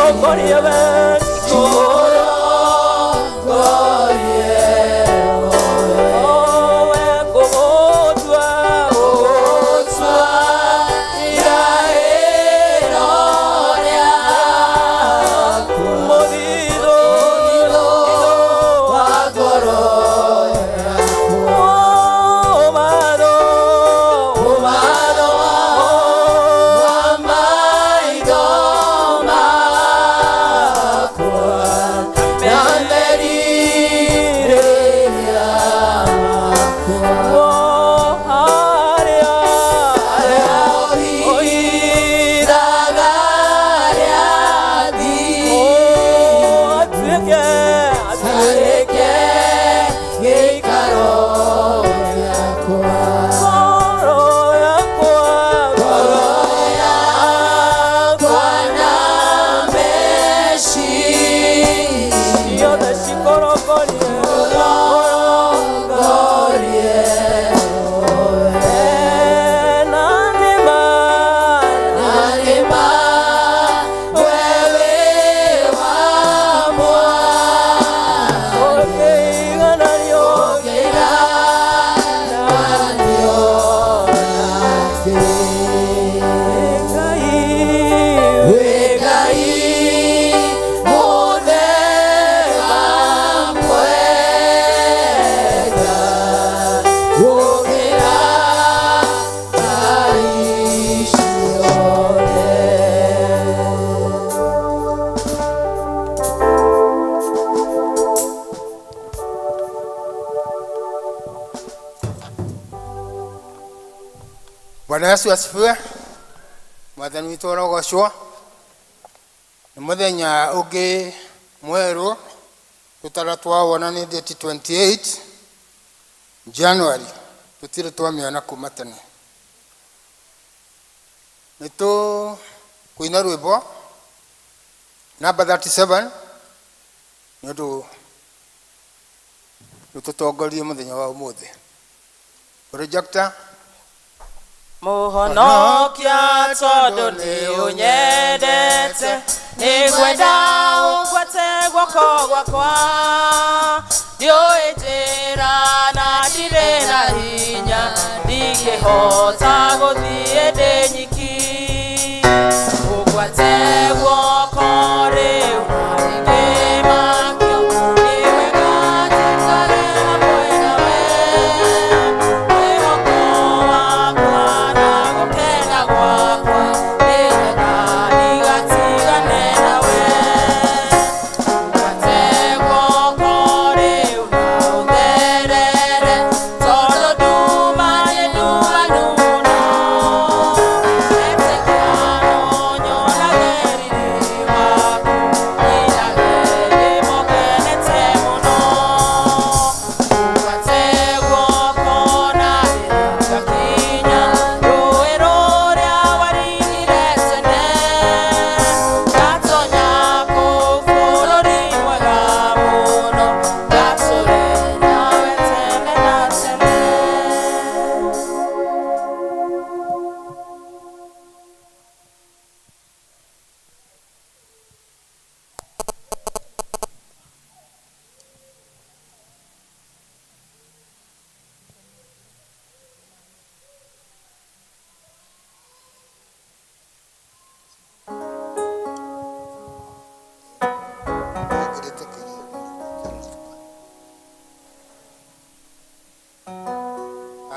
Cikorogorie we, oh, we ngũgũtua, mũthithũ oh, matho, oh, harĩa, oh, atuĩke, ngoro yakwa, ciothe cikorogorie, na nĩma, ũkĩigananio, Ngai, Bwana Yesu asifiwe. Mwathani witũ arogocwo. Nĩ mũthenya ũngĩ mwerũ tũtara twawona nĩ date 28 January, tũtirĩ twamĩona kuma tene. Nĩ tũkũina rwĩmbo namba 37 nĩ ũndũ rũtũtongorie mũthenya wa ũmũthĩ. Projector. Mũhonokia tondũ nĩ ũnyendete, nĩngwenda ũngwate guoko gwakwa. Ndiũĩ njĩra na ndirĩ na hinya, ndingĩhota gũthiĩ ndĩ nyiki. Ũngwate guoko rĩu na ndingĩmakio, nĩ wega njikare hamwe nawe. Mwĩhoko wakwa na gũkena gwakwa, nĩ wega ndigatigane nawe. Ngwate guoko rĩu na ũtherere, tondũ nduma nĩ ndumanu mũno. Etĩkia no nyonage riri waku, nyinage ndĩmũkenete mũno. Ngwate guoko na rĩrĩa ngakinya rũĩ rũrĩa waringire tene, ngatonya kũu bũrũri mwega mũno, ngatũre nawe tene na tene.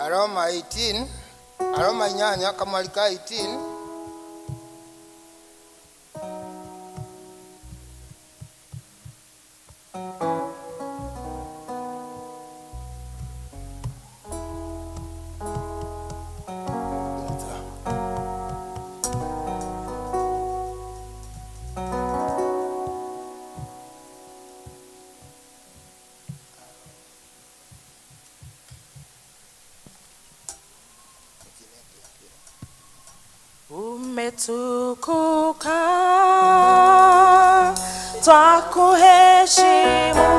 Aroma 18, Aroma inyanya kamwali ka 18. Umetukuka, twakuheshimu,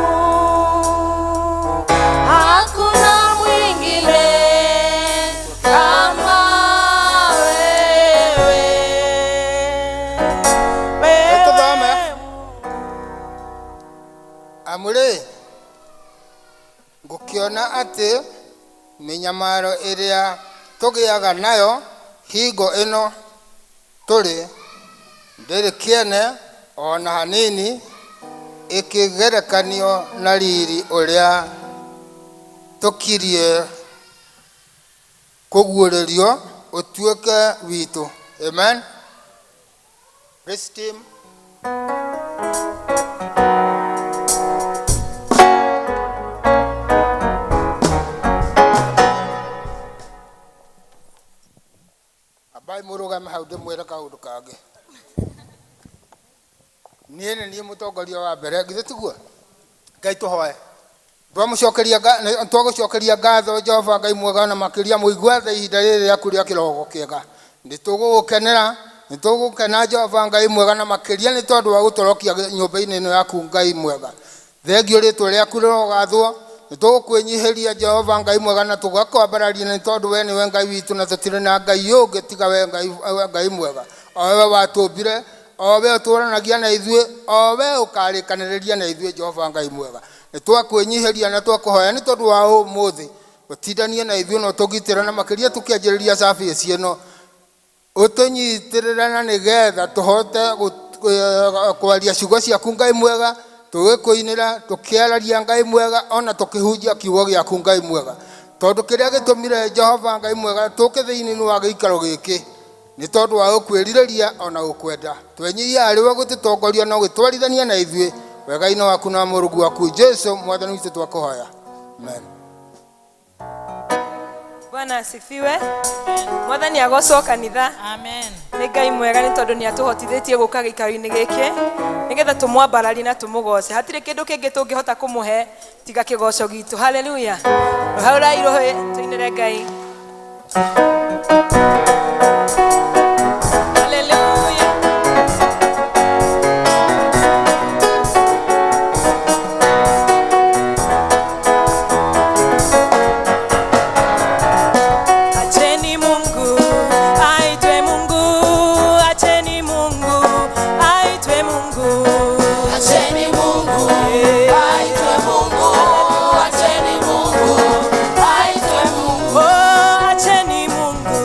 hakuna mwingine kama wewe. Tuthome. Amu rĩ, ngũkĩona atĩ mĩnyamaro ĩrĩa tũgĩaga nayo hingo ĩno tũrĩ ndĩrĩ kĩene ona hanini ĩkĩgerekanio na riri ũrĩa tũkirie kũguũrĩrio ũtuĩke witũ. Amen. Praise team. Ambai mũrũgame hau ndĩmwĩre kaũndũ kangĩ. Niĩ nĩ niĩ mũtongoria wa mbere, githĩ tiguo? Ngai tũhoe. Twagũcokeria ngatho Jehova Ngai mwega na makĩria mũigua tha ihinda rĩrĩ rĩaku rĩa kĩroko kĩega. Nĩ tũgũgũkenera, nĩ tũgũkena Jehova Ngai mwega na makĩria nĩ tondũ wa gũtũrokia nyũmba-inĩ ĩno yaku Ngai mwega. Thengio rĩtwa rĩaku rĩrogathwo, nĩ tũgũkwĩnyihĩria Jehova Ngai mwega na tũgakwambararia nĩ tondũ we nĩwe Ngai witũ na tũtirĩ na Ngai ũngĩ tiga we Ngai, Ngai mwega. O we watũmbire, o we ũtũranagia na ithuĩ, o we ũkarĩkanĩrĩria na ithuĩ Jehova Ngai mwega. Nĩ twakwĩnyihĩria na twakũhoya nĩ tondũ wa ũmũthĩ ũtindanie na ithuĩ na ũtũgitĩre na makĩria tũkĩanjĩrĩria service ĩno ũtũnyitĩrĩre na nĩgetha tũhote kwaria ciugo ciaku Ngai mwega, tũgĩkũinĩra, tũkĩararia Ngai mwega, ona tũkĩhunjia kiugo gĩaku Ngai mwega. Tondũ kĩrĩa gĩtũmire Jehova Ngai mwega tũke thĩinĩ wa gĩikaro gĩkĩ nĩ tondũ wa gũkwĩrirĩria ona gũkwenda. Twenyihia harĩ we gũtũtongoria na ũgĩtwarithania na ithuĩ wega-inĩ waku na mũrũgu waku Jesu mwathani witũ twakũhoya. Amen. Bwana asifiwe. Mwathani agocwo kanitha. Amen. Nĩ Ngai mwega nĩ tondũ nĩ atũhotithĩtie gũka gĩikaro-inĩ gĩkĩ nĩgetha tũmwambararie na tũmũgoce. Hatirĩ kĩndũ kĩngĩ tũngĩhota kũmũhe tiga kĩgoco gitũ. Haleluya. Rũhaurai rũhĩ tũinĩre Ngai. Hallelujah. Acheni Mungu aitwe Mungu, acheni Mungu aitwe Mungu. Acheni Mungu aitwe Mungu, acheni Mungu aitwe Mungu. Oh, acheni Mungu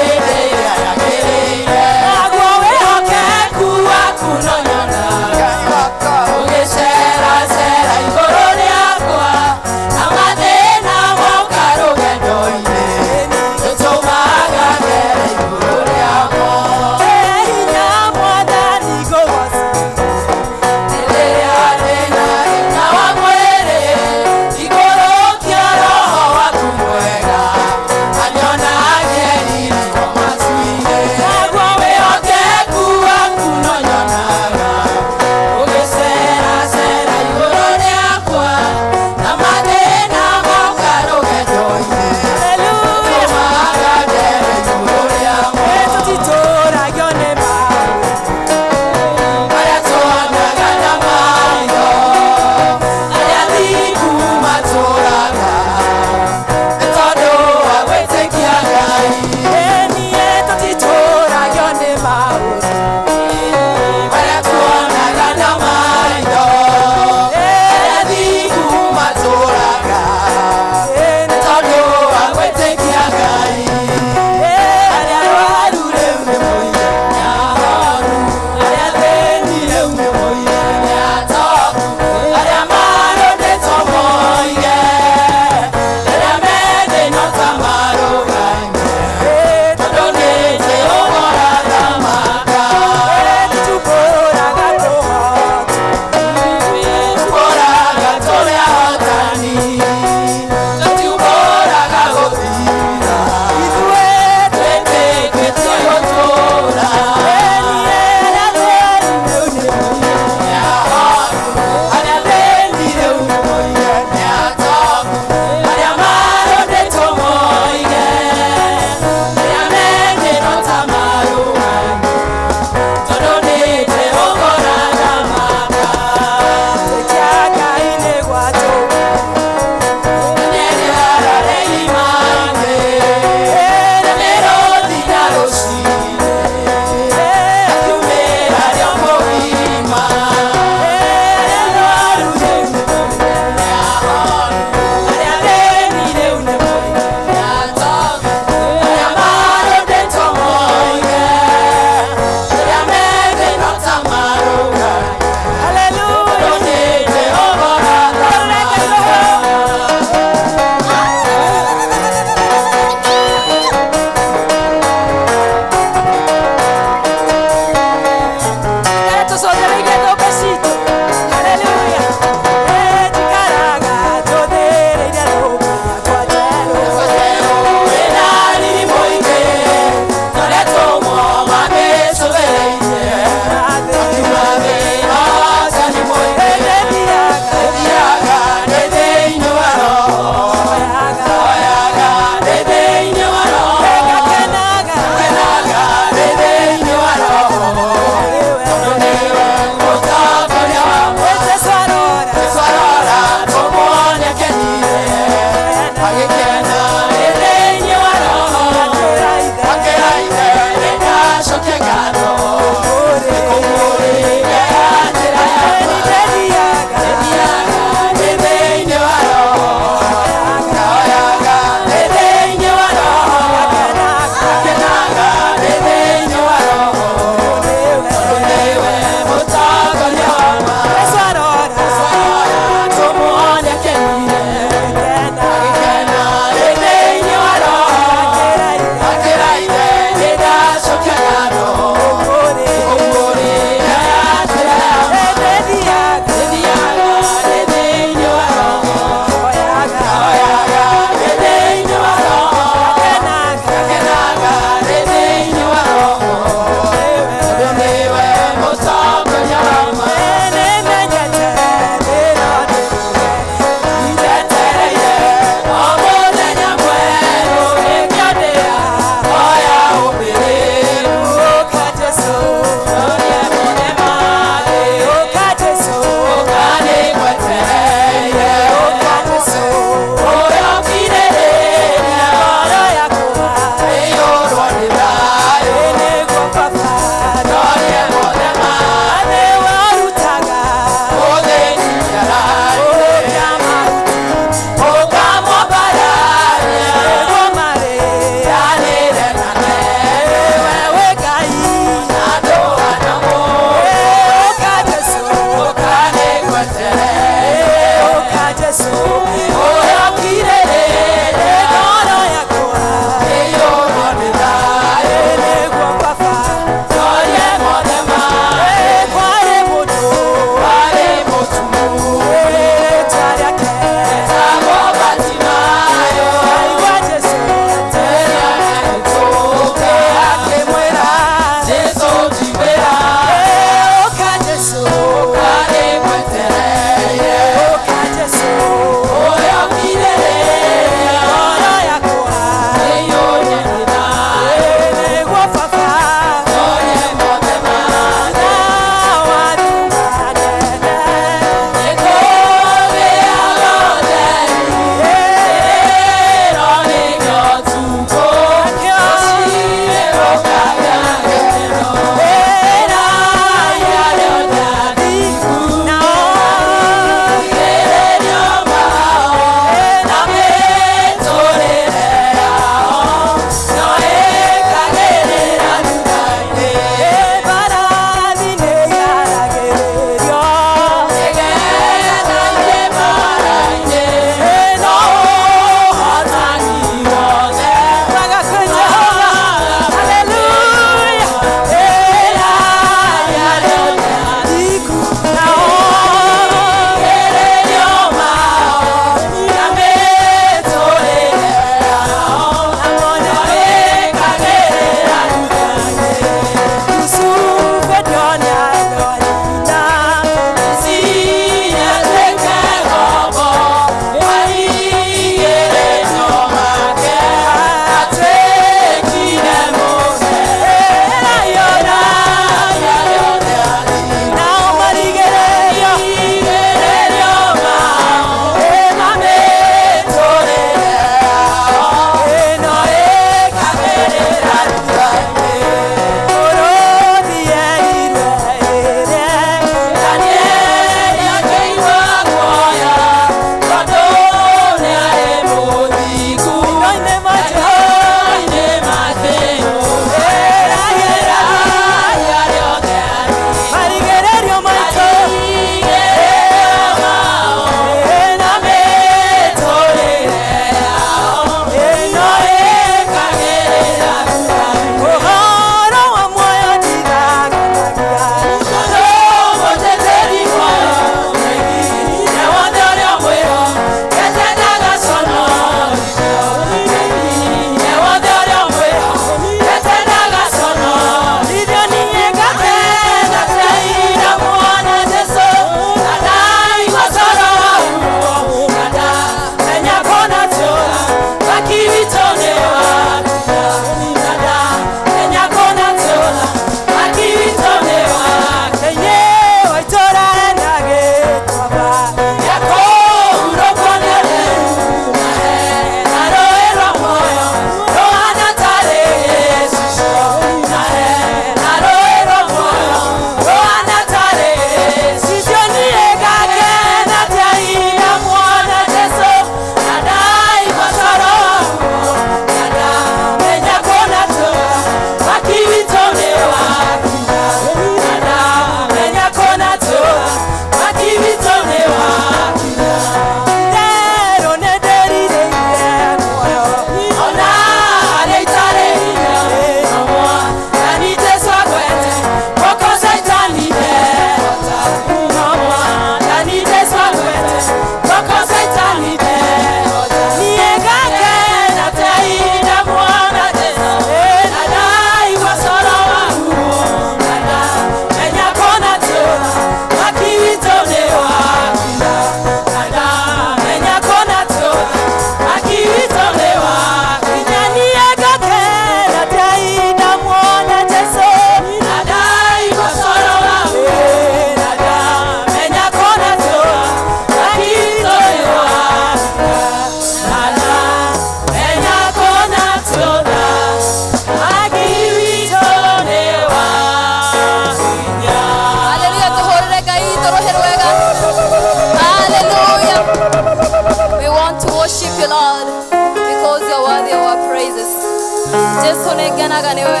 Jesu nĩngenaga nĩwe,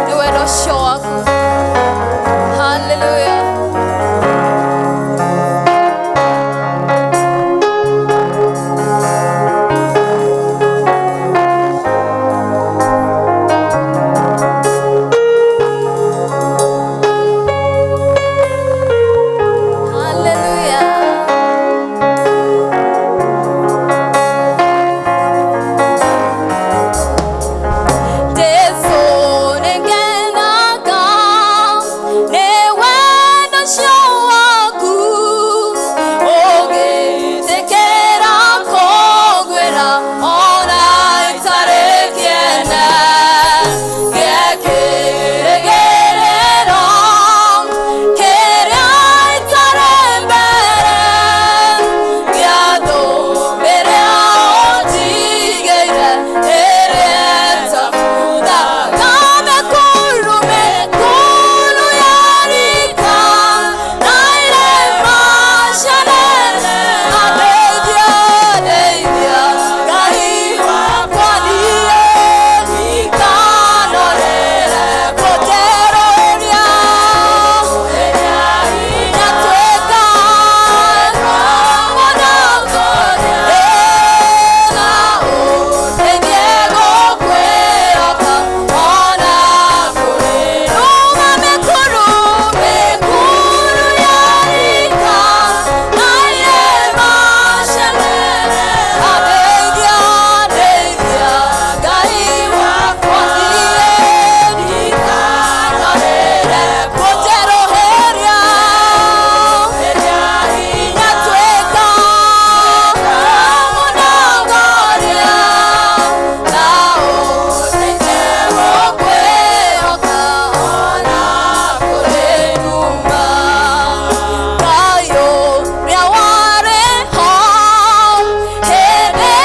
nĩ wendo ũcio waku. Haleluya. Haleluya. Jesu nĩngenaga nĩ wendo ũcio waku, ũgĩtĩkĩra kũngwĩra ona itarĩ kĩene. Gĩkĩrĩgĩrĩro kĩrĩa itarĩ mbere, gĩathũmĩrĩa ũnjigĩire ĩrĩa ĩtabutha. Mĩkuru mĩkuru yarika na irĩma cianene, andeithia, ndeithia, Ngai wakwa niĩ ndikanorĩre kũnjerũria. Nyatuĩka mũnongoria, na ũndeithie gũkwĩhoka ona kũrĩ nduma. Mĩkuru mĩkuru yarika na irĩma cianene, andeithia, ndeithia, Ngai wakwa niĩ ndikanorĩre kũnjerũhĩria. Nyatuĩka mũnongoria, na ũndeithie gũkwĩhoka ona kũrĩ nduma. Ngai ũrĩa warĩ ho hĩndĩ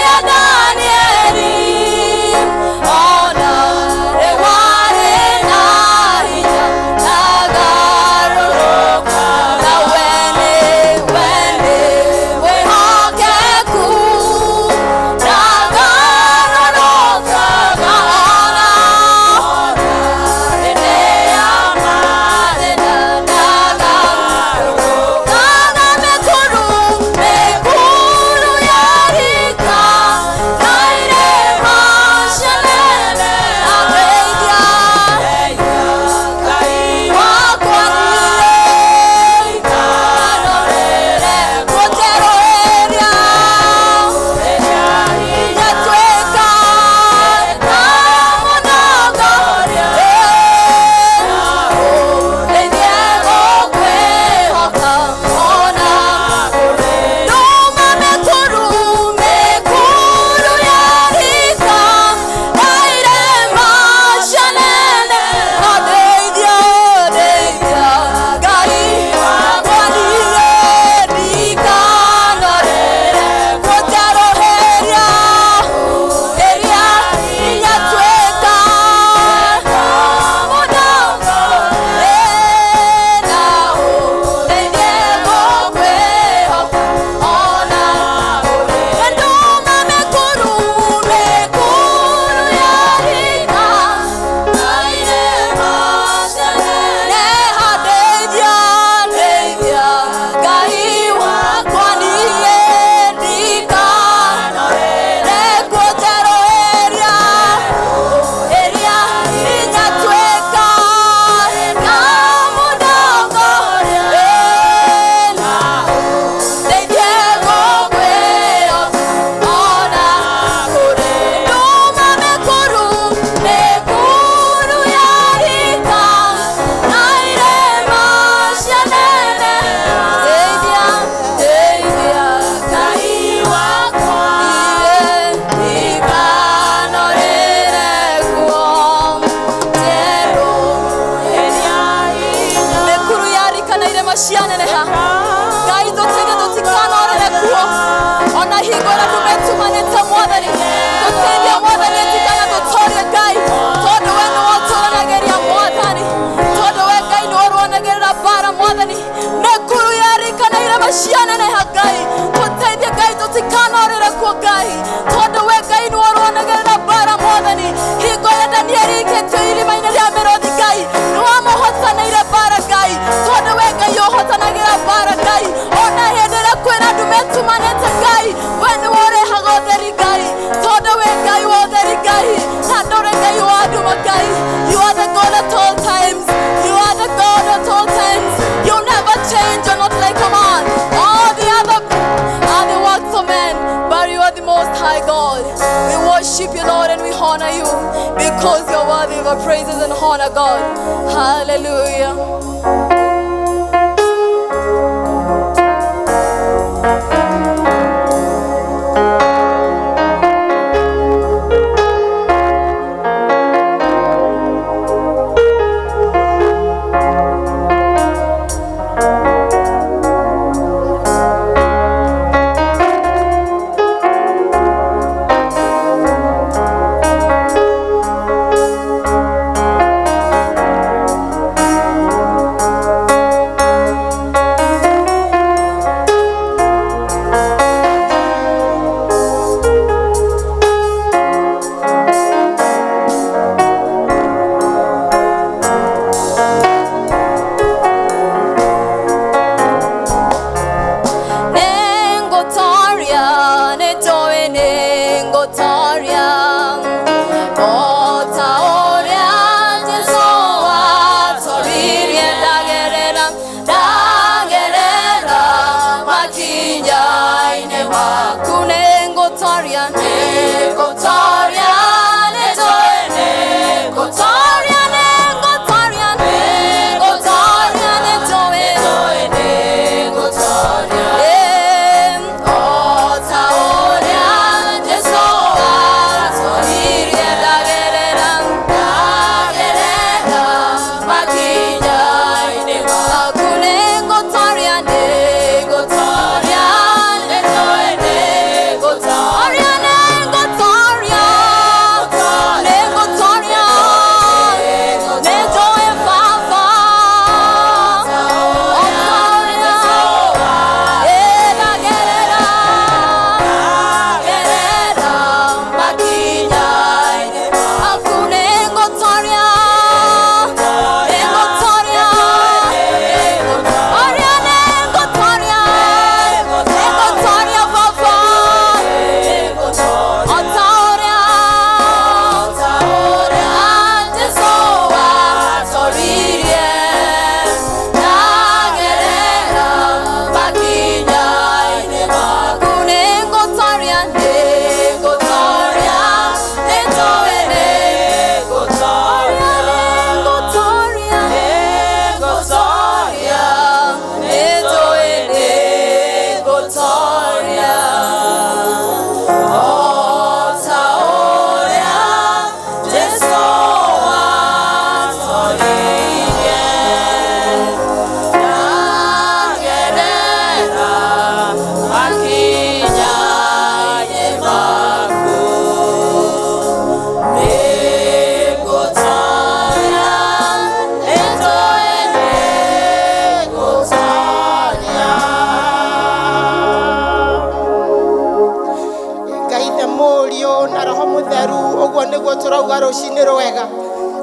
ya Danieli, ona rĩu arĩ na hinya ndagarũrũka. Na we nĩ wĩhokeku, ndagarũrũkaga ona hĩndĩ ya mathĩna, ndagarũrũkaga. Mĩkuru mĩkuru yarika na irĩma cianene, andeithia, Ngai wakwa niĩ ndikanorĩre kũnjerũhĩria. Nyatuĩka mũnongoria, ũndeithie gũkwĩhoka ona kũrĩ nduma. Mĩkuru mĩkuru yarika na irĩma cianene, andeithia, ndeithia, Ngai wakwa niĩ ndikanorĩre kũnjerũhĩria. Ĩrĩa nyatuĩka mũnongoria, na ũndeithie gũkwĩhoka ona kũrĩ nduma. Mĩkuru mĩkuru yarika na irĩma cianene, andeithia, ndeithia, Ngai wakwa niĩ ndikanorĩre kũnjerũhĩria. Ĩrĩa nyatuĩka mũnongoria, na ũndeithie gũkwĩhoka ona kũrĩ nduma. Mĩkuru mĩkuru yarika na irĩma cianene, ndeithia, ndeithia, Ngai wakwa niĩ ndikanorĩre kuo njerũhĩria. Mĩkuru yarika na irĩma cianeneha, Ngai tũteithie tũtikanorĩre kuo ona hingo ĩrĩa tũmetumanĩte. Mwathani tũteithie, Mwathani tikana tũtorie, Ngai, tondũ we nĩwe ũtũranagĩria. Mwathani, tondũ we Ngai nĩwe ũrũanagĩrĩra mbara. Mwathani, mĩkuru yarika na irĩma cianeneha, Ngai tũteithie, Ngai tũtikanorĩre kuo, Ngai, tondũ we Ngai nĩwe ũrũanagĩrĩra mbara. Mwathani, hingo Danieli ikĩtio irima-inĩ rĩa mĩrũthi Ngai nĩ wamũhotanĩire mbara Ngai tondũ we Ngai ũhotanagĩra mbara Ngai ona hĩndĩ ĩrĩa kwĩna ndume ĩtumanĩte Ngai we nĩwe ũrehaga ũtheri Ngai tondũ wĩ Ngai wa ũtheri Ngai na ndũrĩ Ngai wa nduma Ngai. You are the God at all times. You are the God at all times. You never change. You're not like a man. All the other are the works of men, but you are the most high God. We worship you, Lord, and we honor you because you're worthy of our praises and honor, God. Hallelujah. Nengotoria, netoe nengotoria. Otaoria, Jesu atoririe ndagerera, ndagerera makinya-inĩ maku. Nengotoria, nengotoria, netoe nengotoria, nengotoria, nengotoria, netoe nengotoria. Otaoria, Jesu atoririe ndagerera, ndagerera makinya-inĩ maku. Nengotoria, nengotoria, netoe nengotoria, nengotoria, nengotoria, netoe Baba. Otaoria, ndagerera, gerera makinya-inĩ maku. Nengotoria, nengotoria, nengotoria, nengotoria, nengotoria Baba. Otaoria, Jesu atoririe ndagerera makinya-inĩ maku. Nengotoria, nengotoria, netoe nengotoria, nengotoria, nengotoria, netoe nengotoria. Otaoria, Jesu atoririe ndagerera makinya-inĩ maku. Nengotoria, netoe nengotoria. Ngai the Mũriũ na Roho Mũtheru, ũguo nĩguo tũrauga rũcinĩ rwega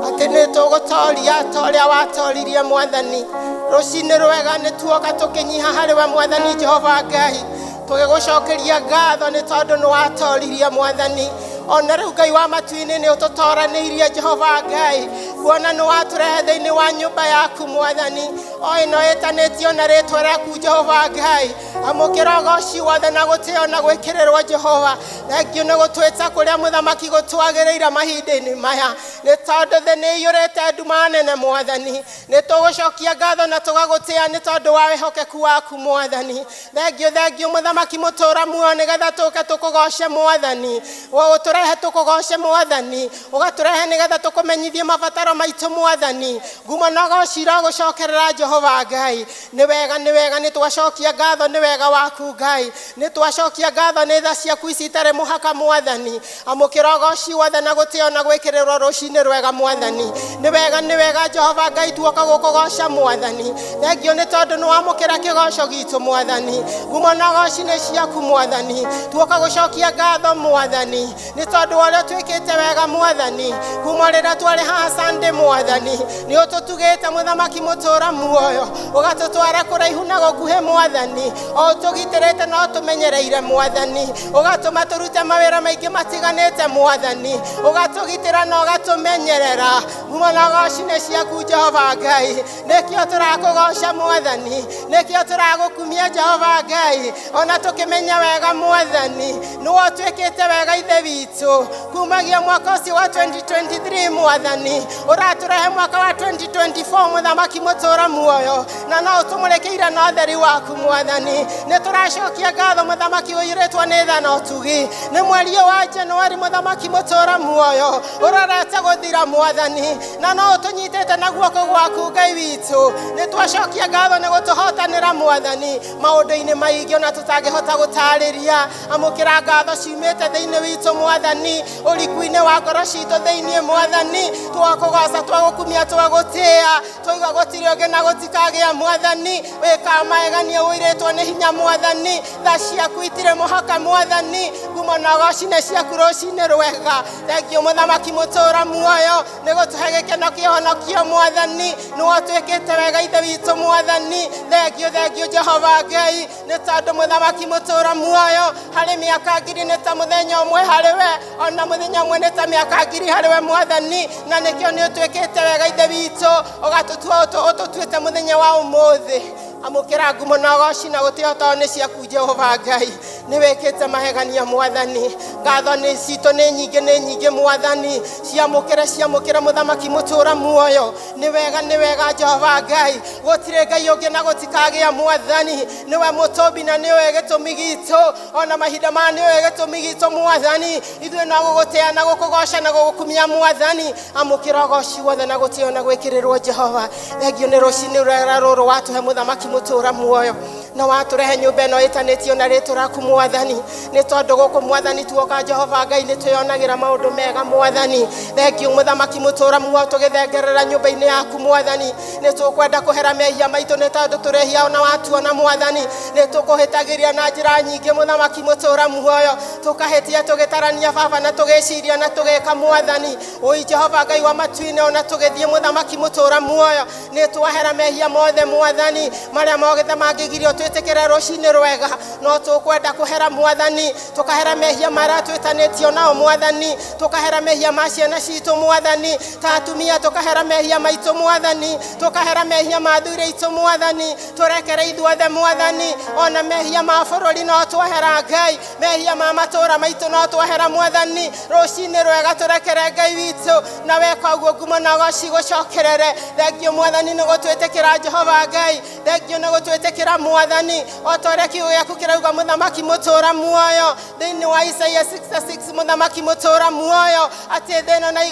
atĩ nĩ tũgũtoria ta ũrĩa watoririe Mwathani. Rũcinĩ rwega nĩ tuoka tũkĩnyiha harĩ we Mwathani Jehova Ngai, tũgĩgũcokeria ngatho nĩ tondũ nĩ watoririe Mwathani. Ona rĩu Ngai wa matu-inĩ nĩ ũtũtoranĩirie Jehova Ngai, kuona nĩ watũrehe thĩinĩ wa nyũmba yaku Mwathani, o ĩno ĩtanĩtio na rĩtwa rĩaku Jehova Ngai. Amũkĩra ũgoci wothe na gũtĩo na gwĩkĩrĩrwo Jehova. Thengiũ nĩ gũtwĩta kũrĩa mũthamaki gũtwagĩrĩire mahinda-inĩ maya, nĩ tondũ thĩ nĩ ĩiyũrĩte nduma nene Mwathani. Nĩ tũgũcokia ngatho na tũgagũtĩa nĩ tondũ wa wĩhokeku waku Mwathani. Thengiũ, thengiũ mũthamaki mũtũra muoyo, nĩgetha tũke tũkũgoce Mwathani, ũtũrehe tũkũgoce Mwathani, ũgatũrehe nĩgetha tũkũmenyithie mabataro maitũ Mwathani. Ngumo na ũgoci irogũcokerera Jehova Ngai. Nĩ wega, nĩ wega, nĩ twacokia ngatho, nĩ wega. wega waku Ngai. Nĩ twacokia ngatho nĩ tha ciaku ici itarĩ mũhaka Mwathani. Amũkĩra ũgoci wothe na gũtĩo na gwĩkĩrĩrwo rũcinĩ rwega Mwathani. Nĩ wega, nĩ wega Jehova Ngai, tuoka gũkũgoca Mwathani. Thengio nĩ tondũ nĩ wamũkĩra kĩgoco gitũ Mwathani. Ngumo na ũgoci nĩ ciaku Mwathani. Tuoka gũcokia ngatho Mwathani nĩ tondũ wa ũrĩa twĩkĩte wega Mwathani. Kuma rĩrĩa twarĩ haha Sunday Mwathani, nĩ ũtũtugĩte mũthamaki mũtũra muoyo, ũgatũtwara kũraihu na gũkuhĩ Mwathani, o ũtũgitĩrĩte na ũtũmenyereire Mwathani, ũgatũma tũrute mawĩra maingĩ matiganĩte Mwathani, ũgatũgitĩra na ũgatũmenyerera. Ngumo na ũgoci nĩ ciaku Jehova Ngai, nĩkĩo tũrakũgoca Mwathani, nĩkĩo tũragũkumia Jehova Ngai, ona tũkĩmenya wega Mwathani nĩwe ũtwĩkĩte wega Ithe witũ kumagia mwaka ũcio wa 2023 Mwathani, ũratũrehe mwaka wa 2024 mũthamaki mũtũra muoyo, na no ũtũmũrĩkĩire na ũtheri waku Mwathani. Nĩ tũracokia ngatho mũthamaki ũiyũrĩtwo nĩ tha na ũtugi. Nĩ mweri ũyũ wa Januari mũthamaki mũtũra muoyo ũrorete gũthira Mwathani, na no ũtũnyitĩte na guoko gwaku Ngai witũ. Nĩ twacokia ngatho nĩ gũtũhotanĩra Mwathani maũndũ-inĩ maingĩ ona tũtangĩhota gũtarĩria. Amũkĩra ngatho ciumĩte thĩinĩ witũ Mwathani, ũriku-inĩ wa ngoro citũ thĩinĩ Mwathani. Twakũgoca, twagũkumia, twagũtĩĩa, twaigua gũtirĩ ũngĩ na gũtikagĩa Mwathani. Wĩkaga magegania ũirĩtwo nĩ hinya Mwathani, tha ciaku itirĩ mũhaka Mwathani. Ngumo na ũgoci nĩ ciaku rũcinĩ rwega. Thengio mũthamaki mũtũra muoyo nĩ gũtũhe gĩkeno kĩhonokio Mwathani, nĩwe ũtwĩkĩte wega Ithe witũ Mwathani. Thengio, thengio Jehova Ngai nĩ tondũ mũthamaki mũtũra muoyo harĩ mĩaka ngiri nĩ ta mũthenya ũmwe harĩ we, ona mũthenya ũmwe nĩ ta mĩaka ngiri harĩ we Mwathani, na nĩkĩo nĩ ũtwĩkĩte wega Ithe witũ, ũgatũtua ũtũtuĩte mũthenya wa ũmũthĩ. Amũkĩra ngumo na ũgoci na gũtĩo tondũ nĩ ciaku Jehova Ngai. Nĩ wĩkĩte magegania Mwathani. Ngatho nĩ citũ nĩ nyingĩ, nĩ nyingĩ Mwathani. Ciamũkĩre, ciamũkĩre mũthamaki mũtũra muoyo. Nĩ wega, nĩ wega Jehova Ngai, gũtirĩ Ngai ũngĩ na gũtikagĩa Mwathani. Nĩwe mũtũmbi na nĩwe gĩtũmi gitũ, ona mahinda maya nĩwe gĩtũmi gitũ Mwathani. Ithuĩ no gũgũtĩa na gũkũgoca na gũgũkumia Mwathani. Amũkĩra ũgoci wothe na gũtĩo na gwĩkĩrĩrwo Jehova. Thengio nĩ rũcinĩ rwega rũrũ watũhe mũthamaki mũtũra muoyo, na watũrehe nyũmba ĩno ĩtanĩtio na rĩtwa rĩaku Mwathani. Nĩ tondũ gũkũ Mwathani tuoka Jehova Ngai nĩ twĩyonagĩra maũndũ mega Mwathani. Thengio mũthamaki mũtũra muoyo, tũgĩthengerera nyũmba-inĩ yaku Mwathani. Nĩ tũkwenda kũhera mehia maitũ nĩ tondũ tũrehia ona watuona Mwathani. Nĩ tũkũhĩtagĩria na njĩra nyingĩ mũthamaki mũtũra muoyo, tũkahĩtia tũgĩtarania baba na tũgĩciria na tũgĩka Mwathani. Ũi Jehova Ngai wa matu-inĩ, ona tũgĩthiĩ mũthamaki mũtũra muoyo, nĩ twahera mehia mothe Mwathani marĩa mothe mangĩgirio twĩtĩkĩre rũcinĩ rwega. No tũkwenda kũhera Mwathani, tũkahera mehia marĩa twĩtanĩtio nao Mwathani, tũkahera mehia ma ciana citũ Mwathani, ta atumia tũkahera mehia maitũ Mwathani, tũkahera mehia ma athuri aitũ Mwathani, tũrekere ithuothe Mwathani, ona mehia ma bũrũri no twahera Ngai, mehia ma matũra maitũ no twahera Mwathani. Rũcinĩ rwega tũrekere Ngai witũ, na weka ũguo ngumo na ũgoci gũcokerere. Thengio Mwathani nĩ gũtwĩtĩkĩra Jehova Ngai, thengio nĩ gũtwĩtĩkĩra Mwathani, o ta ũrĩa kiugo gĩaku kĩrauga mũthamaki mũtũra muoyo thĩinĩ wa Isaia 66, mũthamaki mũtũra muoyo, atĩ thĩ ĩno na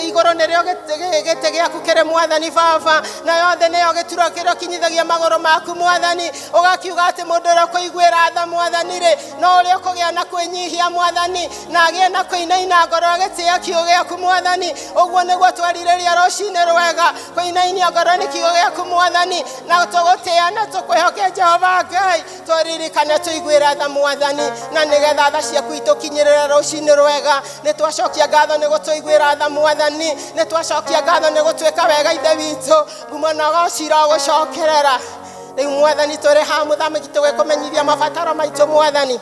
igũrũ nĩrĩo gĩtĩ gĩaku kĩrĩ Mwathani Baba, nayo thĩ nĩyo gĩturwa kĩrĩa ũkinyithagia magũrũ maku Mwathani. Ũgakiuga atĩ mũndũ ũrĩa ũkũiguĩra tha Mwathani rĩ, no ũrĩa ũkũgĩa na kwĩnyihia Mwathani, na agĩe na kũinaina ngoro agĩtĩĩa kiugo gĩaku Mwathani. Ũguo nĩguo twarirĩria rũcinĩ rwega, kũinainia ngoro nĩ kiugo gĩaku Mwathani, na tũgũtĩĩa na tũkwĩhoke Jehova Ngai. Tũririkane tũiguĩre tha Mwathani, na nĩgetha tha ciaku itũkinyĩrĩre rũcinĩ rwega. Nĩ twacokia ngatho nĩ gũtũiguĩra tha Mwathani, nĩ twacokia ngatho nĩ gũtwĩka wega Ithe witũ. Ngumo na ũgoci irogũcokerera rĩu Mwathani. Tũrĩ haha mũthamaki tũgĩkũmenyithia mabataro maitũ Mwathani,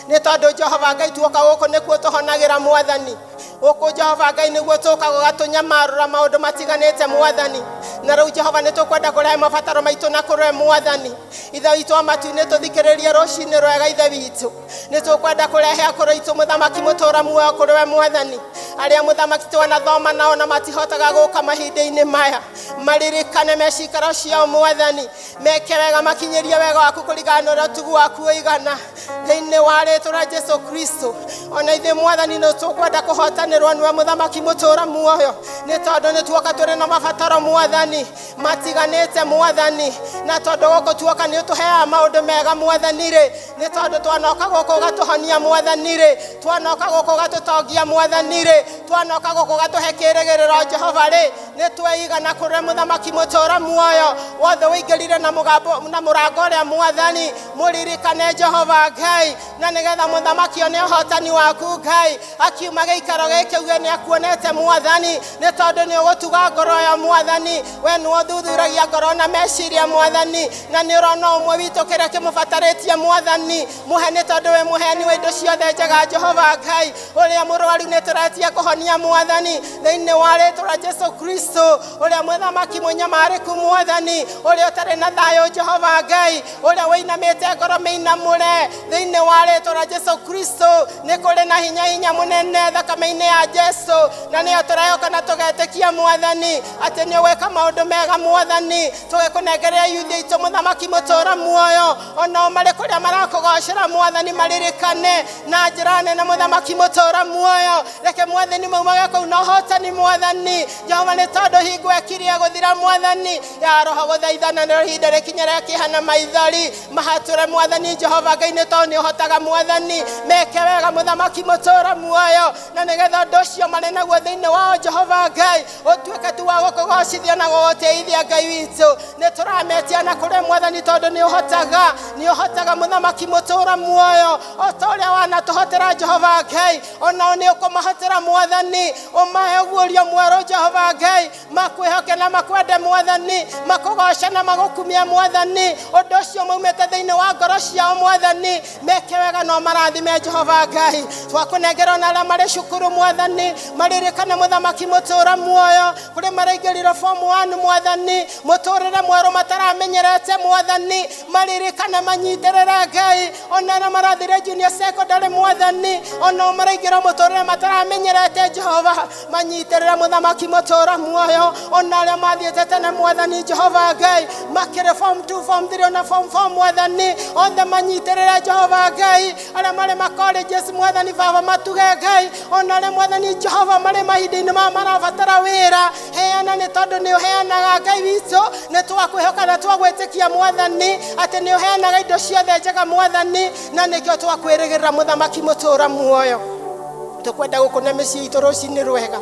nĩ tondũ Jehova Ngai tuoka gũkũ nĩkuo tũhonagĩra Mwathani. Gũkũ Jehova Ngai nĩguo tũkaga ũgatũnyamarũra maũndũ matiganĩte Mwathani. Na rĩu Jehova nĩ tũkwenda kũrehe mabataro maitũ na kũrĩ Mwathani Ithe witũ wa matu-inĩ. Tũthikĩrĩrie rũcinĩ rwega Ithe witũ. Nĩ tũkwenda kũrehe akũrũ aitũ mũthamaki mũtũra muoyo kũrĩ we Mwathani, arĩa mũthamaki twanathoma nao na matihotaga gũka mahinda-inĩ maya. Maririkane me cikaro ciao Mwathani, meke wega, makinyĩrie wega waku kũringana na ũrĩa ũtugu waku ũigana, thĩinĩ wa rĩtwa rĩa Jesu Kristo. Ona ithuĩ mwathani nĩ tũkwenda kũhotanĩrwo nĩwe mũthamaki mũtũra muoyo, nĩ tondũ nĩ tuoka tũrĩ na mabataro mwathani matiganĩte mwathani, na tondũ gũkũ tuoka nĩ ũtũheaga maũndũ mega mwathani rĩ, nĩ tondũ twanoka gũkũ ũgatũhonia mwathani rĩ, twanoka gũkũ ũgatũtongia mwathani rĩ, twanoka gũkũ ũgatũhe kĩĩrĩgĩrĩro Jehova rĩ, nĩ tweigana kũrĩ mũthamaki mũtũra muoyo wothe wĩingĩrire na mũgambo na mũrango ũrĩa mwathani mũririkane Jehova Ngai, na nĩgetha mũthamaki one ũhotani waku Ngai akiuma gĩikaro gĩkĩ uge nĩ akuonete mwathani, nĩ tondũ nĩ ũgũtuga ngoro ya mwathani, we nĩwe ũthuthuragia ngoro na meciria mwathani, na nĩ ũrona ũmwe witũ kĩrĩa kĩmũbatarĩtie mwathani, mũhe nĩ tondũ wĩ mũheani wa indo ciothe njega Jehova Ngai, ũrĩa mũrwaru nĩ tũretia kũhonia mwathani thĩinĩ wa rĩtwa rĩa Jesu Kristo, ũrĩa mũthamaki mũnyamarĩku mwathani, ũrĩa ũtarĩ na thayũ Jehova Ngai, ũrĩa wĩinamĩte ngoro mĩinamũre thĩinĩ wa rĩtwa rĩa Jesu Kristo, nĩ kũrĩ na hinya hinya mũnene thakame-inĩ ya Jesu, na nĩyo tũrehoka na tũgetĩkia mwathani atĩ nĩ ũgwĩka maũndũ mega mwathani, tũgĩkũnengeria yuthi aitũ mũthamaki mũtũra muoyo, onao marĩ kũrĩa marakũgocera mwathani maririkane na njĩra nene mũthamaki mũtũra muoyo, reke mwathani maumage kũu na ũhotani mwathani Jehova, nĩ tondũ hingo ĩkirie gũthira mwathani ya roho gũthaithana nĩ ihinda rĩkinya rĩa kĩeha na maithori mahatũre mwathani Jehova Ngai, nĩ tondũ nĩ ũhotaga mwathani, meke wega mũthamaki mũtũra muoyo, na nĩgetha ũndũ ũcio marĩ naguo thĩinĩ wao Jehova Ngai ũtuĩke tu wa gũkũgocithia na gũgũtĩithia Ngai witũ, nĩ tũrametia na kũrĩ mwathani tondũ nĩ ũhotaga, nĩ ũhotaga mũthamaki mũtũra muoyo o ta ũrĩa wanatũhotera Jehova Ngai, onao nĩ ũkũmahotera mwathani, ũmahe ũguũrio mwerũ Jehova Ngai, makwĩhoke na makwende mwathani, makũgoce na magũkumie mwathani, ũndũ ũcio maumĩte thĩinĩ wa ngoro ciao mwathani, meke wega no marathime Jehova Ngai, twakũnengera ona arĩa marĩ cukuru mwathani, maririkane mũthamaki mũtũra muoyo, kũrĩ maraingĩrire form 1 mwathani, mũtũrĩre mwerũ mataramenyerete mwathani, maririkane manyitĩrĩre Ngai, ona arĩa marathire junior secondary mwathani, onao maraingĩra mũtũrĩre mataramenyerete Jehova, manyitĩrĩre mũthamaki mũtũra muoyo, ona arĩa mathiĩte tene mwathani Jehova Ngai, makĩrĩ form 2 form 3 ona form 4 mwathani, othe manyitĩrĩre Jehova Ngai, arĩa marĩ ma colleges mwathani baba matuge Ngai, ona arĩa mwathani Jehova marĩ mahinda-inĩ mao marabatara wĩra, heana nĩ tondũ nĩ ũheanaga Ngai witũ, nĩ twakwĩhoka na twagwĩtĩkia mwathani atĩ nĩ ũheanaga indo ciothe njega mwathani, na nĩkĩo twakwĩrĩgĩrĩra mũthamaki mũtũra muoyo, tũkwenda gũkũna mĩciĩ itũ rũcinĩ rwega,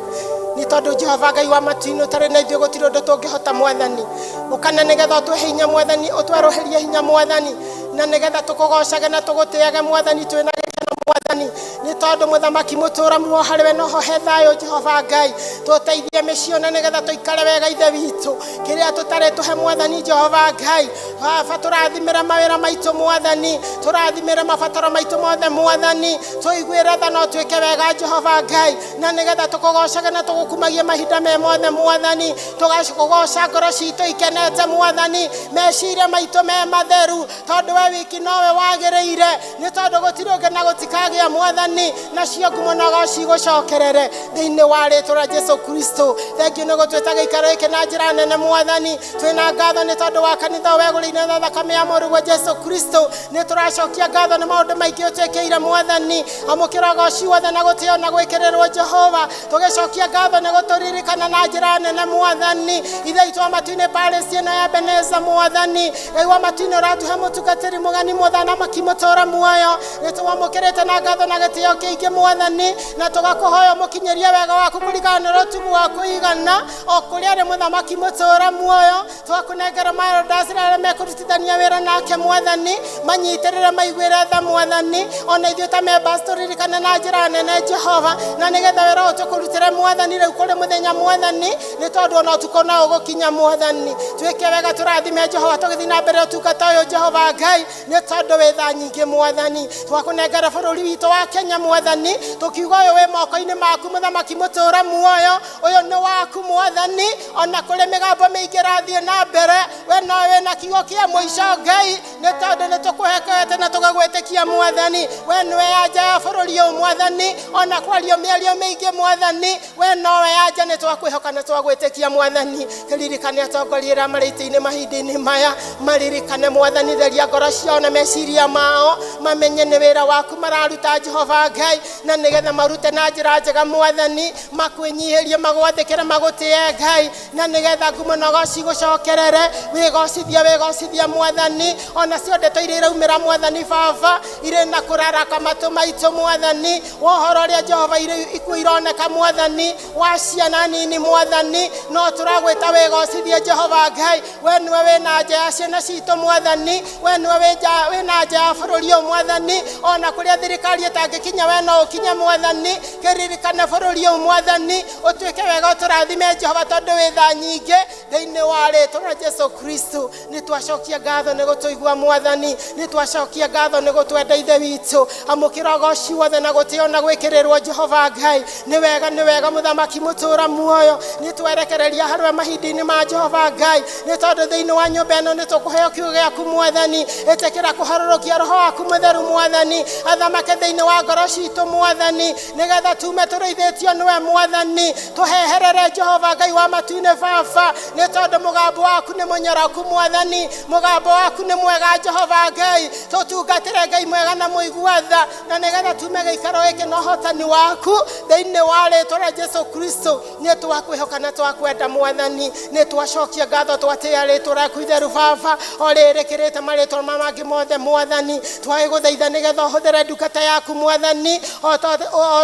nĩ tondũ Jehova Ngai wa matu-inĩ ũtarĩ na ithuĩ gũtirĩ ũndũ tũngĩhota mwathani, ũkana nĩgetha ũtũhe hinya mwathani, ũtwerũhĩrie hinya mwathani, na nĩgetha tũkũgocage na tũgũtĩage mwathani twĩna gĩkeno mwathani, nĩ tondũ mũthamaki mũtũra muoyo harĩ we noho he thayũ Jehova Ngai, tũteithie mĩciĩ na nĩgetha tũikare wega ithe witũ, kĩrĩa tũtarĩ tũhe mwathani Jehova Ngai, baba tũrathimĩre mawĩra maitũ mwathani, tũrathimĩre mabataro maitũ mothe mwathani, tũiguĩre tha no twĩke wega Jehova Ngai, na nĩgetha tũkũgocage na tũgũkumagie mahinda me mothe mwathani, tũgakũgoca ngoro citũ ikenete mwathani, meciria maitũ me matheru, tondũ we wiki nowe wagĩrĩire, nĩ tondũ gũtirĩ ũngĩ na gũtikagĩa mwathani, nacio ngumo na ũgoci igũcokerere thĩinĩ wa rĩtwa rĩa Jesu Kristo. Thengiũ nĩ gũtwĩta gĩikaro gĩkĩ na njĩra nene mwathani, twĩna ngatho nĩ tondũ wa kanitha wegũrĩire na thakame ya mũrũguo Jesu Kristo, nĩ tũracokia ngatho nĩ maũndũ maingĩ ũtwĩkĩire mwathani, amũkĩra ũgoci wothe na gũtĩo na gwĩkĩrĩrwo Jehova, tũgĩcokia ngatho nĩ gũtũririkana na njĩra nene mwathani, ithe witũ wa matu-inĩ Palestine ĩno ya Ebeneza mwathani, Ngai wa matu-inĩ ũratũhe mũtungatĩri mũgeni mũthamaki mũtũra muoyo, nĩ tũwamũkĩrĩte na ngatho na gĩtĩo kĩingĩ mwathani, na tũgakũhoya ũmũkinyĩrie wega waku kũringana na ũtugu wa kũigana o kũrĩa arĩ mũthamaki mũtũra muoyo, twakũnengera marodacĩra arĩa mekũrutithania wĩra nake mwathani, manyitĩrĩre maiguĩre tha mwathani, ona ithuĩ ta members tũririkane na njĩra nene Jehova, na nĩgetha wĩra ũyũ tũkũrutĩre mwathani rĩu kũrĩ mũthenya mwathani, nĩ tondũ ona ũtukũ no ũgũkinya mwathani, twĩke wega tũrathime Jehova tũgĩthiĩ na mbere ũtungata ũyũ Jehova Ngai, nĩ tondũ wĩ tha nyingĩ mwathani, twakũnengera bũrũri witũ wa Kenya mwathani, tũkiuga ũyũ wĩ moko-inĩ maku mũthamaki mũtũra muoyo, ũyũ nĩ waku mwathani, ona kũrĩ mĩgambo mĩingĩ ĩrathiĩ na mbere, we no wĩna kiugo kĩa mũico Ngai, nĩ tondũ nĩ tũkũhekete na tũgagwĩtĩkia mwathani, we nĩwe anja ya bũrũri ũyũ mwathani, ona kwario mĩario mĩingĩ mwathani, we nowe anja, nĩ twakwĩhoka na twagwĩtĩkia mwathani, kĩririkane atongoria arĩa marĩ itĩ-inĩ mahinda-inĩ maya, maririkane mwathani, theria ngoro ciao na meciria mao, mamenye nĩ wĩra waku mararuta Mararuta Jehova Ngai na nĩgetha marute na njĩra njega mwathani makwĩnyihĩrie magwathĩkĩre magũtĩe Ngai na nĩgetha ngumo na ũgoci gũcokerere wĩgocithia wĩgocithia mwathani ona cio ndeto iria iraumĩra mwathani baba irĩ na kũraraka matũ maitũ mwathani wa ũhoro ũrĩa Jehova irĩ ikuũ ironeka mwathani wa ciana nini mwathani no tũragwĩta wĩgocithie Jehova Ngai we nĩwe wĩna nja ya ciana citũ mwathani we nĩwe wĩna nja ya bũrũri ũyũ mwathani ona kũrĩa thirikari ĩtangĩkinya we no ũkinye mwathani kĩririkane bũrũri ũyũ mwathani ũtuĩke wega ũtũrathime Jehova tondũ wĩ tha nyingĩ thĩinĩ wa rĩtwa rĩa Jesu Kristo nĩ twacokia ngatho nĩ gũtũigua mwathani nĩ twacokia ngatho nĩ gũtwenda ithe witũ amũkĩra ũgoci wothe na gũtĩo na gwĩkĩrĩrwo Jehova Ngai nĩ wega mũthamaki mũtũra muoyo nĩ twerekereria harĩwe mahinda-inĩ ma Jehova Ngai nĩ tondũ thĩinĩ wa nyũmba ĩno nĩ tũkũheo kiugo gĩaku mwathani ĩtĩkĩra kũharũrũkia roho waku mũtheru mwathani athamake thĩinĩ wa ngoro citũ mwathani nĩgetha tume tũrĩithĩtio nĩwe mwathani tũheherere Jehova Ngai wa matu-inĩ baba nĩ tondũ mũgambo waku nĩ mũnyoroku mwathani mũgambo waku nĩ mwega Jehova Ngai tũtungatĩre Ngai mwega na mũigua tha na nĩgetha tume gĩikaro gĩkĩ na ũhotani waku thĩinĩ wa rĩtwa rĩa Jesu Kristo nĩ twakwĩhoka na twakwenda mwathani nĩ twacokia ngatho twatĩĩa rĩtwa rĩaku itheru baba o rĩrĩkĩrĩte marĩtwa ma mangĩ mothe mwathani twagĩgũthaitha nĩgetha ũhũthĩre ndungata yaku mwathani o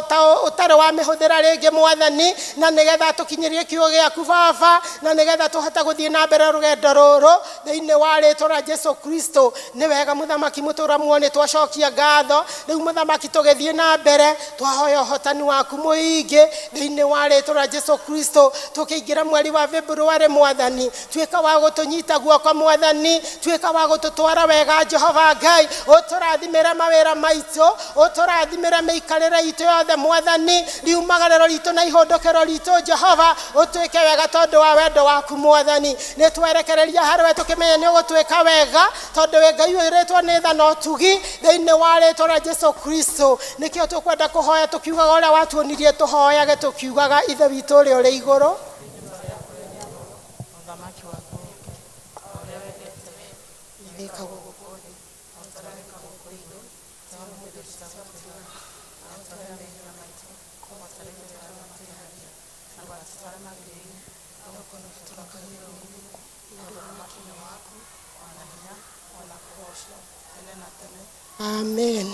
ta ũtarĩ wamĩhũthĩra rĩngĩ mwathani na nĩgetha tũkinyĩrie kiugo gĩaku baba na nĩgetha tũhote gũthiĩ na mbere rũgendo rũrũ thĩinĩ wa rĩtwa rĩa Jesu Kristo nĩ wega mũthamaki mũtũra muoyo nĩ twacokia ngatho rĩu mũthamaki tũgĩthiĩ na mbere twahoya ũhotani waku mũingĩ thĩinĩ wa rĩtwa rĩa Jesu Kristo tũkĩingĩra mweri wa February mwathani tuĩka wa gũtũnyita guoko mwathani tuĩka wa gũtũtwara wega Jehova Ngai ũtũrathimĩre mawĩra maitũ ũtũrathimĩre mĩikarĩre itũ yothe mwathani riumagarĩro ritũ na ihũndũkĩro ritũ Jehova ũtuĩke wega tondũ wa wendo waku mwathani nĩ twerekereria harĩwe tũkĩmenya nĩ ũgũtuĩka wega tondũ wĩ Ngai ũiyũrĩtwo nĩ tha na ũtugi thĩinĩ wa rĩtwa rĩa Jesu Kristo nĩkĩo tũkwenda kũhoya tũkiugaga ũrĩa watuonirie tũhoyage tũkiugaga ithe witũ ũrĩa ũrĩ igũrũ Amen.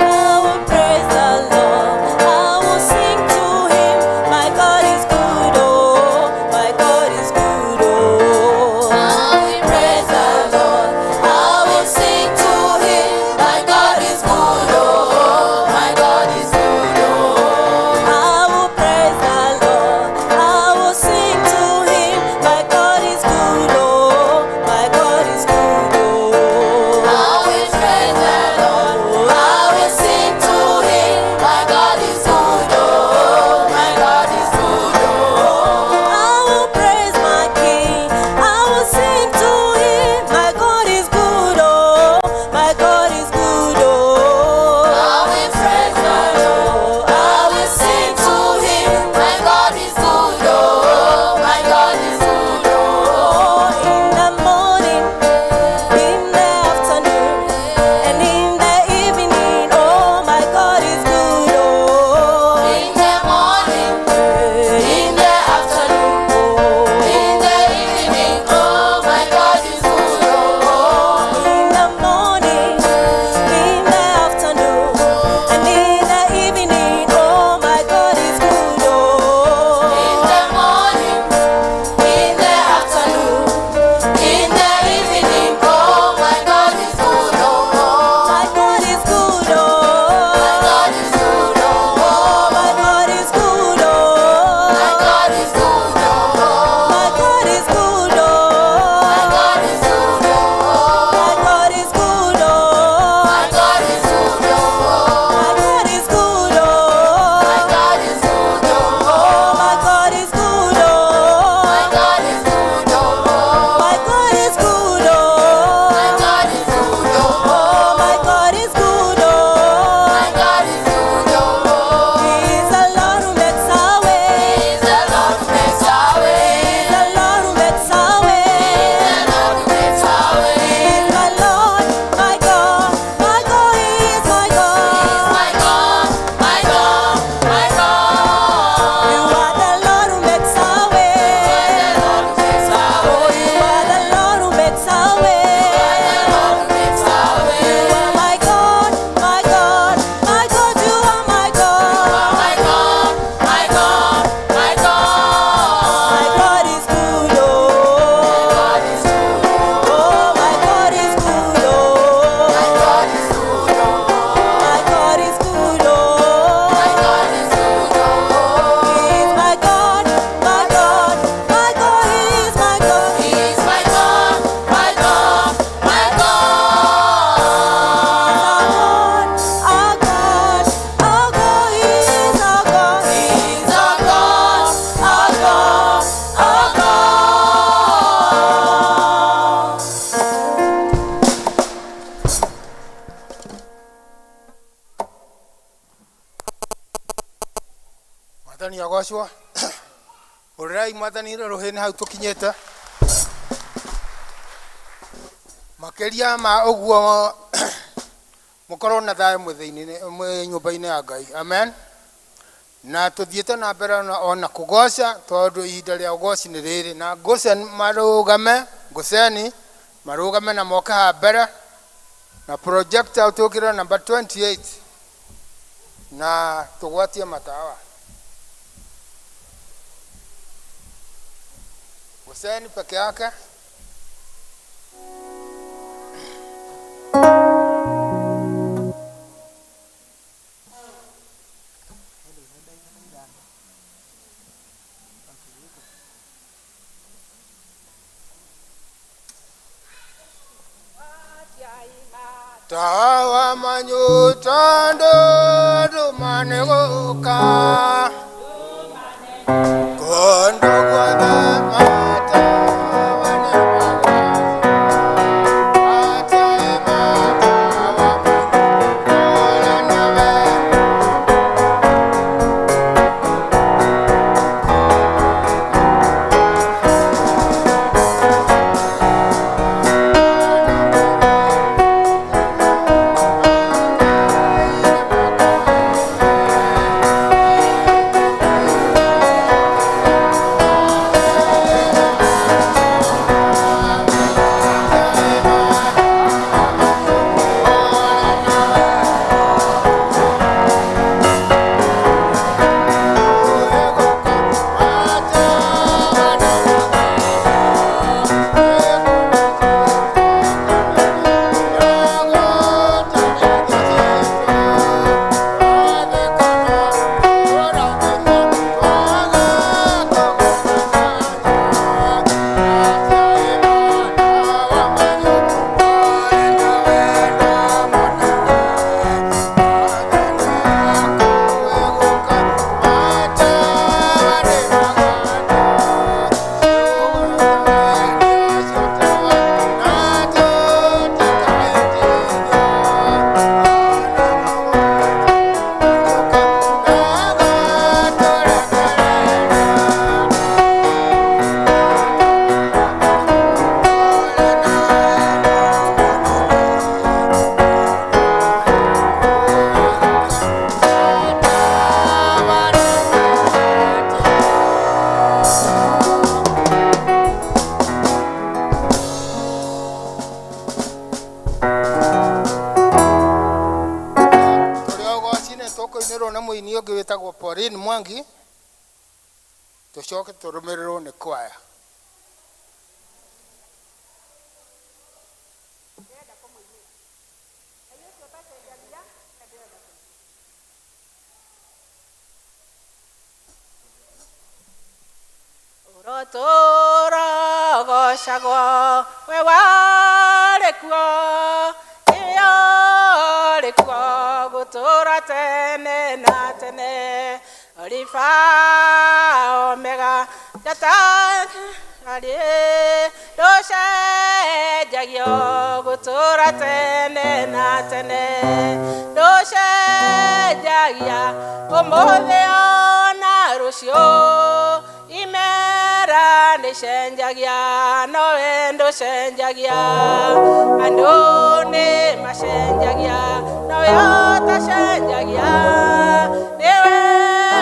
Our Mwathani agocwo. Ũrĩrai Mwathani rũhĩ nĩ hau tũkinyĩte. Makĩria ma ũguo mũkorwo na thayũ mwĩ mwĩ nyũmba-inĩ ya Ngai. Amen. Na tũthiĩte na mbere ona kũgoca tondũ ihinda rĩa ũgoci nĩ rĩrĩ na Goshen marũgame, Goseni marũgame na moke haha mbere na projector tũkĩre namba 28 na tũgwatie matawa. Goseni peke yake. Tawa manyutando dumanegoka kondo gwada mata Pauline Mwangi tucoke tũrũmĩrĩrwo nĩ kwaya. Ũrotũra gocagwo we warĩ kuo ĩyo rĩ kuo gũtũra tene na tene Alifa Omega njata arĩ ndũcenjagio gũtũra tene na tene ndũcenjagia ũmũthĩ ona rũciũ imera nĩcenjagia nowe ndũcenjagia andũ nĩ macenjagia nowe ũtacenjagia nĩwe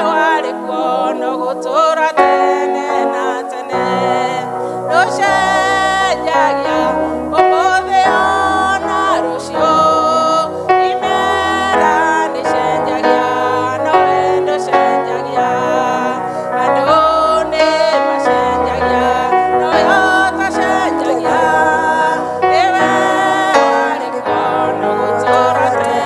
warĩ kuo no gũtũra tene na tene ndũcenjagia ũmũthĩ ona rũciũ imera nĩcenjagia nowe ndũcenjagia andũ nĩ macenjagia nowe ũtacenjagia nĩwe warĩ kuo no gũtũra tene.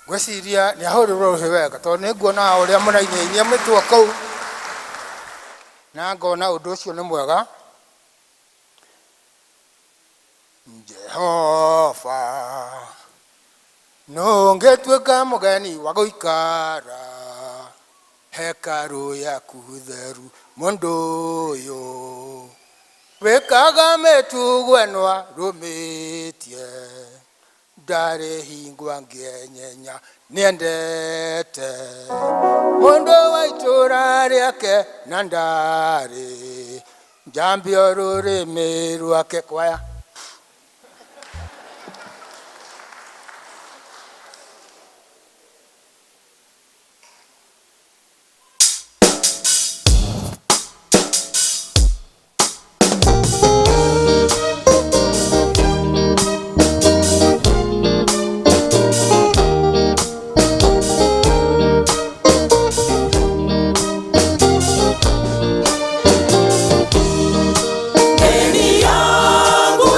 Ngwĩciria nĩ ahũrĩrwo rũhĩ wega tondũ nĩ nguona ũrĩa mũrainainia mĩtwe kũu na ngona ũndũ ũcio nĩ mwega. Jehova nũngĩtuĩka mũgeni wa gũikara hekarũ yaku theru mũndũ ũyũ wĩkaga mĩtugo ĩno arũmĩtie ndarĩ hingwa ngĩenyenya nĩendete mũndũ wa itũũra rĩake na ndarĩ njambio rũrĩmĩ rwake kwaya. Deni yangu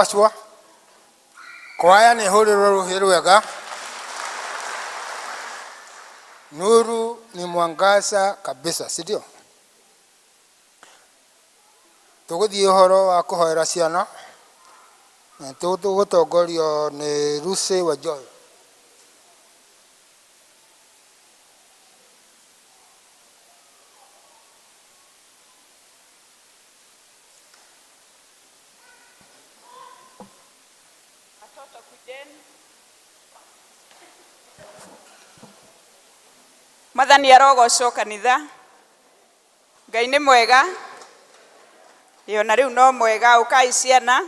arogocwo. Kwaya nĩ hũrĩrwo rũhĩ rwega. Nuru ni mwangaza kabisa, si ndio? Tũgũthiĩ ũhoro wa kũhoera ciana na tũgũtongorio nĩ Lucy wa Joy. Watoto kujeni. Mwathani arogocwo kanitha. Ngai nĩ mwega. Ĩ ona rĩu no mwega. Ũkai ciana,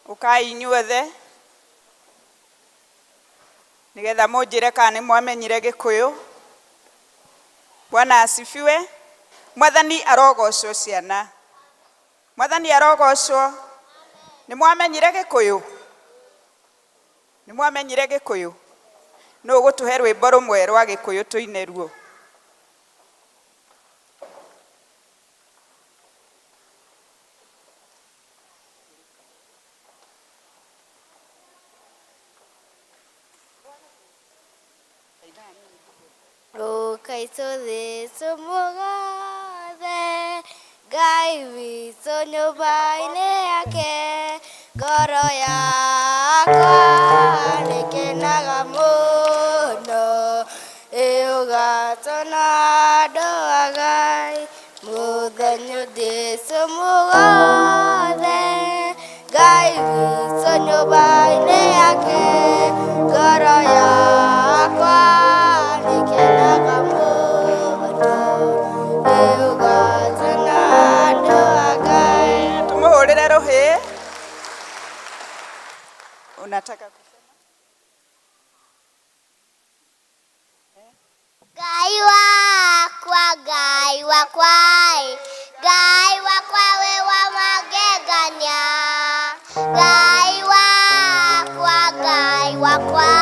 ũkai inyuothe nĩgetha mũnjĩre kana nĩ mwamenyire Gĩkũyũ. Bwana asifiwe. Mwathani arogocwo ciana. Mwathani arogocwo. Nĩ mwamenyire Gĩkũyũ? Nĩ mwamenyire Gĩkũyũ? Nũ ũgũtũhe rwĩmbo rũmwe rwa Gĩkũyũ tũine ruo? Rũkai tũthĩ tũmũgathe Ngai witũ nyũmba-inĩ yake, ngoro yakwa nĩkenaga mũno ĩũgatwo na andũ a Ngai, mũthenya ũthiĩ tũmũgathe Ngai witũ nyũmba-inĩ yake, ngoro yakwa nĩkenaga mũno ĩũgatwo na andũ a Ngai. Tumuhurire ruhi. Unataka kusema? Ngai wakwa, Ngai wakwa, Ngai wakwa we wa magegania. Ngai wakwa, Ngai wakwa,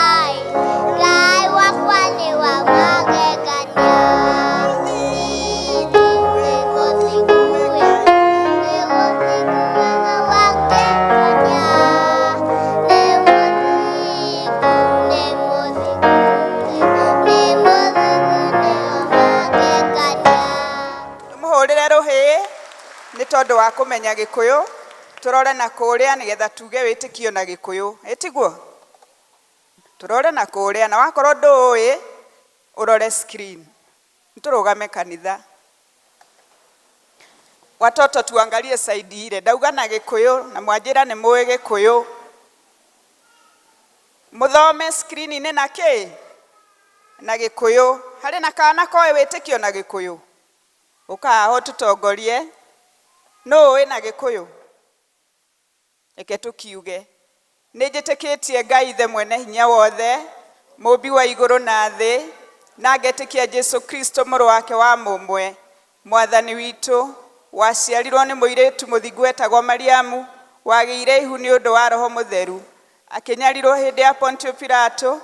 Ngai wakwa nĩ wa magegania. Nĩ mũthingu wega, nĩ mũthingu wega wa magegania. Nĩ mũthingu, nĩ mũthingu, nĩ mũthingu nĩ wa magegania. Tumuhurire ruhi nĩ tondũ wa kũmenya Gĩkũyũ. Tũrore na kũrĩa nĩgetha tuge wĩtĩkio na Gĩkũyũ. Ĩ tiguo? Tũrore na kũrĩa na wakorwo ndũĩ ũrore screen. Tũrũgame kanitha. Watoto tuangalie saidi ile. Ndauga na Gĩkũyũ na mwanjĩra nĩ mũĩ Gĩkũyũ. Mũthome screen-inĩ na kĩ? Na Gĩkũyũ. Harĩ na kana koĩ wĩtĩkio na Gĩkũyũ? Ũka haha ũtũtongorie. Nũ ũĩ na Gĩkũyũ? Reke tũkiuge. Nĩ njĩtĩkĩtie Ngai Ithe mwene hinya wothe, mũmbi wa igũrũ na thĩ, na ngetĩkia Jesu Kristo mũrũ wake wa mũmwe, mwathani witũ, waciarirwo nĩ mũirĩtu mũthingu wetagwo Mariamu, wagĩire ihu nĩ ũndũ wa Roho Mũtheru, akĩnyarirwo hĩndĩ ya Pontio Pilato,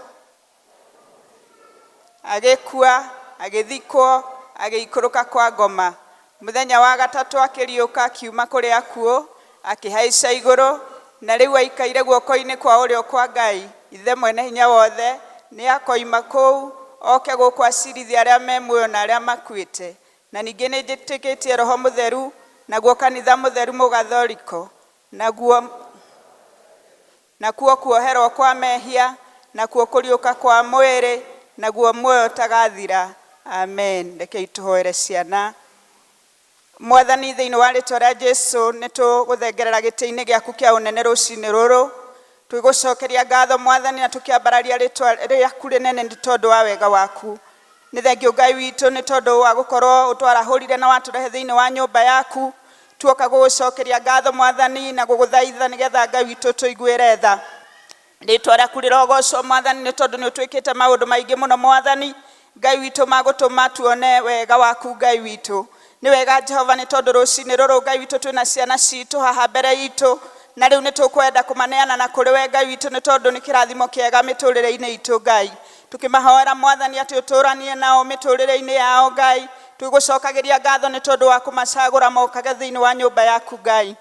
agĩkua, agĩthikwo, agĩikũrũka kwa ngoma. Mũthenya wa gatatũ akĩriũka akiuma kũrĩ akuũ, akĩhaica igũrũ, na rĩu aikaire guoko-inĩ kwa ũrĩo kwa Ngai, Ithe mwene hinya wothe, nĩ akoima kũu, oke gũkũ acirithie arĩa me muoyo na arĩa makuĩte. Na ningĩ nĩ njĩtĩkĩtie Roho Mũtheru, naguo kanitha mũtheru mũgathoriko, naguo kuoherwo kwa mehia, nakuo kũriũka kwa mwĩrĩ, naguo muoyo ũtagathira. Amen. Rekei tũhoere ciana. Mwathani thĩinĩ wa rĩtwa rĩa Jesu nĩ tũgũthengerera gĩtĩ-inĩ gĩaku kĩa ũnene rũcinĩ rũrũ. Twĩgũcokeria ngatho Mwathani na tũkĩambararia rĩtwa rĩaku rĩnene nĩ tondũ wa wega waku. Nĩ thengio Ngai witũ nĩ tondũ wa gũkorwo ũtwarahũrire na watũrehe thĩinĩ wa nyũmba yaku. Tuoka gũgũcokeria ngatho Mwathani na gũgũthaitha nĩgetha Ngai witũ tũiguĩre tha. Rĩtwa rĩaku rĩrogocwo Mwathani nĩ tondũ nĩ ũtwĩkĩte maũndũ maingĩ mũno Mwathani Ngai witũ magũtũma tuone wega waku Ngai witũ. Nĩ wega Jehova nĩ tondũ rũcinĩ rũrũ Ngai witũ twĩna ciana citũ haha mbere itũ, na rĩu nĩ tũkwenda kũmaneana na kũrĩ we Ngai witũ nĩ tondũ nĩ kĩrathimo kĩega mĩtũrĩre-inĩ itũ Ngai. Tũkĩmahoera Mwathani atĩ ũtũranie nao mĩtũrĩre-inĩ yao Ngai. Twĩgũcokagĩria ngatho nĩ tondũ wa kũmacagũra mokage thĩinĩ wa nyũmba yaku Ngai.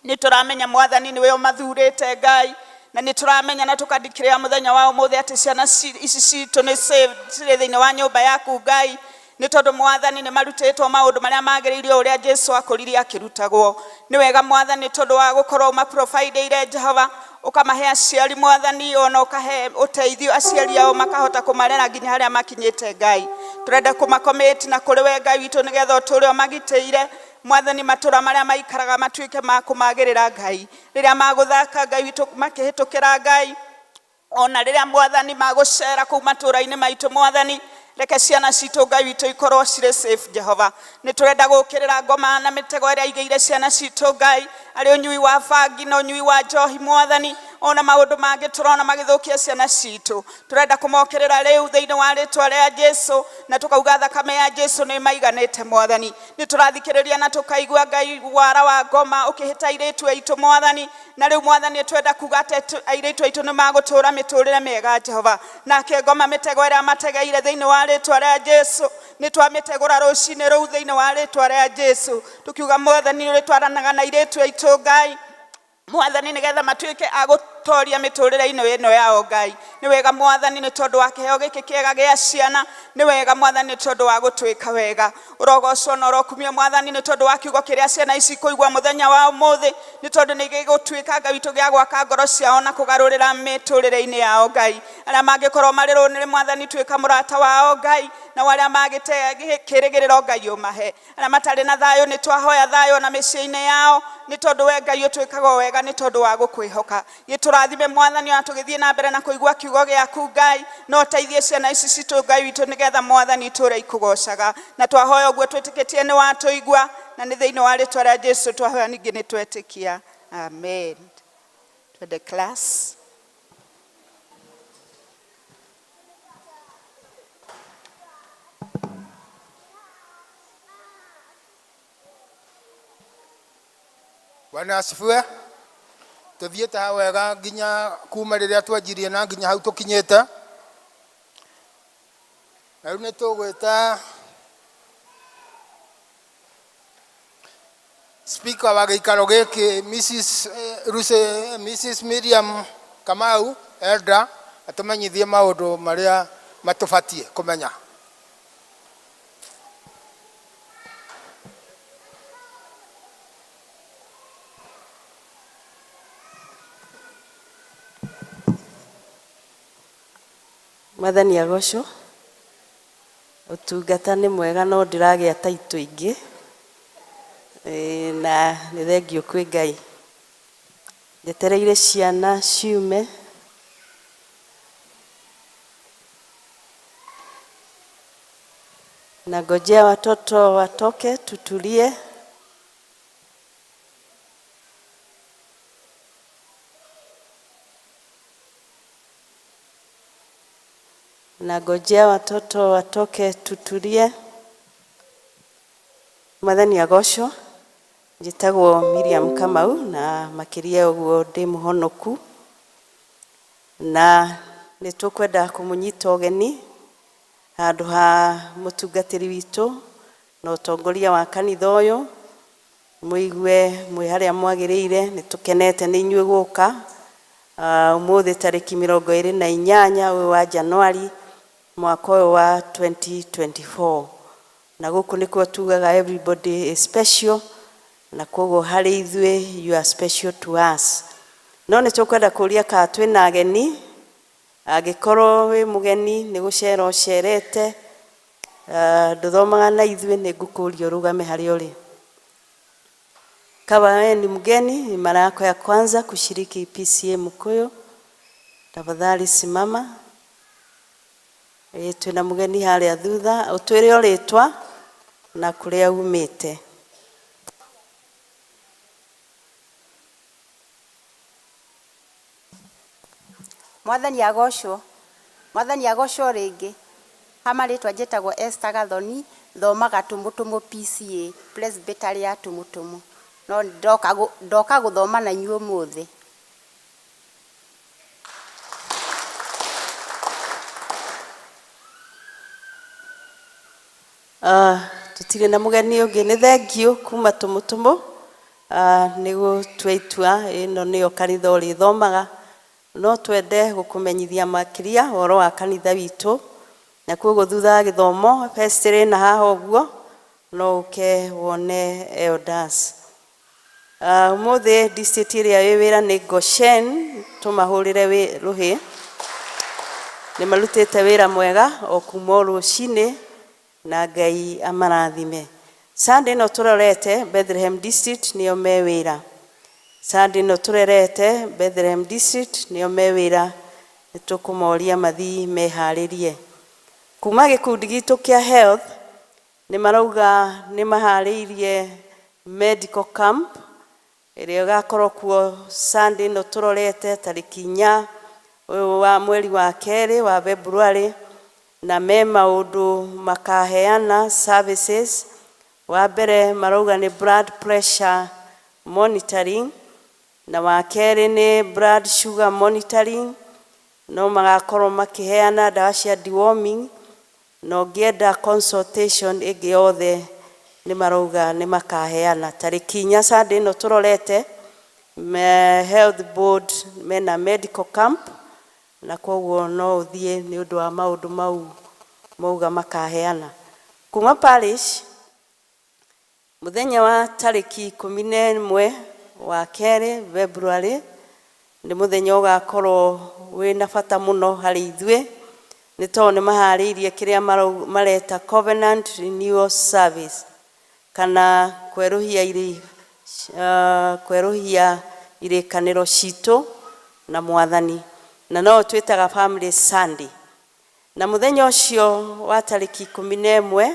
Nĩ tũramenya Mwathani nĩwe ũmathurĩte Ngai, na nĩ tũramenya na tũkandikĩrĩra mũthenya wa ũmũthĩ atĩ ciana ici citũ nĩ saved, cirĩ thĩinĩ wa nyũmba yaku Ngai, nĩ tondũ Mwathani nĩ marutĩtwo maũndũ marĩa magĩrĩire ũrĩa Jesu akũririe akĩrutagwo. Nĩ wega Mwathani tondũ wa gũkorwo ũmaprovideire Jehova, ũkamahe aciari Mwathani, ona ũkahe ũteithio aciari ao makahota kũmarera nginya harĩa makinyĩte Ngai. Tũrenda kũmacommit na kũrĩ we Ngai witũ nĩgetha ũtũũre ũmagitĩire Mwathani, matũra marĩa maikaraga matuĩke ma kũmagĩrĩra Ngai, rĩrĩa magũthaka Ngai witũ makĩhĩtũkĩra Ngai, ona rĩrĩa Mwathani magũcera kũu matũra-inĩ maitũ Mwathani, reke ciana citũ Ngai witũ ikorwo cirĩ safe Jehova. Nĩ tũrenda gũkĩrĩra ngoma na mĩtego ĩrĩa igĩire ciana citũ Ngai, arĩ ũnyui wa bangi na ũnyui wa njohi Mwathani, ona maũndũ mangĩ tũrona magĩthũkia ciana citũ. Tũrenda kũmokĩrĩra rĩu thĩinĩ wa rĩtwa rĩa Jesu, na tũkauga thakame ya Jesu nĩ maiganĩte Mwathani. Nĩ tũrathikĩrĩria na tũkaigua Ngai wara wa ngoma ũkĩhĩta airĩtu aitũ Mwathani, na rĩu Mwathani twenda kuga atĩ airĩtu aitũ nĩ magũtũũra mĩtũũrĩre mĩega Jehova. Nake ngoma mĩtego ĩrĩa mategeire thĩinĩ wa rĩtwa rĩa Jesu nĩ twamĩtegũra rũcinĩ rũu thĩinĩ wa rĩtwa rĩa Jesu, tukiuga Mwathani ũrĩtwaranaga na airĩtu aitũ Ngai Mwathani, nĩgetha matuĩke a gũtoria mĩtũũrĩre-inĩ ĩno yao Ngai. Nĩ wega Mwathani nĩ tondũ wa kĩheo gĩkĩ kĩega gĩa ciana, nĩ wega Mwathani nĩ tondũ wa gũtwĩka wega. Ũrogocwo na ũrokumio Mwathani nĩ tondũ wa kiugo kĩrĩa ciana ici kũigua mũthenya wa ũmũthĩ, nĩ tondũ nĩ gĩgũtuĩka Ngai witũ gĩa gwaka ngoro ciao na kũgarũrĩra mĩtũũrĩre-inĩ yao Ngai. Arĩa mangĩkorwo marĩ rũnĩrĩ Mwathani tuĩka mũrata wao Ngai, na arĩa magĩte kĩrĩgĩrĩro Ngai ũmahe. Arĩa matarĩ na thayũ nĩ twahoya thayũ na mĩciĩ-inĩ yao, nĩ tondũ we Ngai ũtwĩkaga wega nĩ tondũ wa gũkwĩhoka. Gĩtũrathime Mwathani ona tũgĩthiĩ na mbere na kũigua kiugo gĩaku Ngai, no ũteithie ciana ici citũ Ngai witũ nĩgetha Mwathani itũũre ikũgocaga. Na twahoya ũguo twĩtĩkĩtie nĩ watũigua, na nĩ thĩinĩ wa rĩtwa rĩa Jesu twahoya ningĩ nĩ twetĩkia. Amen. Twende class. Bwana asifiwe. Tuthiĩte ha wega nginya kuma rĩrĩa twanjirie na nginya hau tũkinyĩte. Na rĩu nĩ tũgwĩta speaker wa gĩikaro gĩkĩ Mrs. Lucy, Mrs. Miriam Kamau elder atũmenyithie maũndũ marĩa matũbatiĩ kũmenya. Mwathani agocwo. Ũtungata nĩ mwega no ndĩragĩa taitũ ingĩ, na nĩ thengiũ kwĩ Ngai. Njetereire ciana ciume. Nangojea watoto watoke tutulie. Nangojea watoto watoke tutulie. Mwathani agocwo. Njĩtagwo Miriam Kamau na makĩria ũguo ndĩ mũhonoku, na nĩ tũkwenda kũmũnyita ũgeni handũ ha mũtungatĩri witũ na ũtongoria wa kanitha ũyũ, mũigue mwĩ harĩa mwagĩrĩire. Nĩ tũkenete nĩ inyuĩ gũka ũmũthĩ tarĩki 28 ũyũ wa Januari mwaka ũyũ wa 2024, na gũkũ nĩkuo tugaga everybody is special, na koguo harĩ ithuĩ you are special to us. No nĩ tũkwenda kũria kana twĩna ageni. Angĩkorwo wĩ mũgeni nĩ gũcera ũcerete, ndũthomaga na ithuĩ, nĩ ngũkũria ũrũgame harĩa ũrĩ. Kama wewe ni mgeni, ni mara yako ya kwanza kushiriki PCEA Mukuyu, tafadhali simama. Twĩna mũgeni harĩa thutha, ũtwĩre ũrĩtwa na kũrĩa umĩte. Mwathani agocwo. Mwathani agocwo rĩngĩ. Ha marĩtwa njĩtagwo Esther Gathoni, thomaga Tumutumu PCEA, Presbytery ya Tumutumu. No ndoka gũthoma na inyuĩ ũmũthĩ. Tũtirĩ na mũgeni ũngĩ. Nĩ thengiũ kuma Tumutumu. Nĩ gũtua itua ĩno nĩyo kanitha ũrĩthomaga, no twende gũkũmenyithia makĩria ũhoro wa kanitha witũ, na koguo thutha wa gĩthomo vestry ĩna haha ũguo, no ũke wone elders. Ũmũthĩ district ĩrĩa ĩ wĩra nĩ Goshen, tũmahũrĩre rũhĩ. Nĩ marutĩte wĩra mwega o kuma o rũcinĩ na Ngai amarathime. Sunday ĩno tũrorete Bethlehem district nĩo me wĩra. Sunday ĩno tũrorete Bethlehem district nĩo me wĩra, nĩ tũkũmoria mathiĩ meharĩrie. Kuma gĩkundi gitũ kĩa health nĩ marauga nĩ maharĩirie medical camp ĩrĩa ĩgakorwo kuo Sunday ĩno tũrorete tarĩki 4 ũyũ wa mweri wa kerĩ wa February, na me maũndũ makaheana services. Wa mbere marauga nĩ blood pressure monitoring, na wa kerĩ nĩ blood sugar monitoring, no magakorwo makĩheana ndawa cia deworming, na ũngĩenda consultation ĩngĩ yothe nĩ marauga nĩ makaheana. Tarĩki 4 Sunday ĩno tũrorete, health board mena medical camp, na koguo no ũthiĩ nĩ ũndũ wa maũndũ mau mauga makaheana. Kuma parish, mũthenya wa tarĩki 11 wa kerĩ February nĩ mũthenya ũgakorwo wĩna bata mũno harĩ ithuĩ, nĩ tondũ nĩ maharĩirie kĩrĩa mareta Covenant Renewal Service, kana kwerũhia irĩkanĩro citũ na Mwathani, na no twĩtaga Family Sunday. Na mũthenya ũcio wa tarĩki 11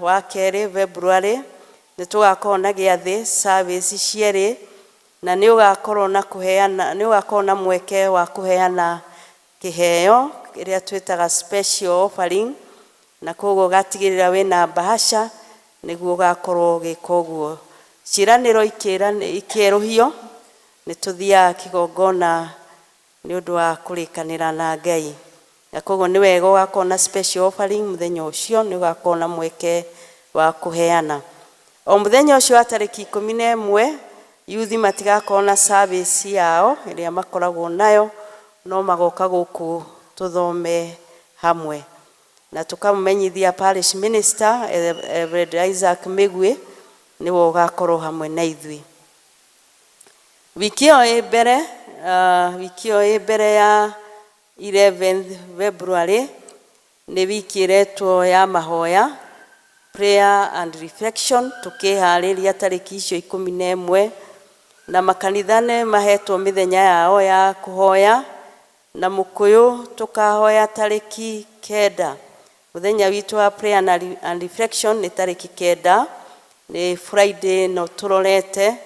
wa kerĩ February nĩ tũgakorwo na gĩathĩ service cierĩ, na nĩ ũgakorwo na kũheana, nĩ ũgakorwo na mweke wa kũheana kĩheo ĩrĩa twĩtaga special offering, na koguo ũgatigĩrĩra wĩna bahasha nĩguo ũgakorwo ũgĩka ũguo. Ciĩranĩro ikĩerũhio nĩ tũthiaga kĩgongona nĩ ũndũ wa kũrĩkanĩra na Ngai, na koguo nĩ wega ũgakorwo na special offering mũthenya ũcio, nĩ ũgakorwo na mweke wa kũheana. O mũthenya ũcio wa tarĩki 11, yuthi matigakorwo na service yao ĩrĩa makoragwo nayo, no magoka gũkũ tũthome hamwe. Na tũkamũmenyithia parish minister Reverend Isaac Mĩgwi nĩwe ũgakorwo hamwe na ithuĩ. Wiki ĩyo ĩ mbere, wiki ĩyo ĩ mbere ya 11th February nĩ wiki ĩretwo ya mahoya, prayer and reflection, tũkĩharĩria tarĩki icio 11, na makanitha nĩ mahetwo mĩthenya yao ya kũhoya, na Mũkũyũ tũkahoya tarĩki 9. Mũthenya witũ wa prayer and reflection nĩ tarĩki 9, nĩ Friday no tũrorete,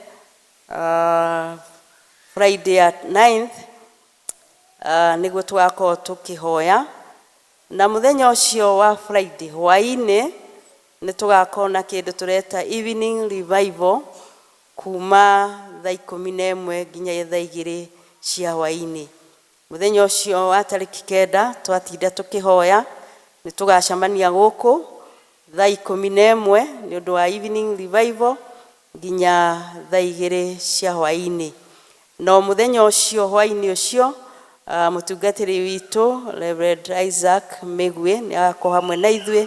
Friday at 9th, nĩguo tũgakorwo tũkĩhoya. Na mũthenya ũcio wa Friday hwaĩ-inĩ nĩ tũgakorwo na kĩndũ tũreta evening revival kuma thaa 11 nginya thaa 2 cia hwaĩ-inĩ. Mũthenya ũcio wa tarĩki 9 twatinda tũkĩhoya, nĩ tũgacemania gũkũ thaa 11 nĩ ũndũ wa evening revival nginya thaa 2 cia hwaĩ-inĩ. No mũthenya ũcio hwaĩ-inĩ ũcio, mũtungatĩri witũ Reverend Isaac Mĩgwi nĩ agakorwo hamwe na ithuĩ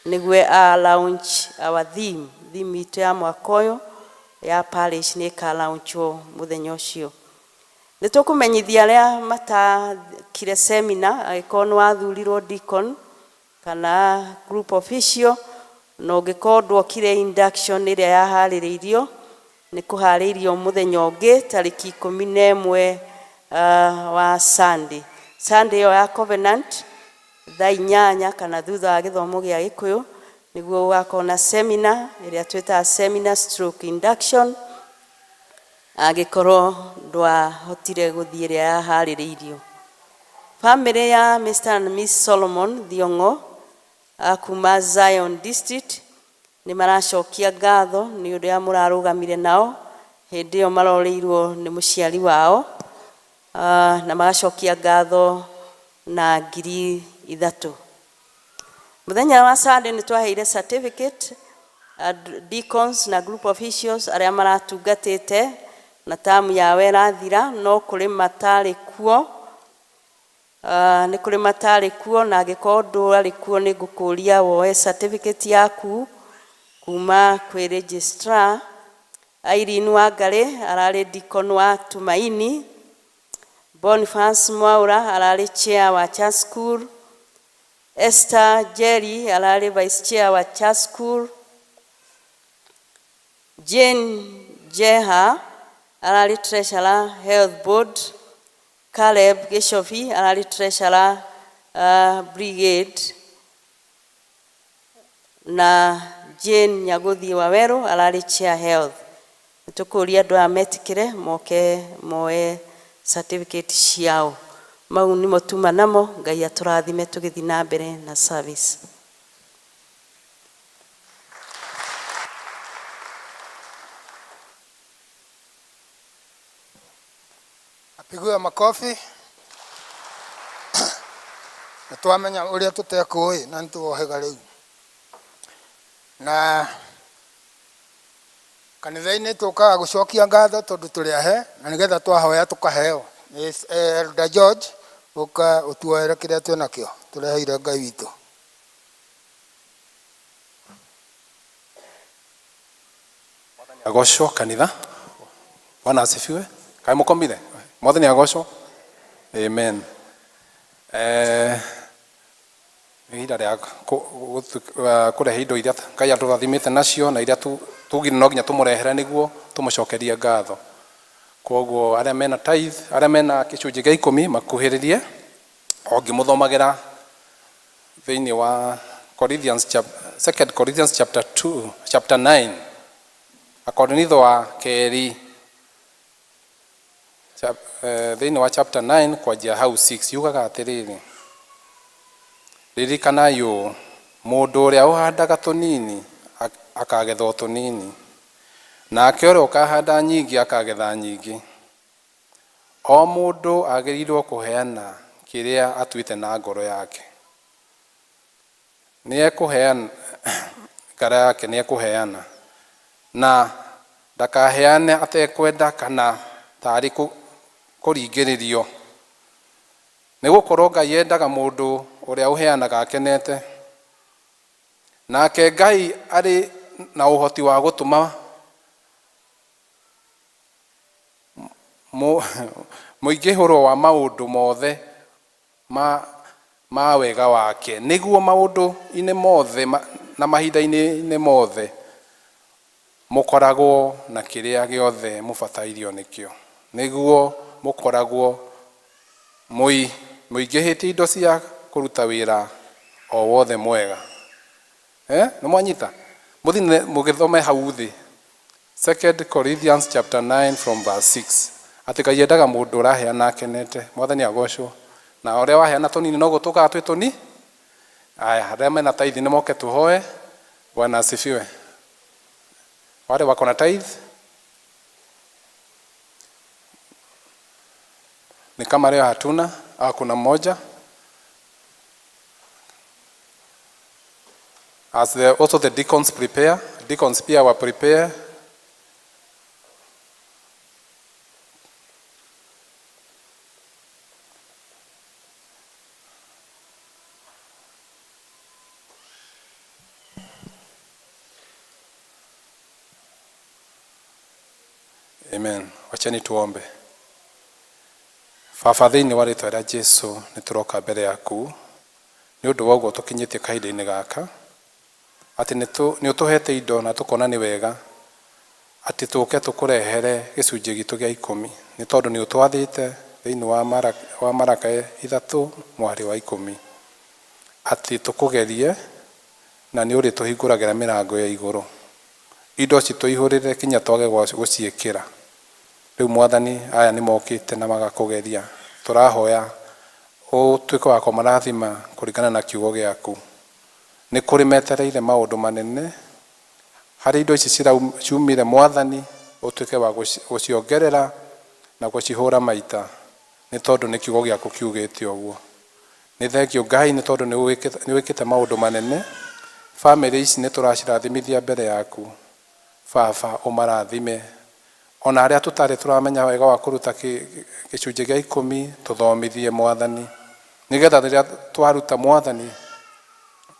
nĩguo a launch our theme, theme itũ ya mwaka ũyũ ya parish nĩ ĩka launchwo mũthenya ũcio. Nĩ tũkũmenyithia arĩa matakire seminar, angĩkorwo nĩ wathurirwo deacon kana group official, na ũngĩkorwo ndwokire induction ĩrĩa yaharĩrĩirio, nĩ kũharĩirio mũthenya ũngĩ tarĩki 11 wa Sunday. Sunday ĩyo ya Covenant thaa 8 kana thutha wa gĩthomo gĩa Gĩkũyũ nĩguo gũgakorwo na seminar ĩrĩa twĩtaga seminar stroke induction, angĩkorwo ndwahotire gũthiĩ ĩrĩa yaharĩrĩirio. Family ya Mr and Miss Solomon Thiong'o a kuma Zion District nĩ maracokia ngatho nĩ ũrĩa mũrarũgamire nao hĩndĩ ĩyo marorĩirwo nĩ mũciari wao, na magacokia ngatho na 3,000. Mũthenya wa Sunday nĩ twaheire certificate Deacons na group officials arĩa maratungatĩte na tamu yao ĩrathira no kũrĩ matarĩ kuo. Nĩ kũrĩ matarĩ kuo na angĩkorwo ndũarĩ kuo nĩ ngũkũria woe certificate yaku kuma kwĩ registrar. Irene Wangari ararĩ deacon wa Tumaini. Boniface Mwaura ararĩ chair wa Church School. Esther Jerry ararĩ vice chair wa Church School. Jane Jeha ararĩ treasurer Health Board. Caleb Gichobi ararĩ treasurer Brigade na Jane Nyaguthi Waweru ararĩ chair Health. Nĩtũkũria andũ aya metĩkĩre moke moe certificate ciao. Mau nĩmo tuma namo. Ngai atũrathime tũgĩthiĩ na mbere na service. Apigiwe makofi. Na twamenya ũrĩa tũtekũĩ na nĩtũwohega rĩu. Na kanitha-inĩ tũkaga gũcokia ngatho tondũ tũrĩ ahe na nĩgetha twahoya tũkaheo. Elder George, ũka ũtuoere kĩrĩa twĩnakĩo tũreheire Ngai witũ. Agocwo kanitha. Bwana asifiwe. Kaĩ mũkomire? Mwathani agocwo. Amen. Nĩ ihinda rĩa kũrehe indo iria Ngai atũrathimĩte nacio na iria tugire no nginya tũmũrehere nĩguo tũmũcokerie ngatho. Koguo arĩa mena tithe, arĩa mena gĩcunjĩ gĩa ikũmi makuhĩrĩrie o ngĩmũthomagĩra thĩinĩ wa Corinthians Second Corinthians chapter 2 chapter 9 Akorinitho wa kerĩ thĩinĩ wa chapter 9 kwanjia hau 6 yugaga atĩrĩrĩ, ririkanai ũũ, mũndũ ũrĩa ũhandaga tũnini akagetha o tũnini, nake ũrĩa ũkahanda nyingĩ akagetha nyingĩ. O mũndũ agĩrĩirwo kũheana kĩrĩa atuĩte na ngoro yake. Nĩekũheana ngoro yake, nĩekũheana na ndakaheane atekwenda kana tarĩ kũringĩrĩrio, nĩgũkorwo Ngai endaga mũndũ ũrĩa ũheanaga akenete. Nake Ngai arĩ na ũhoti wa gũtũma mũingĩhũro wa maũndũ mothe ma wega wake, nĩguo maũndũ-inĩ mothe na mahinda-inĩ mothe mũkoragwo na kĩrĩa gĩothe mũbatairio nĩkĩo, nĩguo mũkoragwo mũingĩhĩtie indo cia kũruta wĩra o wothe mwega. Nĩ mwanyita? Mũthiĩ mũgĩthome hau thĩ Second Corinthians chapter 9 from verse 6 atĩ Ngai endaga mũndũ ũraheana akenete. Mwathani agocwo. Na ũrĩa waheana tũnini noguo tũkaga twĩ tũni. Aya, arĩa mena tithe nĩ moke tũhoe. Bwana asifiwe. Wale wako na tithe ni kama leo hatuna, kuna mmoja. As also the deacons prepare, deacons pia wa prepare. Amen. Wacheni tuombe. Baba, thĩinĩ wa rĩtwa rĩa Jesu nĩ tũroka mbere yaku nĩ ũndũ wa ũguo tũkinyĩtie kahinda-inĩ gaka atĩ nĩ ũtũhete indo na tũkona nĩ wega atĩ tũke tũkũrehere gĩcunjĩ gitũ gĩa ikũmi, nĩ tondũ nĩ ũtwathĩte thĩinĩ wa Maraka 3:10 atĩ tũkũgerie na nĩ ũrĩtũhingũragĩra mĩrango ya igũrũ, indo citũihũrĩre kinya twage gũciĩkĩra. Rĩu Mwathani, aya nĩ mokĩte na magakũgeria, tũrahoya ũtuĩke wa kũmarathima kũringana na kiugo gĩaku. Nĩ kũrĩ metereire maũndũ manene harĩ indo ici ciumire, Mwathani, ũtuĩke wa gũciongerera na gũcihũra maita, nĩ tondũ nĩ kiugo gĩaku kiugĩte ũguo. Nĩ thengio Ngai nĩ tondũ nĩ wĩkĩte maũndũ manene Bamĩrĩ ici nĩ tũracirathimithia mbere yaku. Baba, ũmarathime. Ona arĩa tũtarĩ tũramenya wega wa kũruta gĩcunjĩ gĩa ikũmi, tũthomithie Mwathani, nĩgetha rĩrĩa twaruta Mwathani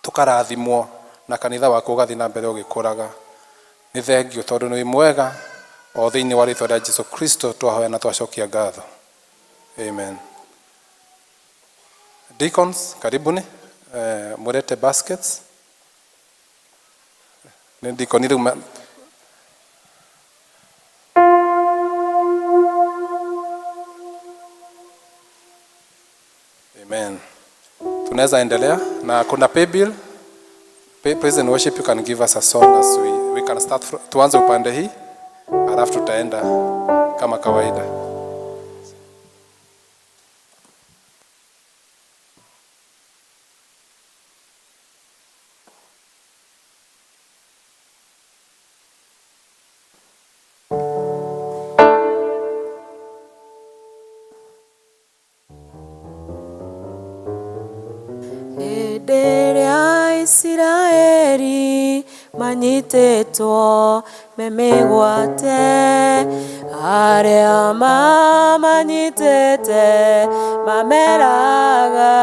tũkarathimwo na kanitha waku ũgathiĩ na mbere ũgĩkũraga. Nĩ thengiũ tondũ nĩ mwega, o thĩinĩ wa rĩtwa rĩa Jesu Kristo twahoya na twacokia ngatho. Amen. Deacons, karibuni. Murete baskets. Nĩ deacon rĩu. Amen. Tunaweza endelea na kuna pay bill. Praise and worship, you can give us a song as we can start tuanze upande hii alafu tutaenda kama kawaida. Hĩndĩ ĩrĩa Isiraeli manyitĩtwo me mĩgwate, arĩa mamanyitĩte mameraga,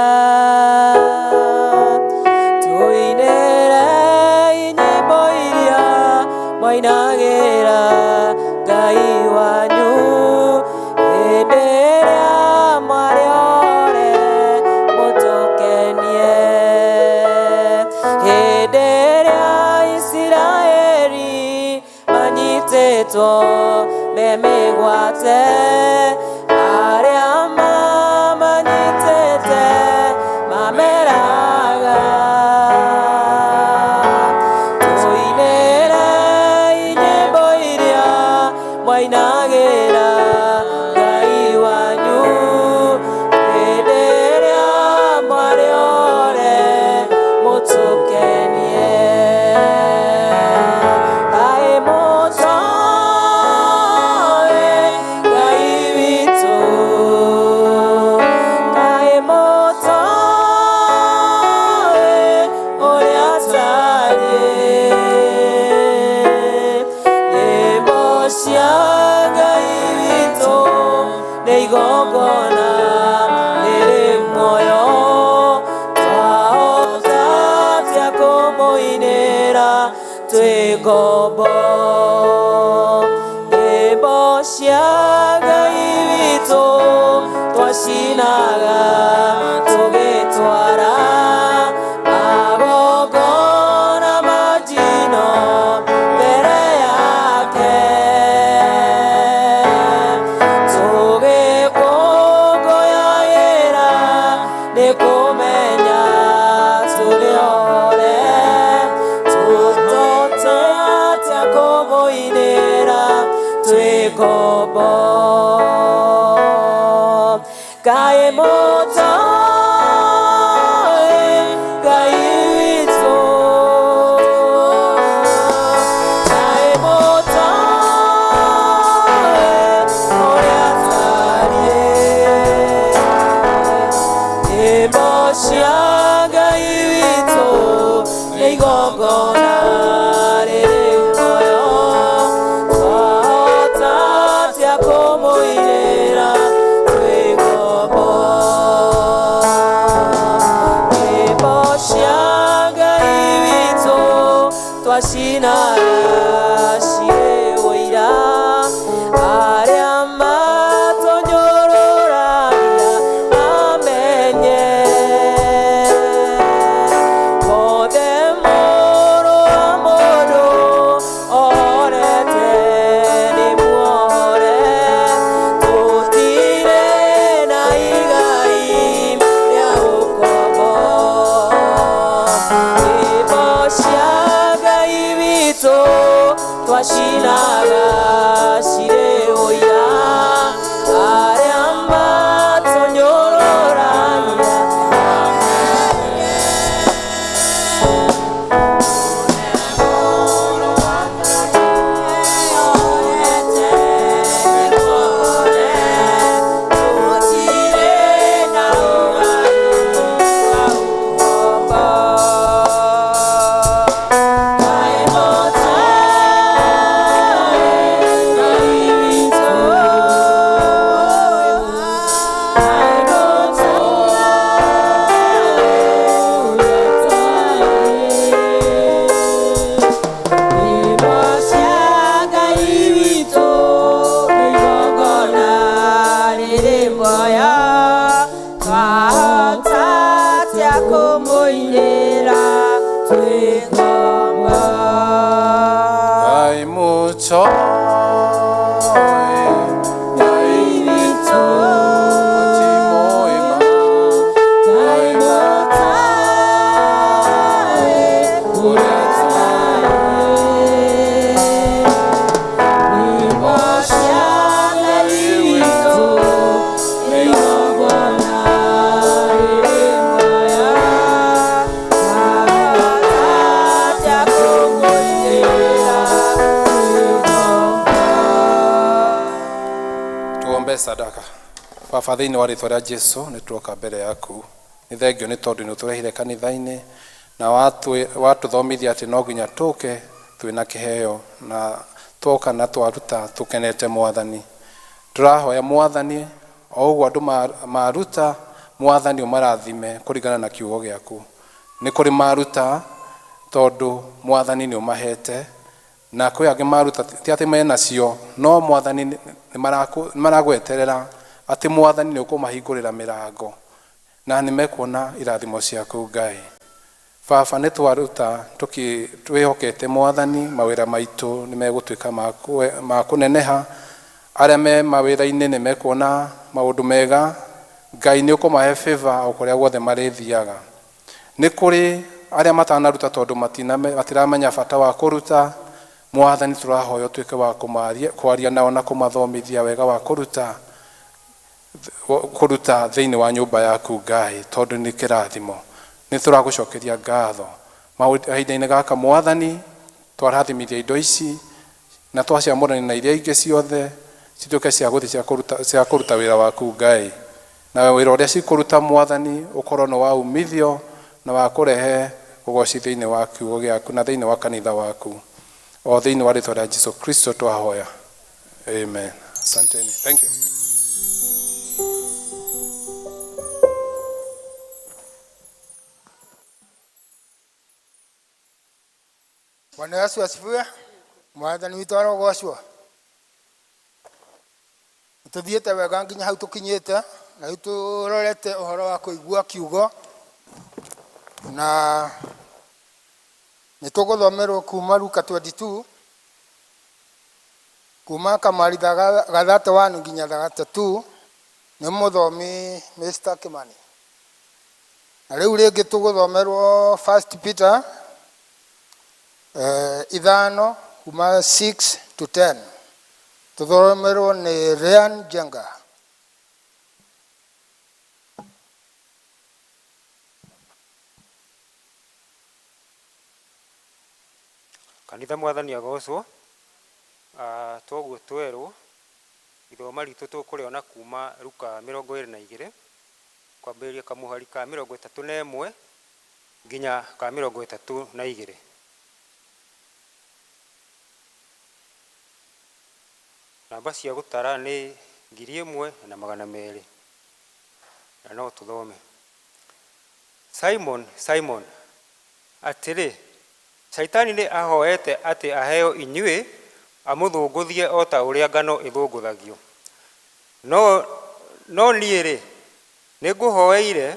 tũinĩre nyĩmbo iria mwainagĩra Ngai wanyu hĩndĩ ĩrĩa mwarĩ ore mũtũkenie. Hĩndĩ ĩrĩa Isiraeli manyitĩtwo me mĩgwate, arĩa mamanyitĩte mameraga, tũinĩre nyĩmbo iria mwainagĩra Ngai wanyu hĩndĩ ĩrĩa mwarĩ ore mũtũkenie. Kaĩ mũtoĩ Ngai witũ, kaĩ mũtoĩ ũrĩa atariĩ, nyĩmbo cia Ngai witũ nĩ igongona rĩrĩ muoyo, twahota atĩa kũmũinĩra twĩ ngombo. Nyĩmbo cia Ngai witũ twacinaga tũgĩtwara magongona ma njino mbere yake, tũgĩkũngũyagĩra nĩ kũmenya tũrĩ ore, tũtote atĩa kũmũinĩra twĩ ngombo. Kaĩ mũtoĩ Ngai witũ, kaĩ mũtoĩ ũrĩa atariĩ, nyĩmbo cia Ngai witũ nĩ igongona rĩrĩ muoyo, twahota atĩa kũmũinĩra twĩ ngombo. Nyĩmbo cia Ngai witũ twacinaga cirĩ ũira, arĩa matũnyũrũragia mamenye othe mũrũ wa mũndũ orete nĩ muohore, tũtirĩ na igai rĩa ũkombo. Nyĩmbo cia Ngai witũ twacinaga cirĩ ũira, arĩa matũnyũrũragia. Sadaka. Baba thĩinĩ wa rĩtwa rĩa Jesu nĩ tuoka mbere yaku. Nĩ thengio nĩ tondũ nĩ ũtũrehire kanitha-inĩ na watũthomithia atĩ no nginya tũke twĩna kĩheo na twoka na twaruta tũkenete Mwathani. Tũrahoya Mwathani o ũguo andũ maruta Mwathani ũmarathime kũringana na kiugo gĩaku. Nĩ kũrĩ maruta tondũ Mwathani nĩ ũmahete na kwĩ angĩ maruta ti atĩ menacio no Mwathani nĩ maragweterera atĩ Mwathani nĩ ũkũmahingũrĩra mĩrango na nĩ mekuona irathimo ciaku Ngai. Baba nĩ twaruta twĩhokete Mwathani mawĩra maitũ nĩ megũtuĩka ma kũneneha arĩa me mawĩra-inĩ nĩ mekuona maũndũ mega Ngai nĩ ũkũmahe favor o kũrĩa guothe marĩthiaga. Nĩ kũrĩ arĩa matanaruta tondũ matiramenya bata wa kũruta Mwathani tũrahoya ũtuĩke wa kwaria nao na kũmathomithia wega wa kũruta thĩinĩ wa nyũmba yaku Ngai tondũ nĩ kĩrathimo. Nĩ tũragũcokeria ngatho mahinda-inĩ gaka Mwathani twarathimithia indo ici na twaciamũrania na iria ingĩ ciothe cituĩke cia gũthiĩ cia kũruta wĩra waku Ngai na wĩra ũrĩa cikũruta Mwathani ũkorwo nĩ wa umithio na wa kũrehe ũgoci thĩinĩ wa kiugo gĩaku na thĩinĩ wa kanitha waku o thĩinĩ wa rĩtwa rĩa Jesu Kristo twahoya. Amen. Asanteni. Thank you. Bwana Yesu asifiwe. Mwathani witũ arogocwo. Tũthiĩte wega nginya hau tũkinyĩte na rĩu tũrorete ũhoro wa kũigua kiugo na nĩ tũgũthomerwo kuma Luka 22 kuma kamari ga 31 nginya 32 nĩ mũthomi Mr. Kimani. Na rĩu rĩngĩ tũgũthomerwo 1 Peter 5 kuma 6 to 10 tũthomerwo nĩ Ryan Jenga. Kanitha Mwathani agocwo. Toguo twerwo ithoma ritũ tũkũrĩona kuma Luka 22 kwambĩrĩria kamũhari ka 31 nginya ka 32. Namba cia gũtara nĩ 1200 na no tũthome. Simon, Simon, atĩrĩ Shaitani nĩ ahoete atĩ aheo inyuĩ amũthũngũthie o ta ũrĩa ngano ĩthũngũthagio. No niĩ-rĩ, nĩngũhoeire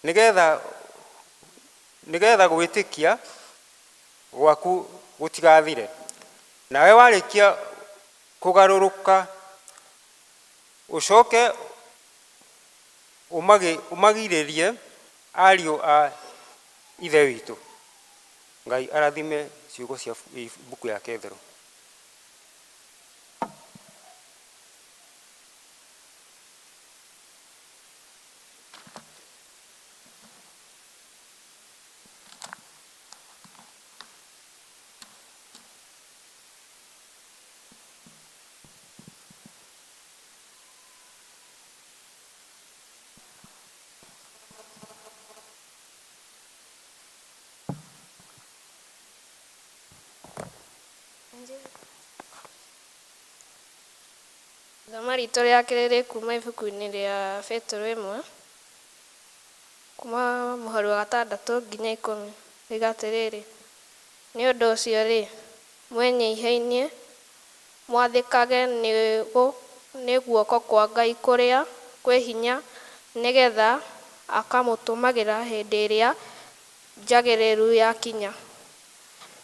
nĩgetha gwĩtĩkia gwaku gũtigathire. Nawe warĩkia kũgarũrũka ũcoke ũmagirĩrie ariũ a Ithe witũ. Ngai arathime ciugo cia ibuku yake theru. Ithoma ritũ rĩa kerĩ kuma ibuku-inĩ rĩa Petero 1 kuma mũhari wa 6 nginya 10 riuga atĩrĩrĩ, nĩ ũndũ ũcio rĩ, mwenyihainie mwathĩkage nĩ guoko kwa Ngai kũrĩa kwĩ hinya, nĩgetha akamũtũmagĩra hĩndĩ ĩrĩa njagĩrĩru yakinya,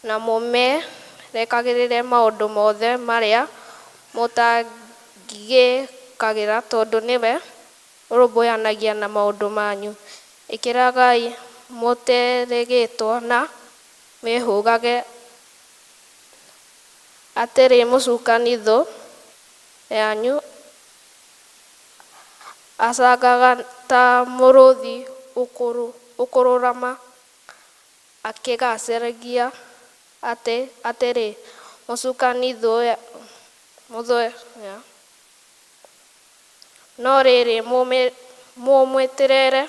na mũmerekagĩrĩre maũndũ mothe marĩa mũtangĩĩkagĩra, tondũ nĩwe ũrũmbũyanagia na maũndũ manyu. Ĩkĩragai mũterĩgĩtwo na mwĩhũgage atĩrĩ, mũcukani thũ yanyu acangaga ta mũrũũthi ũkũrũrama akĩgacaragia atĩrĩ, mũcukani thũ ya No rĩrĩ, mũmweterere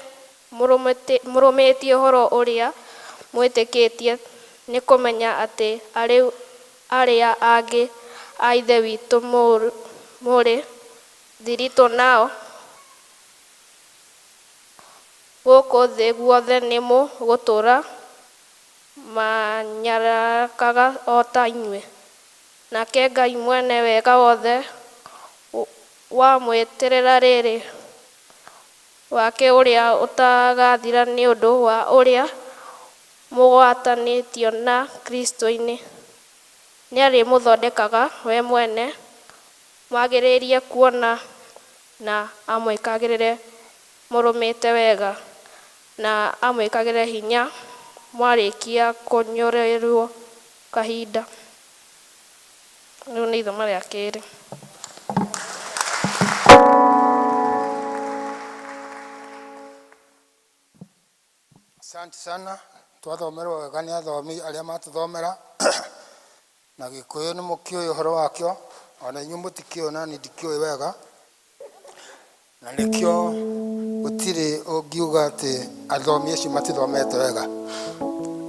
mũrũmĩtie ũhoro ũrĩa mwĩtĩkĩtie, nĩ kũmenya atĩ arĩa angĩ a Ithe witũ mũrĩ thiritũ nao gũkũ thĩ guothe nĩ mũgũtũũra manyamarĩkaga o ta inyuĩ. Nake Ngai mwene wega wothe wamwĩtĩra riri wake ũrĩa ũtagathira nĩ ũndũ wa ũrĩa mũgwatanĩtio na Kristo-inĩ, nĩarĩmũthondekaga we mwene mwagĩrĩrie kuona na amwĩkagĩre mũrũmĩte wega, na amwĩkagĩre hinya mwarĩkia kũnyũrũrio kahinda. Rĩu nĩ ithoma rĩa kerĩ. Asante sana. Twathomerwo wega nĩ athomi arĩa matũthomera na Gĩkũyũ nĩ mũkĩũĩ ũhoro wakĩo, ona inyuĩ mũtikĩũĩ na niĩ ndikĩũĩ wega, na nĩkĩo gũtirĩ ũngiuga atĩ athomi acio matithomete wega.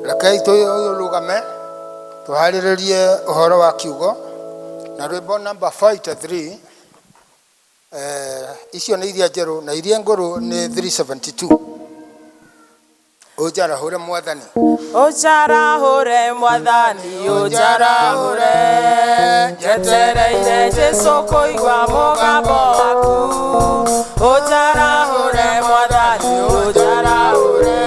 Rekei tũrũgame tũharĩrĩrie ũhoro wa kiugo na rwĩmbo namba 43. Icio nĩ iria njerũ na iria ngũrũ nĩ 372. Ũnjarahũre Mwathani. Ũnjarahũre Mwathani, ũnjarahũre, njetereire Jesũ kũigua mũgambo waku. Ũnjarahũre Mwathani, ũnjarahũre,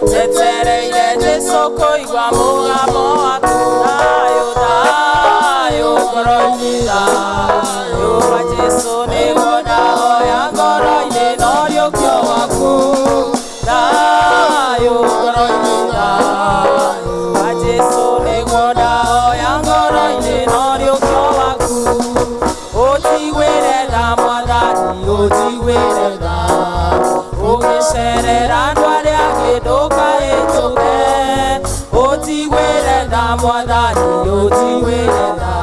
njetereire Jesũ kũigua mũgambo waku. Thayũ, thayũ ngoro-inĩ, thayũ wa Jesũ nĩguo ndahoya ngoro-inĩ, no ũriũkio waku. Thayũ ngoro-inĩ, thayũ wa Jesũ nĩguo ndahoya ngoro-inĩ, no ũriũkio waku. Ũnjiguĩre tha Mwathani, ũnjiguĩre tha, ũgĩcerera andũ arĩa angĩ ndũkahĩtũke. Ũnjiguĩre tha Mwathani, ũnjiguĩre tha,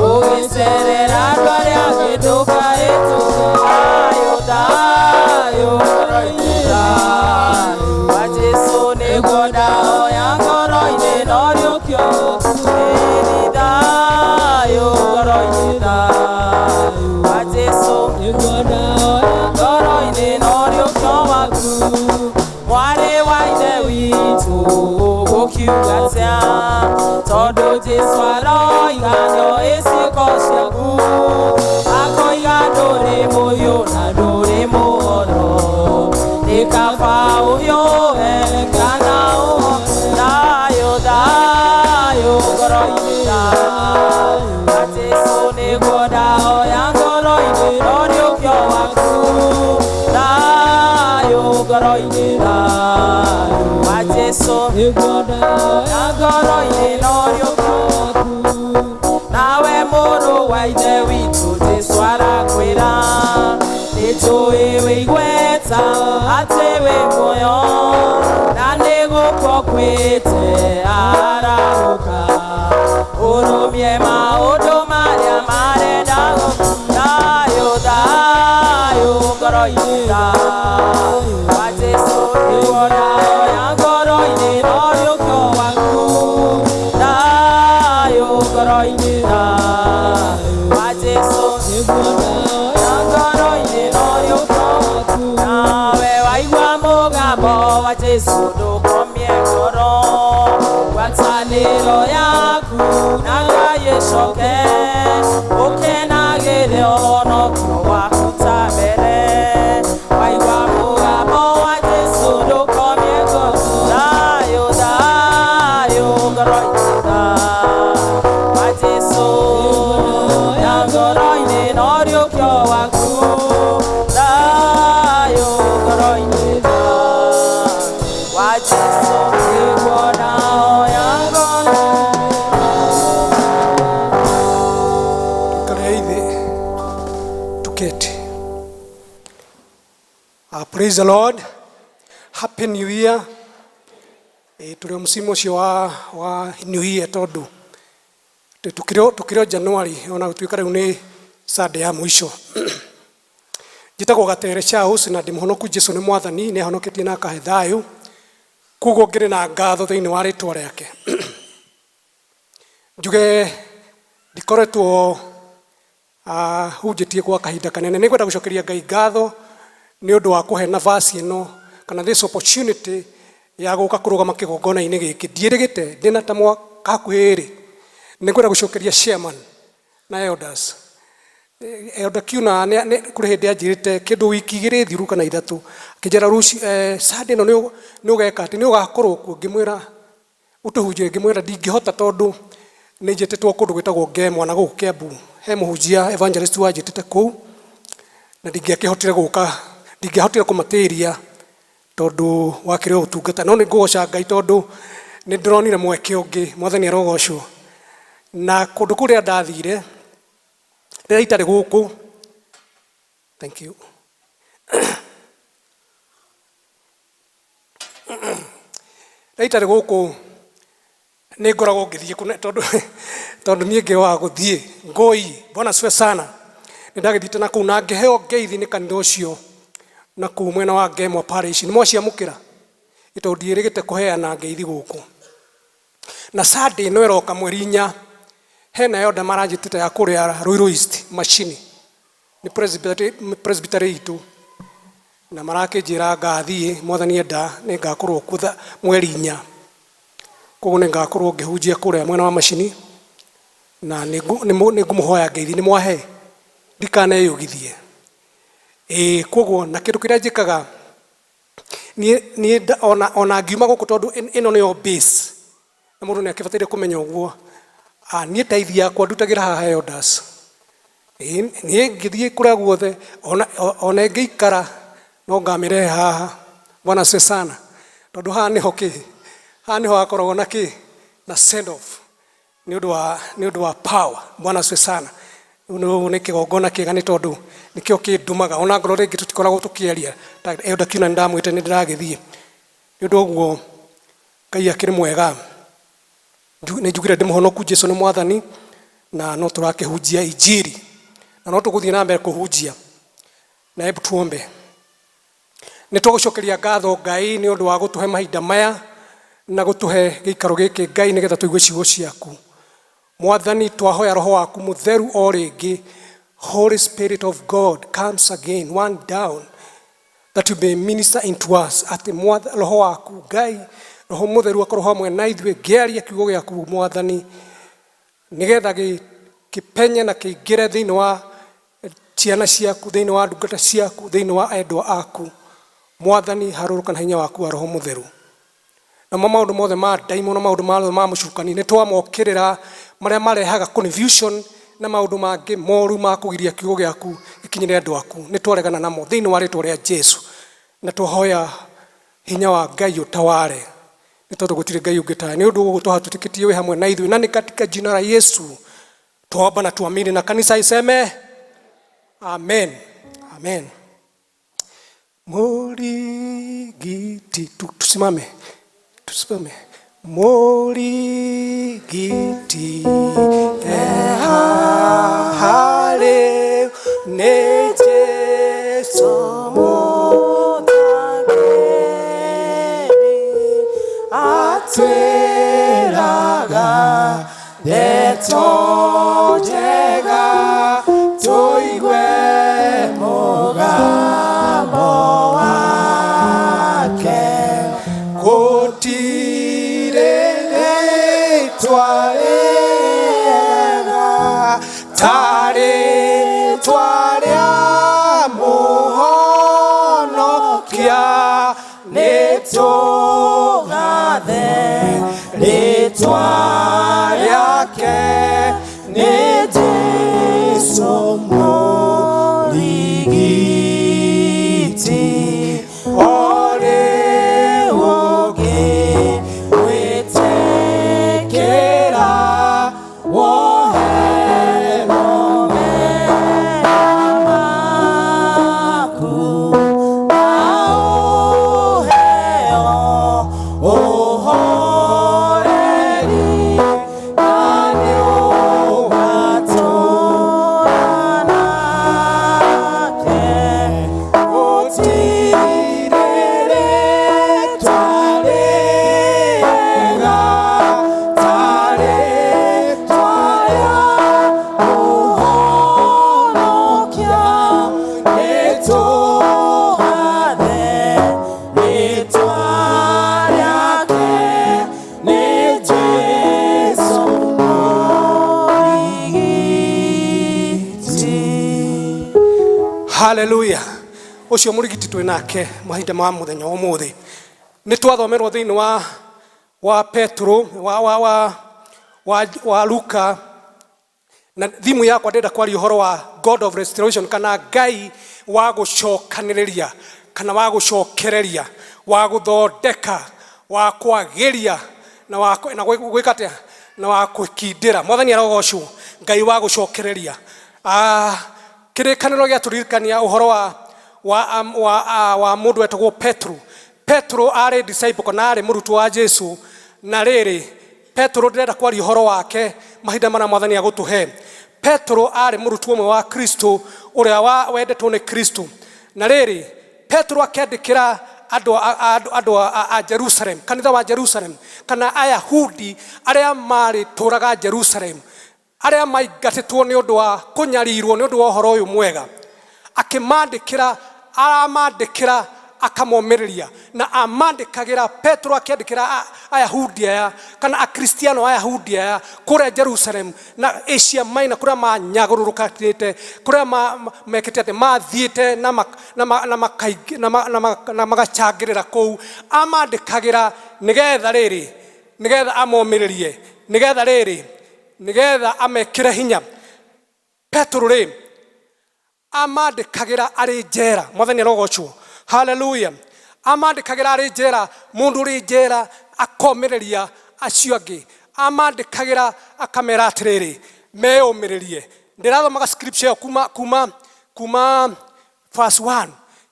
ũgĩcerera andũ arĩa angĩ ndũkahĩtũke. Thayũ, thayũ ngoro-inĩ, thayũ wa Jesũ nĩguo ndahoya ngoro-inĩ, no ũriũkio. Ĩni thayũ ngoro-inĩ, thayũ wa Jesũ nĩguo ndahoya ngoro-inĩ, no ũriũkio waku. Mwarĩ wa Ithe witũ ũgũkiuga atĩa, tondũ Jesũ aroiga ndoĩ ciĩko ciaku, akoiga ndũrĩ mũhiũ na ndũrĩ mũhoro, nĩ kaba ũhiũhe kana ũhore. Thayũ, thayũ ngoro-inĩ, thayũ wa Jesũ nĩguo ndahoya ngoro-inĩ, no ũriũkio waku. Thayũ ngoro-inĩ, thayũ wa Jesũ nĩguo ndahoya ngoro-inĩ, no ũriũkio waku. Nawe mũrũ wa Ithe witũ Jesũ arakwĩra, nĩnjũĩ wĩ igweta atĩ wĩ muoyo, na nĩgũkua ũkuĩte arahũka, ũrũmie maũndũ marĩa marenda. Thayũ, thayũ ngoro-inĩ, thayũ wa Jesũ nĩguo ndahoya ngoro-inĩ, no ũriũkio waku. Thayũ ngoro-inĩ, thayũ wa Jesũ nĩguo ndahoya ngoro-inĩ, no ũriũkio waku. Nawe waigua mũgambo wa Jesũ ndũkomie ngoro, ngwatanĩro yaku na Ngai ĩcoke, ũkenagĩre ũhonokio waku ta mbere. Waigua mũgambo wa Jesũ ndũkomie ngoro. Thayũ, thayũ ngoro-inĩ, thayũ wa Jesũ ya ngoro-inĩ, no ũriũkio waku. Thayũ ngoro-inĩ, thayũ wa Jesũ nĩguo ndahoya ngoro. Tukalie hivi tuketi. Praise the Lord. Happy New Year. Tũrĩ o msimu ũcio wa New Year tondũ tukĩrĩ January, ona gũtuĩka rĩu nĩ Sunday ya mũico. Njĩtagwo Gatere Charles na ndĩ mũhonoku. Jesu nĩ mwathani, nĩ ahonoketie na akahe thayũ, koguo ngĩrĩ na ngatho thĩinĩ wa rĩtwa rĩake. Njuge ndikoretwo hunjĩtie gwa kahinda kanene. Nĩ ngwenda gũcokeria Ngai ngatho nĩ ũndũ wa kũhe nafasi ĩno kana this opportunity ya gũka kũrũgama kĩgongona-inĩ gĩkĩ. Ndiĩrĩgĩte ndĩna ta mwaka hakuhĩ ĩrĩ. Nĩ ngwenda gũcokeria chairman na elders. Elder Kiuna kũrĩ hĩndĩ anjĩrĩte kĩndũ wiki 2 thiru kana 3, akĩnjĩra rũciũ Sunday ĩno nĩ ũgeka atĩ nĩ ũgakorwo kuo. Ngĩmwĩra ũtũhunjĩrie, ngĩmwĩra ndingĩhota tondũ nĩ njĩtĩtwo kũndũ gwĩtagwo Ngemwa na gũkũ Kiambu, he mũhunjia evangelist wanjĩtĩte kũu na ndingĩakĩhotire gũka, ndingĩahotire kũmatĩria tondũ wakĩrĩ o ũtungata. No nĩ ngũgoca Ngai tondũ nĩ ndĩronire mweke ũngĩ. Mwathani arogocwo. Na kũndũ kũrĩa ndathire rĩrĩa itarĩ gũkũ, thank you, rĩrĩa itarĩ gũkũ nĩ ngoragwo ngĩthiĩ kũne tondũ niĩ ngĩ wa gũthiĩ ngũi. Bwana asifiwe sana. Nĩ ndagĩthiĩte na kũu na ngĩheo ngeithi nĩ kanitha ũcio na kũu mwena wa Ngemwa parish. Nĩ mwaciamũkĩra tondũ ndiĩrĩgĩte kũheana ngeithi gũkũ. Na Sunday ĩno ĩroka mweri 4 hena elder maranjĩtĩte ya kũrĩa Ruiru East Machini, nĩ presbytery itũ, na marakĩnjĩra ngathiĩ. Mwathani enda nĩ ngakorwo kuo mweri 4, koguo nĩ ngakorwo ngĩhunjia kũrĩa mwena wa Machini, na nĩ ngũmũhoya ngeithi nĩ mwahe ndikaneyũgithie. Ĩĩ, koguo na kĩndũ kĩrĩa njĩkaga niĩ ona ngiuma gũkũ, tondũ ĩno nĩyo base na mũndũ nĩ akĩbataire kũmenya ũguo, niĩ tithe yakwa ndutagĩra haha elders. Ĩĩ, niĩ ngĩthiĩ kũrĩa guothe ona ĩngĩikara no ngamĩrehe haha. Bwana asifiwe sana. Tondũ haha nĩho kĩ haha nĩho hakoragwo na kĩ na send off nĩ ũndũ wa power. Bwana asifiwe sana. Rĩu nĩ kĩgongona kĩega nĩ tondũ nĩkĩo kĩndumaga ona ngorwo rĩngĩ tũtikoragwo tũkĩaria. Ta Elder Kiuna nĩ ndamwĩte, nĩ ndĩragĩthiĩ nĩ ũndũ ũguo. Ngai akĩrĩ mwega. Nĩ njugire ndĩ mũhonoku, Jesu nĩ mwathani, na no tũrakĩhunjia injiri na no tũgũthiĩ na mbere kũhunjia. Na hebu tuombe. Nĩ tũgũcokeria ngatho Ngai nĩ ũndũ wa gũtũhe mahinda maya na gũtũhe gĩikaro gĩkĩ, Ngai, nĩgetha tũigue ciugo ciaku. Mwathani, twahoya roho waku mũtheru o rĩngĩ. Holy Spirit of God comes again one down that you may minister into us, atĩ roho waku Ngai, roho mũtheru, akorwo hamwe na ithuĩ ngĩaria kiugo gĩaku, Mwathani, nĩgetha kĩpenye na kĩingĩre thĩinĩ wa ciana ciaku, thĩinĩ wa ndungata ciaku, thĩinĩ wa endwa aku. Mwathani, harũrũka na hinya waku wa roho mũtheru. Namo maũndũ mothe ma ndaimono, maũndũ mothe ma mũcukani, nĩ twamokĩrĩra, marĩa marehaga confusion na maũndũ mangĩ moru ma kũgiria kiugo gĩaku gĩkinyĩre andũ aku, nĩ twaregana namo thĩinĩ wa rĩtwa rĩa Jesu, na twahoya hinya wa Ngai ũtaware, nĩ tondũ gũtirĩ Ngai ũngĩ tawe. Nĩ ũndũ ũguo twaha twĩtĩkĩtie wĩ hamwe na ithuĩ, na nĩ katika jina la Yesu twaomba na tuamini, na kanisa iseme amen, amen. Mũrigiti, tusimame, tusimame. Mũrigiti ehaha rĩu nĩ Jesu mũtangĩri, atwĩraga ndeto njega tũigue mũgambo wake. Gũtirĩ rĩtwa rĩega ta rĩtwa rĩa Mũhonokia, nĩ tũgathe rĩtwa rĩake. Haleluya. Ũcio mũrigiti twĩ nake mahinda ma mũthenya wa ũmũthĩ. Nĩ twathomerwo thĩinĩ wa wa Petro wa wa wa wa, wa Luka na thimu yakwa ndĩrenda kwaria ũhoro wa God of restoration kana Ngai wa gũcokanĩrĩria kana wa gũcokereria wa gũthondeka wa kwagĩria na wa na gwĩka atĩa na wa gwĩkindĩra. Mwathani arogocwo. Ngai wa gũcokereria. Ah, kĩrĩkanĩro gĩatũririkania ũhoro wa wa wa, wa, wa mũndũ wetagwo Petro. Petro arĩ disciple kana arĩ mũrutwo wa Jesu na rĩrĩ Petro ndĩrenda kwaria ũhoro wake mahinda marĩa Mwathani agũtũhe. Petro arĩ mũrutwo ũmwe wa Kristo ũrĩa wa wendetwo nĩ Kristo. Na rĩrĩ Petro akĩandĩkĩra andũ andũ andũ a Jerusalem, kanitha wa Jerusalem kana Ayahudi arĩa marĩ tũraga Jerusalem arĩa maingatĩtwo nĩ ũndũ wa kũnyarirwo nĩ ũndũ wa ũhoro ũyũ mwega. Akĩmandĩkĩra, aramandĩkĩra akamomĩrĩria na amandĩkagĩra Petro akĩandĩkĩra Ayahudi aya kana Akristiano Ayahudi aya kũrĩa Jerusalem na Asia Minor kũrĩa manyagũrũrũkanĩte kũrĩa mekĩte atĩ mathiĩte na na na na na na magacangĩrĩra kũu. Amandĩkagĩra nĩgetha rĩrĩ nĩgetha amomĩrĩrie nĩgetha rĩrĩ nĩgetha amekĩre hinya. Petro rĩ amandĩkagĩra arĩ njera. Mwathani arogocwo. Haleluya. Amandĩkagĩra arĩ njera, mũndũ ũrĩ njera akomĩrĩria acio angĩ. Amandĩkagĩra akamera atĩrĩrĩ meyũmĩrĩrie. Ndĩrathomaga scripture ĩyo kuma kuma kuma verse 1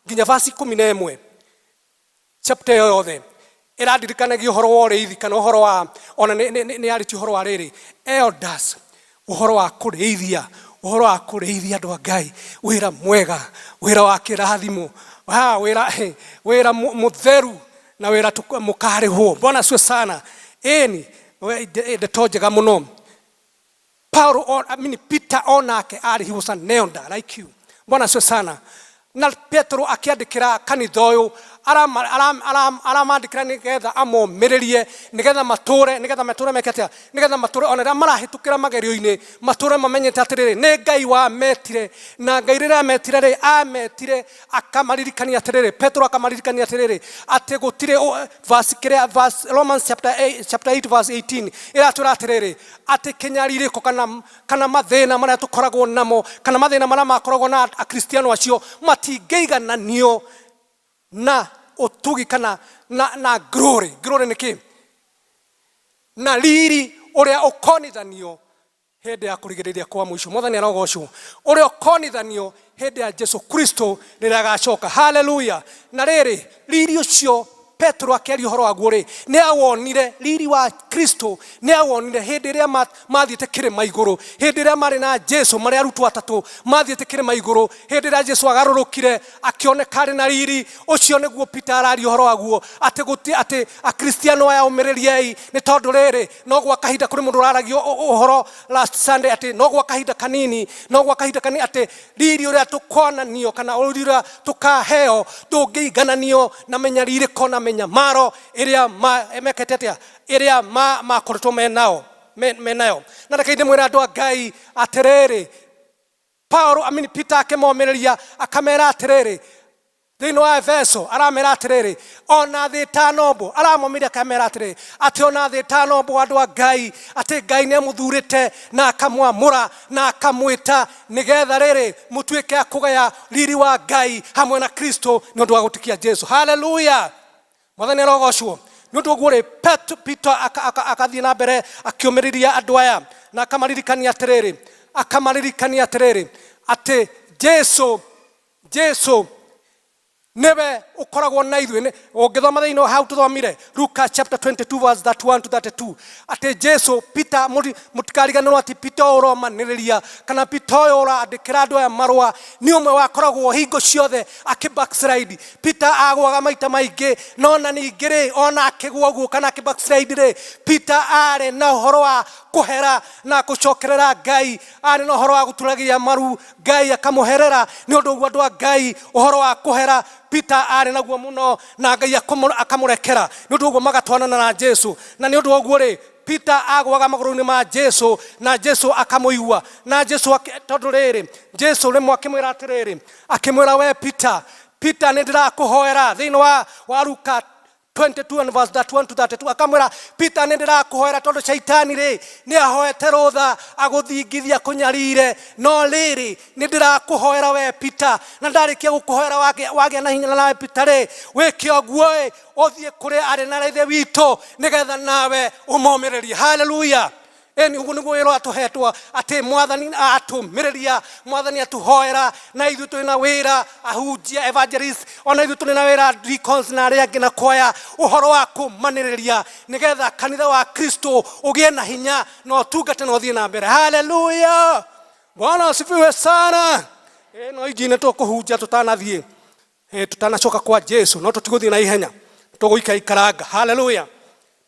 nginya verse 11 chapter ĩyo yothe ĩrandirikanagia ũhoro wa ũrĩithi kana ũhoro wa ona nĩ yarĩtie ũhoro wa rĩrĩ elders, ũhoro wa kũrĩithia, ũhoro wa kũrĩithia andũ a Ngai, wĩra mwega, wĩra wa kĩrathimo, wĩra wĩra mũtheru na wĩra mũkarĩhwo. Bwana asifiwe sana. Ĩni ndeto njega mũno. Paulo, I mean Peter onake arĩ he was an elder like you. Bwana asifiwe sana. Na Petro akĩandĩkĩra kanitha ũyũ aramandĩkĩra nĩgetha amomĩrĩrie nĩgetha matũre nĩgetha matũre meke atĩa nĩgetha matũre ona rĩrĩa marahĩtũkĩra magerio-inĩ matũre mamenyete atĩrĩrĩ nĩ Ngai wametire na Ngai rĩrĩa ametire rĩ ametire akamaririkania atĩrĩrĩ Petro akamaririkania atĩrĩrĩ atĩ gũtirĩ verse kĩrĩa verse Romans chapter 8, chapter 8 verse 18 ĩratwĩra atĩrĩrĩ atĩ kĩnyarirĩko kana kana mathĩna marĩa tũkoragwo namo kana mathĩna marĩa makoragwo na akristiano acio matingĩigananio na ũtugi kana na, na glory. Glory nĩ kĩ? Na riri ũrĩa ũkonithanio hĩndĩ ya kũrigĩrĩria kwa mũico. Mwathani arogocwo. Ũrĩa ũkonithanio hĩndĩ ya Jesu Kristo rĩrĩa agacoka. Haleluya. Na rĩrĩ riri ũcio Petro akĩaria ũhoro waguo rĩ nĩ awonire riri wa Kristo nĩ awonire hĩndĩ ĩrĩa mathiĩte kĩrĩma igũrũ hĩndĩ ĩrĩa marĩ na Jesu marĩ arutwo atatũ mathiĩte kĩrĩma igũrũ hĩndĩ ĩrĩa Jesu agarũrũkire akĩoneka arĩ na riri ũcio nĩguo Peter araria ũhoro waguo atĩ gũti atĩ akristiano aya ũmĩrĩriei nĩ tondũ rĩrĩ no gwa kahinda kũrĩ mũndũ ũraragia ũhoro last Sunday atĩ no gwa kahinda kanini no gwa kahinda kanini atĩ riri ũrĩa tũkonanio kana riri ũrĩa tũkaheo ndũngĩigananio na mĩnyarirĩko na mĩnyamaro ĩrĩa mekete atĩa ĩrĩa makoretwo menao menayo. Na reke ndĩmwĩre andũ a Ngai atĩrĩrĩ Paulo I mean Peter akĩmomĩrĩria akamera atĩrĩrĩ thĩinĩ wa Efeso aramera atĩrĩrĩ ona thĩ ĩtanombwo aramomĩria akamera atĩrĩrĩ atĩ ona thĩ ĩtanombwo andũ a Ngai atĩ Ngai nĩ amũthurĩte na akamwamũra na akamwĩta nĩgetha rĩrĩ mũtuĩke a kũgaya riri wa Ngai hamwe na Kristo nĩ ũndũ wa gũtikia Jesu. Haleluya. Mwathani arogocwo. Nĩ ũndũ ũguo rĩ Peter akathiĩ na mbere akĩũmĩrĩria andũ aya na akamaririkania atĩrĩrĩ akamaririkania atĩrĩrĩ atĩ Jesu Jesu nĩwe ũkoragwo na ithuĩ. Ũngĩthoma thĩinĩ hau tũthomire Luka chapter 22 verse 31 to 32 atĩ Jesu Peter mũtikariganĩrwo atĩ Peter ũyũ ũromanĩrĩria kana Peter ũyũ ũrandĩkĩra andũ aya marũa nĩ ũmwe wakoragwo hingo ciothe akĩ backslide. Peter agũaga maita maingĩ no na ningĩ rĩ ona akĩgũa ũguo kana akĩ backslide rĩ Peter arĩ na ũhoro wa kũhera na gũcokerera Ngai arĩ na ũhoro wa gũturagia maru Ngai akamũherera nĩ ũndũ ũguo andũ a Ngai ũhoro wa kũhera Peter arĩ naguo mũno na Ngai akamũrekera nĩ ũndũ ũguo magatwanana na Jesu na nĩ ũndũ ũguo rĩ Peter agwaga magũrũ-inĩ ma Jesu na Jesu akamũigua na Jesu tondũ rĩrĩ Jesu rĩmwe akĩmwĩra atĩrĩrĩ, akĩmwĩra, "We Peter, Peter, nĩ ndĩrakũhoera," thĩinĩ wa Luka 22 and verse 31 to 32, akamwĩra, "Peter, nĩ ndĩrakũhoera tondũ caitani rĩ nĩ ahoete rũtha agũthingithia kũnyarire, no rĩrĩ nĩ ndĩrakũhoera we Peter, na ndarĩkia gũkũhoera wagĩa na hinya nawe Peter rĩ, wĩke ũguo ĩ, ũthiĩ kũrĩ arĩ na ithe witũ nĩgetha nawe ũmomĩrĩrie." Haleluya! Ĩni ũguo nĩguo wĩra atũhetwo, atĩ Mwathani atũmĩrĩria, Mwathani atũhoera, na ithuĩ tũrĩ na wĩra ahunjia, evangelist, ona ithuĩ tũrĩ na wĩra deacons na arĩa angĩ na kwaya, ũhoro wa kũmanĩrĩria nĩgetha kanitha wa Kristo ũgĩe na hinya na ũtungate na ũthiĩ na mbere. Haleluya! Bwana asifiwe sana. Ĩ no inji nĩ tũkũhunjia tũtanathiĩ, tutanacoka kwa Jesu, no tũtigũthiĩ na ihenya, tũgũikaikaranga. Haleluya!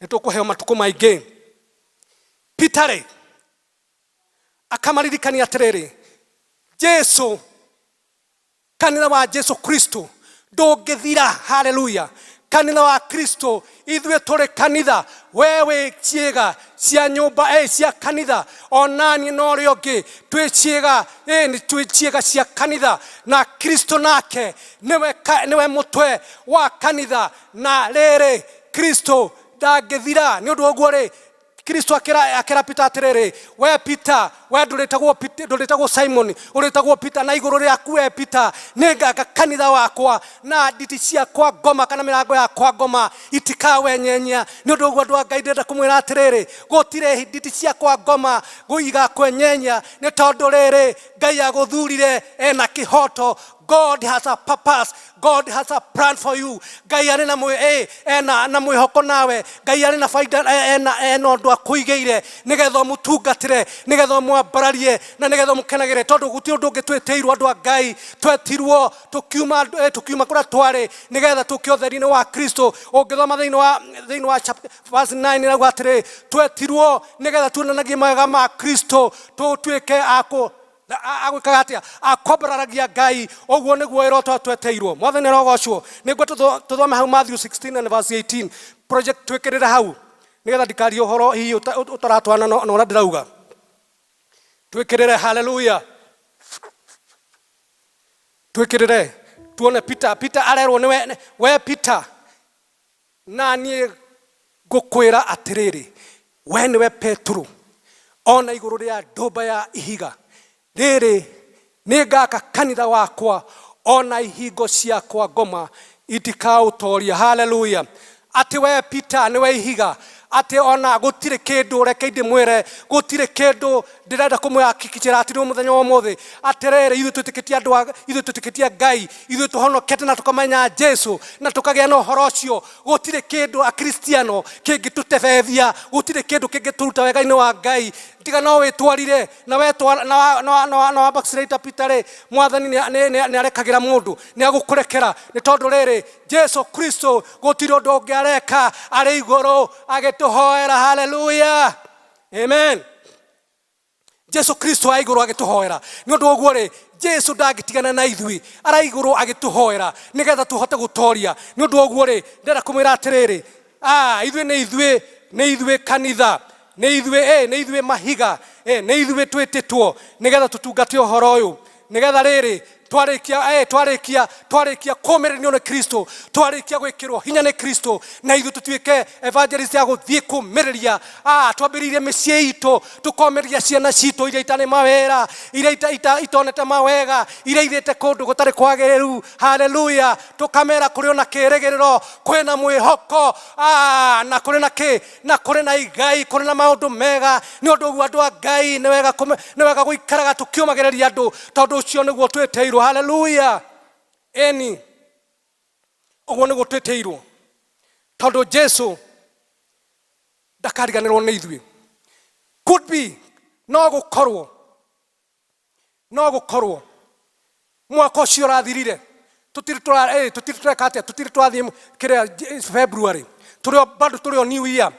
Nĩ tũkũheo matukũ maingĩ. Peter rĩ akamaririkania atĩrĩrĩ, Jesu, kanitha wa Jesu Kristo ndũngĩthira. Haleluya! Kanitha wa Kristo, ithuĩ tũrĩ kanitha, we wĩ ciĩga cia nyũmba cia kanitha, onaniĩ na ũrĩa ũngĩ twĩ ciĩga, nĩ twĩ ciĩga cia kanitha, na Kristo nake nĩwe mũtwe wa kanitha, na rĩrĩ Kristo ndangĩthira. Nĩ ũndũ wa ũguo rĩ, Kristo akĩra Peter atĩrĩrĩ, "We Peter, we ndũrĩtagwo Simon, ũrĩtagwo Peter, na igũrũ rĩaku we Peter nĩngaka kanitha wakwa, na nditi cia kwa ngoma kana mĩrango ya kwa ngoma itikawenyenya." Nĩ ũndũ ũguo, andũ a Ngai, ndĩrenda kũmwĩra atĩrĩrĩ, gũtirĩ nditi cia kwa ngoma igakwenyenya, nĩ tondũ rĩrĩ Ngai agũthurire ena kĩhoto. God has a purpose. God has a plan for you. Ngai arĩ na mwĩ ena na mwĩhoko nawe. Ngai arĩ na baida, ena ũndũ akũigĩire nĩgetha ũmũtungatĩre, nĩgetha ũmwambararie na nĩgetha ũmũkenagĩre, tondũ gũtirĩ ũndũ ũngĩ twĩtĩirwo. Andũ a Ngai, twetirwo tũkiuma kũrĩa twarĩ nĩgetha tũke ũtheri-inĩ wa Kristo. Ũngĩthoma thĩinĩ wa verse 9, ĩrauga atĩrĩ, twetirwo nĩgetha tuonanagie mawega ma Kristo, tũtuĩke akũ agwĩkaga atĩa, akwambararagia Ngai. Ũguo nĩguo wĩra ũtwa tweteirwo. Mwathani arogocwo. Nĩguo tũthome hau Matthew 16 and verse 18 project, twĩkĩrĩre hau nĩgetha ndikarie ũhoro hihi ũtaratwana na ũrĩa ndĩrauga. Twĩkĩrĩre. Haleluya! Twĩkĩrĩre tuone Peter arerwo nĩwe, "We Peter, na niĩ ngũkwĩra atĩrĩrĩ, we nĩwe Petero, ona igũrũ rĩa ndũmba ya ihiga rĩrĩ nĩ ngaka kanitha wakwa, ona ihingo ciakwa ngoma itikaũtoria." Haleluya! Atĩ we Peter nĩwe ihiga, atĩ ona gũtirĩ kĩndũ. Reke ndĩmwĩre, gũtirĩ kĩndũ ndĩrenda kũmwĩhakikicĩra atĩ nĩ mũthenya wa ũmũthĩ atĩrĩrĩ, ithuĩ twĩtĩkĩtie andũ ithuĩ twĩtĩkĩtie Ngai, ithuĩ tũhonokete na tũkamenya Jesu na tũkagĩa na ũhoro ũcio, gũtirĩ kĩndũ akristiano kĩngĩtũtebethia, gũtirĩ kĩndũ kĩngĩtũruta wega-inĩ wa Ngai tiga no wĩtwarire na wetwara na wa backslide. Peter rĩ, Mwathani nĩ arekagĩra mũndũ, nĩ agũkũrekera, nĩ tondũ rĩrĩ Jesu Kristo gũtirĩ ũndũ ũngĩ areka arĩ igũrũ agĩtũhoera. Haleluya, amen. Jesu Kristo a igũrũ agĩtũhoera. Nĩ ũndũ ũguo rĩ, Jesu ndangĩtigana na ithuĩ, ara igũrũ agĩtũhoera nĩgetha tũhote gũtoria. Nĩ ũndũ ũguo rĩ, ndĩrenda kũmwĩra atĩrĩrĩ, ithuĩ nĩ ithuĩ kanitha, nĩ ithuĩ mahiga, nĩ ithuĩ twĩtĩtwo nĩgetha tũtungate ũhoro ũyũ, nĩgetha rĩrĩ twarĩkia kũmĩrĩrio nĩ Kristo, twarĩkia gwĩkĩrwo hinya nĩ Kristo, na ithuĩ tũtuĩke evangelist ya gũthiĩ kũmĩrĩria. Twambĩrĩirie mĩciĩ itũ, tũkomĩrĩria ciana citũ iria itarĩ mawĩra, iria itonete mawega, iria ithiĩte kũndũ gũtarĩ kwagĩrĩru. Haleluya! Tũkamera kũrĩ ona kĩrĩgĩrĩro, kwĩna mwĩhoko, na kũrĩ na kĩ, na kũrĩ na igai, kũrĩ na maũndũ mega. Nĩ ũndũ ũguo, andũ a Ngai, nĩ wega gũikaraga tũkĩũmagĩrĩria andũ, tondũ ũcio nĩguo twĩtĩirwo. Haleluya! Ĩni, ũguo nĩguo twĩtĩirwo, tondũ Jesu ndakariganĩrwo nĩ ithuĩ. Could be, no gũkorwo mwaka ũcio ũrathirire tũtirĩ tũtirĩ tũreka atĩa, tũtirĩ twathiĩ kĩrĩa February, tũrĩ o bado tũrĩ o new year.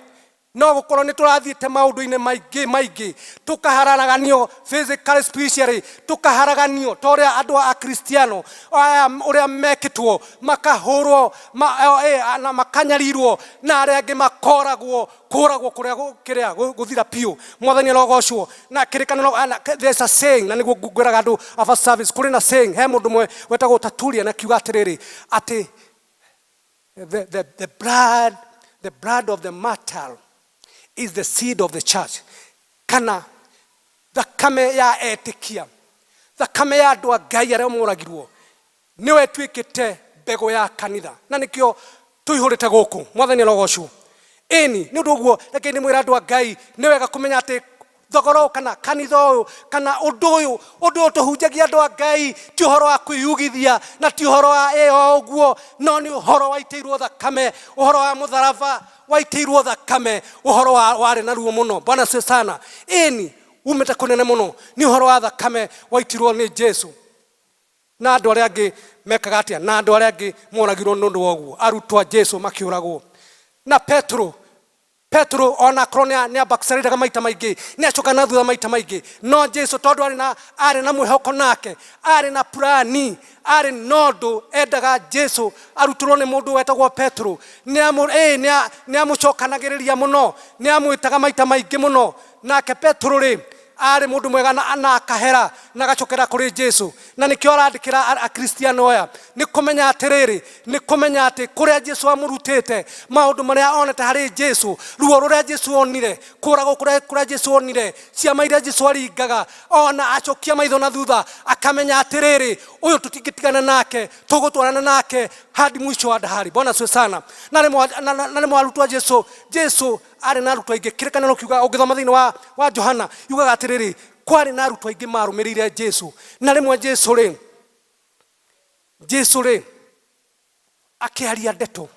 No gũkorwo nĩ tũrathiĩte maũndũ-inĩ maingĩ maingĩ, tũkaharaganio physically, spiritually, tũkaharaganio ta ũrĩa andũ a Kristiano aya ũrĩa mekĩtwo, makahũrwo na makanyarirwo, na arĩa angĩ makoragwo kũragwo kũrĩa kĩrĩa gũthira biũ. Mwathani arogocwo. Na kĩrĩkanĩro, there's a saying, na nĩguo ngwĩraga andũ a first service, kũrĩ na saying, he mũndũ ũmwe wetagwo Tertullian akiuga atĩrĩrĩ, atĩ the blood of the martyr is the seed of the church. Kana thakame ya etĩkia, thakame ya andũ a Ngai arĩa moragirwo, nĩwe ĩtuĩkĩte mbegũ ya kanitha, na nĩkĩo tũihũrĩte gũkũ. Mwathani arogocwo. Ĩni, nĩ ũndũ ũguo reke ndĩmwĩre andũ a Ngai, nĩ wega kũmenya atĩ thogora ũyũ kana kanitha ũyũ kana ũndũ ũyũ tũhunjagia andũ a Ngai ti ũhoro wa kwĩyugithia na ti ũhoro wa ĩ o ũguo, no nĩ ũhoro waitĩirwo thakame, ũhoro wa mũtharaba waitĩirwo thakame, ũhoro warĩ na ruo mũno. Bwana asifiwe sana. Ĩni, umĩte kũnene mũno, nĩ ũhoro wa thakame waitirwo nĩ Jesu. Na andũ arĩa angĩ mekaga atĩa? Na andũ arĩa angĩ moragirwo nĩ ũndũ wa ũguo, arutwo a Jesu makĩũragwo. Na Petro ona akorwo nĩ abackslideraga maita maingĩ, nĩ acoka na thutha maita maingĩ, no Jesu tondũ arĩ na mwĩhoko nake, arĩ na plani, arĩ na ũndũ endaga Jesu arutũrwo nĩ mũndũ wetagwo Petro, nĩ amũcokanagĩrĩria mũno, nĩ amwĩtaga maita maingĩ mũno. Nake Petro rĩ, arĩ mũndũ mwega na akahera na agacokera kũrĩ Jesu. Na nĩkĩo arandĩkĩra Akristiano aya, nĩ kũmenya atĩrĩrĩ, nĩ kũmenya atĩ kũrĩa Jesu amũrutĩte, maũndũ marĩa onete harĩ Jesu, ruo rũrĩa Jesu onire, kũragwo kũrĩa Jesu onire, ciama iria Jesu aringaga, ona acokia maitho na thutha akamenya atĩrĩrĩ, ũyũ tũtingĩtigana nake, tũgũtwarana nake hadi mwisho wa dahari. Bwana asifiwe sana. Na rĩmwe arutwo a Jesu, Jesu arĩ na arutwo aingĩ. Kĩrĩkanĩro kiugaga, ũngĩthoma thĩinĩ wa Johana, yugaga atĩrĩrĩ, kwarĩ na arutwo aingĩ marũmĩrĩire Jesu. Na rĩmwe Jesu rĩ akĩaria ndeto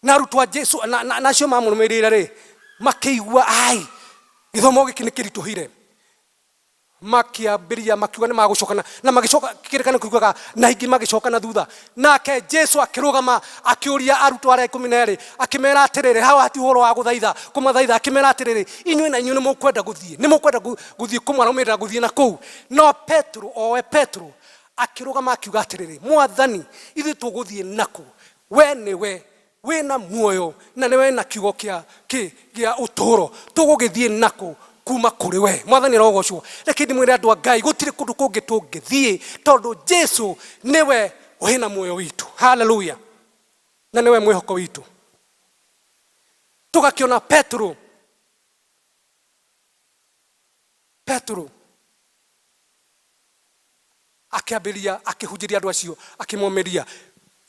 na arutwo a Jesu na acio mamũrũmĩrĩire rĩ, makĩigua ai gĩthomo gĩkĩ nĩ kĩritũhire, makĩambĩrĩria makiuga nĩ magũcokana, na magĩcoka. Kĩrĩkanĩro kiugaga na aingĩ magĩcoka na thutha. Nake Jesu akĩrũgama akĩũria arutwo arĩa 12, akĩmera atĩrĩrĩ, haha ti ũhoro wa gũthaitha kũmathaitha, akĩmera atĩrĩrĩ, inyuĩ na inyuĩ nĩ mũkwenda gũthiĩ, nĩ mũkwenda gũthiĩ kũmarũmĩrĩra gũthiĩ na kũu? No Petro, owe Petro akĩrũgama akiuga atĩrĩrĩ, Mwathani, ithuĩ tũgũthiĩ nakũ? We nĩwe wĩna muoyo na nĩwe na kiugo kĩa kĩ gĩa ũtũũro, tũgũgĩthiĩ nakũ kuma kũrĩ we? Mwathani arogocwo. Reke ndĩmwĩre andũ a Ngai, gũtirĩ kũndũ kũngĩ tũngĩthiĩ, tondũ Jesu nĩwe wĩna muoyo witũ. Haleluya. Na nĩwe mwĩhoko witũ. Tũgakĩona Petro akĩambĩrĩria akĩhunjĩria andũ acio, akĩmomĩria,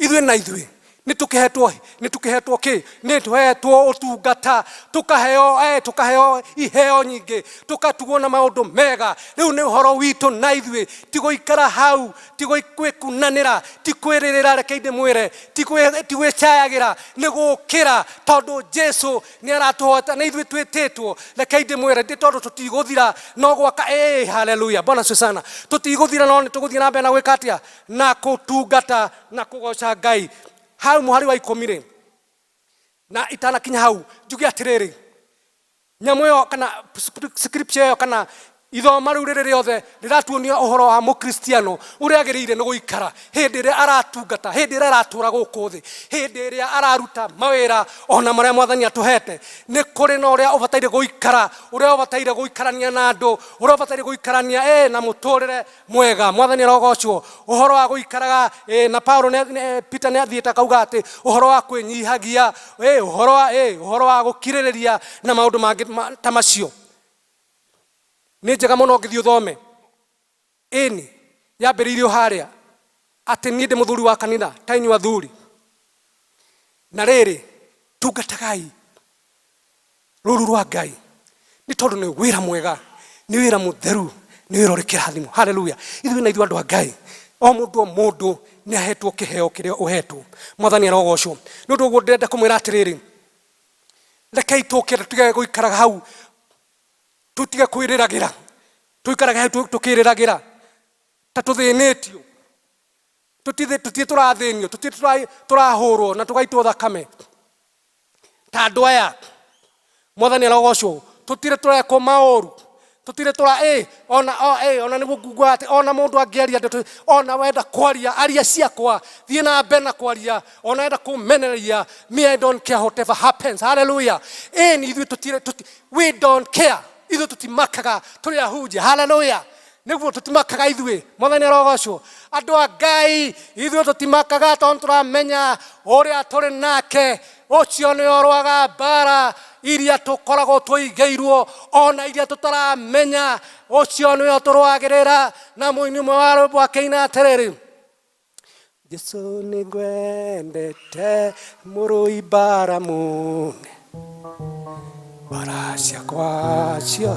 ithuĩ na ithuĩ nĩ tũkĩhetwo kĩ? Nĩ tũhetwo ũtungata, tũkaheo iheo nyingĩ, tũkatugwo na maũndũ mega. Rĩu nĩ ũhoro witũ na ithuĩ, ti gũikara hau, ti gwĩkunanĩra, ti kwĩrĩrĩra. Reke ndĩmwĩre, ti gwĩcayagĩra, nĩ gũkĩra, tondũ Jesu nĩ aratũhota na ithuĩ twĩtĩtwo. Reke ndĩmwĩre, ndĩ tondũ tũtigũthira no gwaka. Haleluya, Bwana asifiwe sana. Tũtigũthira, no nĩ tũgũthiĩ na mbere na gwĩka atĩa? Na kũtungata na kũgoca Ngai. Hau mũhari wa 10 rĩ, na itanakinya hau njuge atĩrĩrĩ, nyamũ ĩyo kana scripture ĩyo kana ithoma rĩu rĩrĩ rĩothe rĩratuonia ũhoro wa mũkristiano ũrĩa agĩrĩire nĩ gũikara hĩndĩ ĩrĩa aratungata, hĩndĩ ĩrĩa aratũra gũkũ thĩ, hĩndĩ ĩrĩa araruta mawĩra ona marĩa Mwathani atũhete. Nĩ kũrĩ na ũrĩa ũbataire gũikara, ũrĩa ũbataire gũikarania na andũ, ũrĩa ũbataire gũikarania na mũtũrĩre mwega. Mwathani arogocwo. Ũhoro wa gũikaraga na Paulo Peter nĩ athiĩte akauga atĩ ũhoro wa kwĩnyihagia, ũhoro wa gũkirĩrĩria na maũndũ mangĩ ta macio. Nĩ njega mũno ũngĩthiĩ ũthome. Ĩni, yambĩrĩirio harĩa atĩ niĩ ndĩ mũthuri wa kanitha ta inyuĩ athuri, na rĩrĩ, tungatagai rũru rwa Ngai, nĩ tondũ nĩ wĩra mwega, nĩ wĩra mũtheru, nĩ wĩra ũrĩ kĩrathimo. Haleluya. Ithuĩ na ithuĩ andũ a Ngai, o mũndũ o mũndũ nĩ ahetwo kĩheo kĩrĩa ũhetwo. Mwathani arogocwo. Nĩ ũndũ ũguo ndĩrenda kũmwĩra atĩrĩrĩ, rekei tũkĩre, tũtige gũikaraga hau, tũtige kwĩrĩragĩra, tũikarage hau tũkĩrĩragĩra ta tũthĩnĩtio. Tũtirĩ tũrathĩnio, tũtirĩ tũrahũrwo na tũgaitwo thakame ta andũ aya. Mwathani arogocwo. Tutire turekwo maũru, tutire tura ona ona nĩguo ngugua atĩ ona mũndũ angĩaria ndeto, ona wenda kwaria aria ciakwa, thiĩ na mbere na kwaria, ona wenda kũmenereria, me I don't care whatever happens. Hallelujah. Ni ithuĩ tutire we don't care, ithuĩ tutimakaga, tũrĩ ahunjia. Hallelujah. Nĩguo tũtimakaga ithuĩ. Mwathani arogocwo. Andũ a Ngai, ithuĩ tũtimakaga tondũ tũramenya ũrĩa tũrĩ nake, ũcio nĩ ũrũaga mbara iria tũkoragwo tũigĩirwo, ona iria tũtaramenya, ũcio nĩwe tũrũagĩrĩra. Na mũini ũmwe wa rwĩmbo akĩina atĩrĩrĩ, Jesu nĩngwendete mũrũi mbara mũne, mbara ciakwa cio.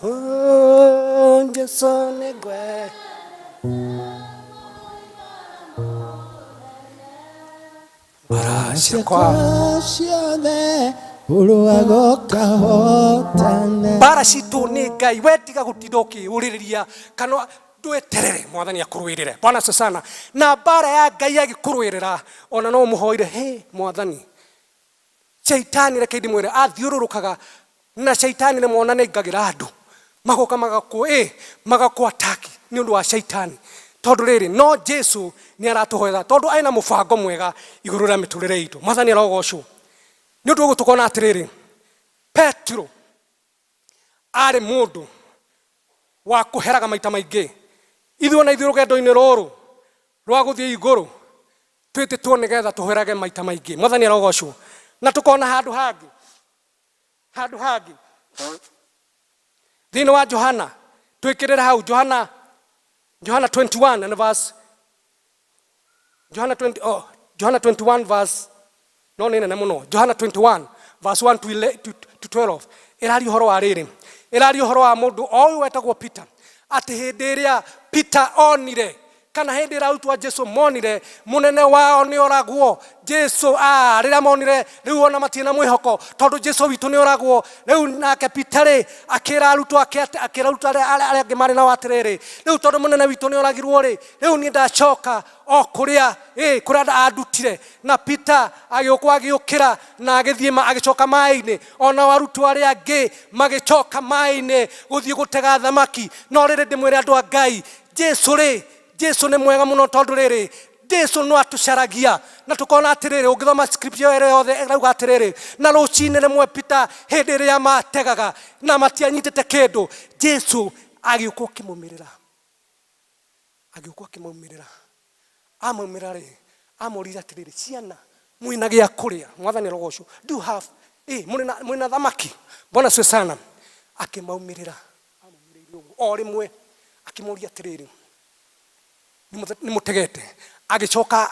Oh, Jesu nĩngwe mbara ciakwa ciothe ũrũaga ũkahotana. Mbara citũ nĩ Ngai. We tiga gũtinda ũkĩũrĩrĩria kana ndweterere Mwathani akũrũĩrĩre. Bwana asifiwe sana. Na mbara ya Ngai agĩkũrũĩrĩra, ona no ũmũhoire, he Mwathani, Shaitani reke ndĩmwĩre athiũrũrũkaga na shaitani nĩ mona nĩ aingagĩra andũ magoka magakũ attack nĩ ũndũ wa shaitani, tondũ rĩrĩ no Jesu nĩ aratũhoera tondũ ena mũbango mwega igũrũ rĩa mĩtũrĩre itũ. Mwathani arogocwo. Nĩ ũndũ ũguo tũkona atĩrĩrĩ, Petero arĩ mũndũ wa kũheraga maita maingĩ. Ithuĩ ona ithuĩ rũgendo-inĩ rũrũ rwa gũthiĩ igũrũ twĩtĩtwo nĩgetha tũherage maita maingĩ. Mwathani arogocwo. Na tũkona handũ hangĩ, handũ hangĩ thĩinĩ wa Johana, twĩkĩrĩre hau Johana, Johana 21 and verse Johana 20, oh, Johana 21 verse no nĩ nene mũno. Johana 21 verse 1 to 12 ĩraria ũhoro wa rĩrĩ, ĩraria ũhoro wa mũndũ o ũyũ wetagwo Peter, atĩ hĩndĩ ĩrĩa Peter onire, kana hĩndĩ ĩrĩa arutwo a Jesu monire mũnene wao nĩ oragwo, Jesu rĩrĩa monire rĩu ona matirĩ na mwĩhoko tondũ Jesu witũ nĩ oragwo, rĩu nake Peter rĩ akĩra arutwo ake akĩra arutwo arĩa angĩ marĩ nao atĩrĩrĩ, rĩu tondũ mũnene witũ nĩ oragirwo rĩ, rĩu niĩ ndacoka o kũrĩa kũrĩa andutire. Na Peter agĩũka agĩũkĩra na agĩthiĩ agĩcoka maĩ-inĩ, ona arutwo arĩa angĩ magĩcoka maĩ-inĩ gũthiĩ gũtega thamaki. No rĩrĩ ndĩmwĩre andũ a Ngai, Jesu rĩ, Jesu nĩ mwega mũno tondũ rĩrĩ Jesu no atũcaragia. Na tũkona atĩrĩrĩ, ũngĩthoma scripture ĩrĩa yothe ĩrauga atĩrĩrĩ, na rũcinĩ rĩmwe Peter hĩndĩ ĩrĩa mategaga na matianyitĩte kĩndũ, Jesu agĩũka akĩmaumĩrĩra, agĩũka akĩmaumĩrĩra. Amaumĩrĩra rĩ, amũririe atĩrĩrĩ, ciana mwĩna gĩa kũrĩa? Mwathani arogocwo. Do you have mwĩna thamaki? Bwana asifiwe sana. Akĩmaumĩrĩra, amaumĩrĩire ũguo o rĩmwe akĩmũria atĩrĩrĩ, nĩ mũtegete? Agĩcoka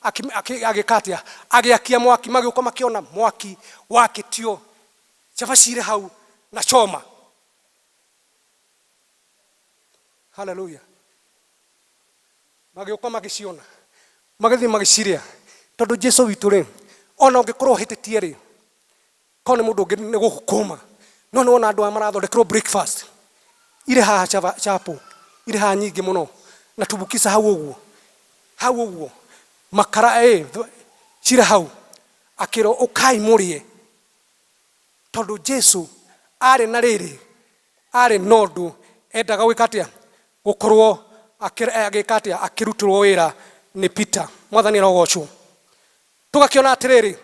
agĩka atĩa? Agĩakia mwaki, magĩũka makĩona mwaki wakĩtio, cabaci irĩ hau na choma. Hallelujah. Magĩũka magĩciona, magĩthiĩ magĩcirĩa. Tondũ Jesu witũ rĩ, ona ũngĩkorwo ũhĩtĩtie rĩ, korwo nĩ mũndũ ũngĩ nĩ gũgũkũma, no nĩ wona andũ aya marathondekerwo breakfast irĩ haha chapo irĩ haha nyingĩ mũno, na tumbukiza hau ũguo, hau ũguo makara cirĩ hau, akĩrwo ũkai mũrĩe. Tondũ Jesu arĩ na rĩrĩ, arĩ na ũndũ endaga gwĩka atĩa? Gũkorwo agĩka atĩa? Akĩrutĩrwo wĩra nĩ Peter. Mwathani arogocwo. Tũgakĩona atĩrĩrĩ,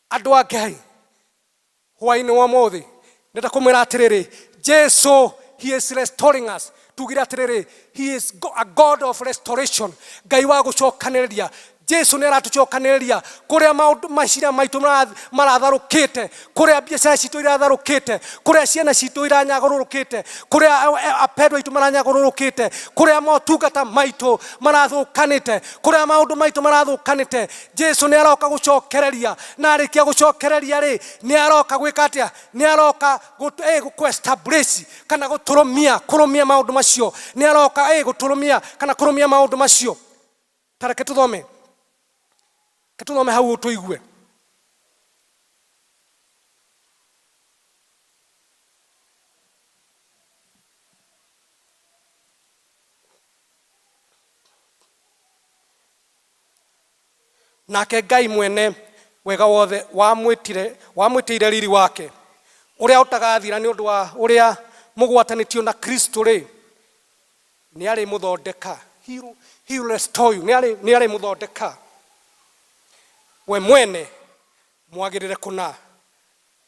andũ a Ngai, hwaĩ-inĩ wa ũmũthĩ ndĩrenda kũmwĩra atĩrĩrĩ, Jesu he is restoring us. Tugire atĩrĩrĩ, he is a God of restoration, Ngai wa gũcokanĩrĩria. Jesu nĩ aratũcokanĩrĩria kũrĩa maũndũ maciria maitũ maratharũkĩte, kũrĩa biacara citũ iratharũkĩte, kũrĩa ciana citũ iranyagũrũrũkĩte, kũrĩa apendwa aitũ maranyagũrũrũkĩte, kũrĩa motungata maitũ marathũkanĩte, kũrĩa maũndũ maitũ marathũkanĩte. Jesu nĩ aroka gũcokereria, na arĩkia gũcokereria rĩ, nĩ aroka gwĩka atĩa? Nĩ aroka gũ-establish kana gũtũrũmia, kũrũmia maũndũ macio. Nĩ aroka gũtũrũmia kana kũrũmia maũndũ macio. Ta reke tũthome, reke tũthome hau tũigue. Nake Ngai mwene wega wothe wamwĩtire wamwĩtĩire riri wake ũrĩa ũtagathira nĩ ũndũ wa ũrĩa mũgwatanĩtio na Kristo rĩ, nĩ arĩmũthondeka. He will restore you. Nĩ arĩmũthondeka we mwene mwagĩrĩre kũna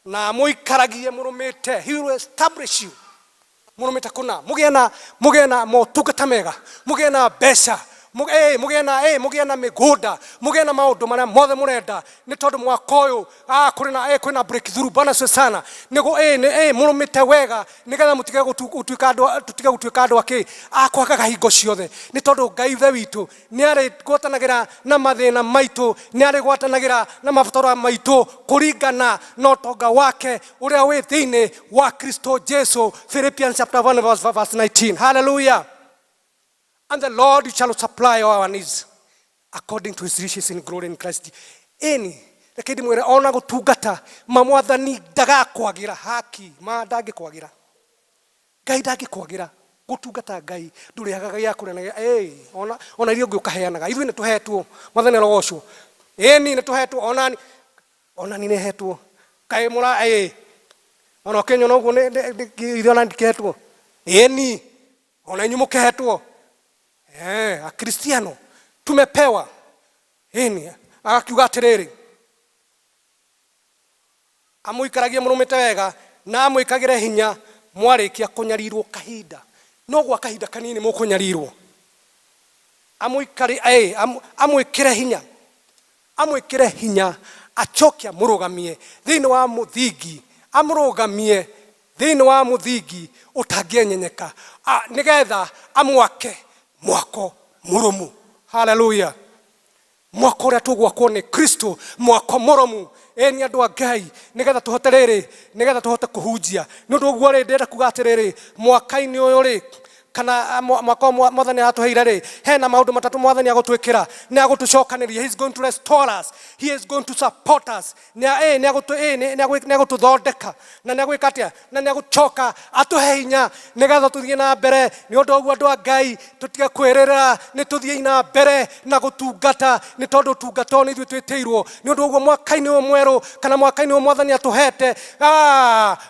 na mũikaragie mũrũmĩte. He will establish you mũrũmĩte kũna, mũgĩe na motungata mega, mũgĩe na mbeca, mũgĩe na mĩgũnda, mũgĩe na maũndũ marĩa mothe mũrenda, nĩ tondũ mwaka ũyũ kũrĩ na kwĩna breakthrough. Bwana asifiwe sana. Nĩguo mũrũmĩte wega nĩgetha mũtige gũtuĩka andũ, tũtige gũtuĩka andũ akĩ a kwagaga hingo ciothe, nĩ tondũ Ngai Ithe witũ nĩ arĩ gwatanagĩra na mathĩna maitũ, nĩ arĩ gwatanagĩra na mabataro maitũ kũringana na ũtonga wake ũrĩa wĩ thĩinĩ wa Kristo Jesu. Philippians chapter 1 verse 19. Hallelujah. And the Lord shall supply all our needs according to his riches in glory in Christ. Ĩni, reke ndĩmwĩre, ona gũtungata ma Mwathani ndagakwagira haki ma ndangĩkwagĩra. Ngai ndangĩkwagĩra gũtungata. Ngai ndũrĩagaga gĩa kũrĩa na ona iria ũngĩ ũkaheanaga. Ithuĩ nĩ tũhetwo. Mwathani arogocwo. Ĩni, nĩ tũhetwo. Onani, onani nĩ hetwo. Kaĩ mũra ona ũkĩnyona ũguo ithuĩ ona ndikĩhetwo. Ĩni, ona inyuĩ mũkĩhetwo. Akristiano tumepewa. Ĩni, agakiuga atĩrĩrĩ, amũikaragie mũrũmĩte wega na amwĩkagĩre hinya mwarĩkia kũnyarirwo kahinda, no gwa kahinda kanini mũkũnyarirwo. Amũikari amwĩkĩre hinya, amwĩkĩre hinya, acoke amũrũgamie thĩinĩ wa mũthingi, amũrũgamie thĩinĩ wa mũthingi ũtangĩenyenyeka, nĩgetha amwake mwako mũrũmu. Haleluya. Mwako ũrĩa tũgwakwo nĩ Kristo, mwako mũrũmu. Ĩni, andũ a Ngai, nĩgetha tũhote rĩrĩ, nĩgetha tũhote kũhunjia. Nĩ ũndũ ũguo rĩ, ndĩrenda kuga atĩrĩrĩ, mwaka-inĩ ũyũ rĩ, kana mwaka ũyũ Mwathani aratũheire rĩ, hena maũndũ matatũ Mwathani agũtwĩkĩra. Nĩ agũtũcokanĩria. He is going to restore us, he is going to support us. Nĩ agũtũthondeka na nĩ agwĩka atĩa, na nĩ agũcoka atũhe hinya nĩgetha tũthiĩ na mbere. Nĩ ũndũ ũguo, andũ a Ngai, tũtige kwĩrĩra, nĩ tũthiĩ na mbere na gũtungata, nĩ tondũ ũtungata ũyũ nĩ ithuĩ twĩtĩirwo. Nĩ ũndũ ũguo, mwaka-inĩ ũyũ mwerũ kana mwaka-inĩ ũyũ Mwathani atũhete,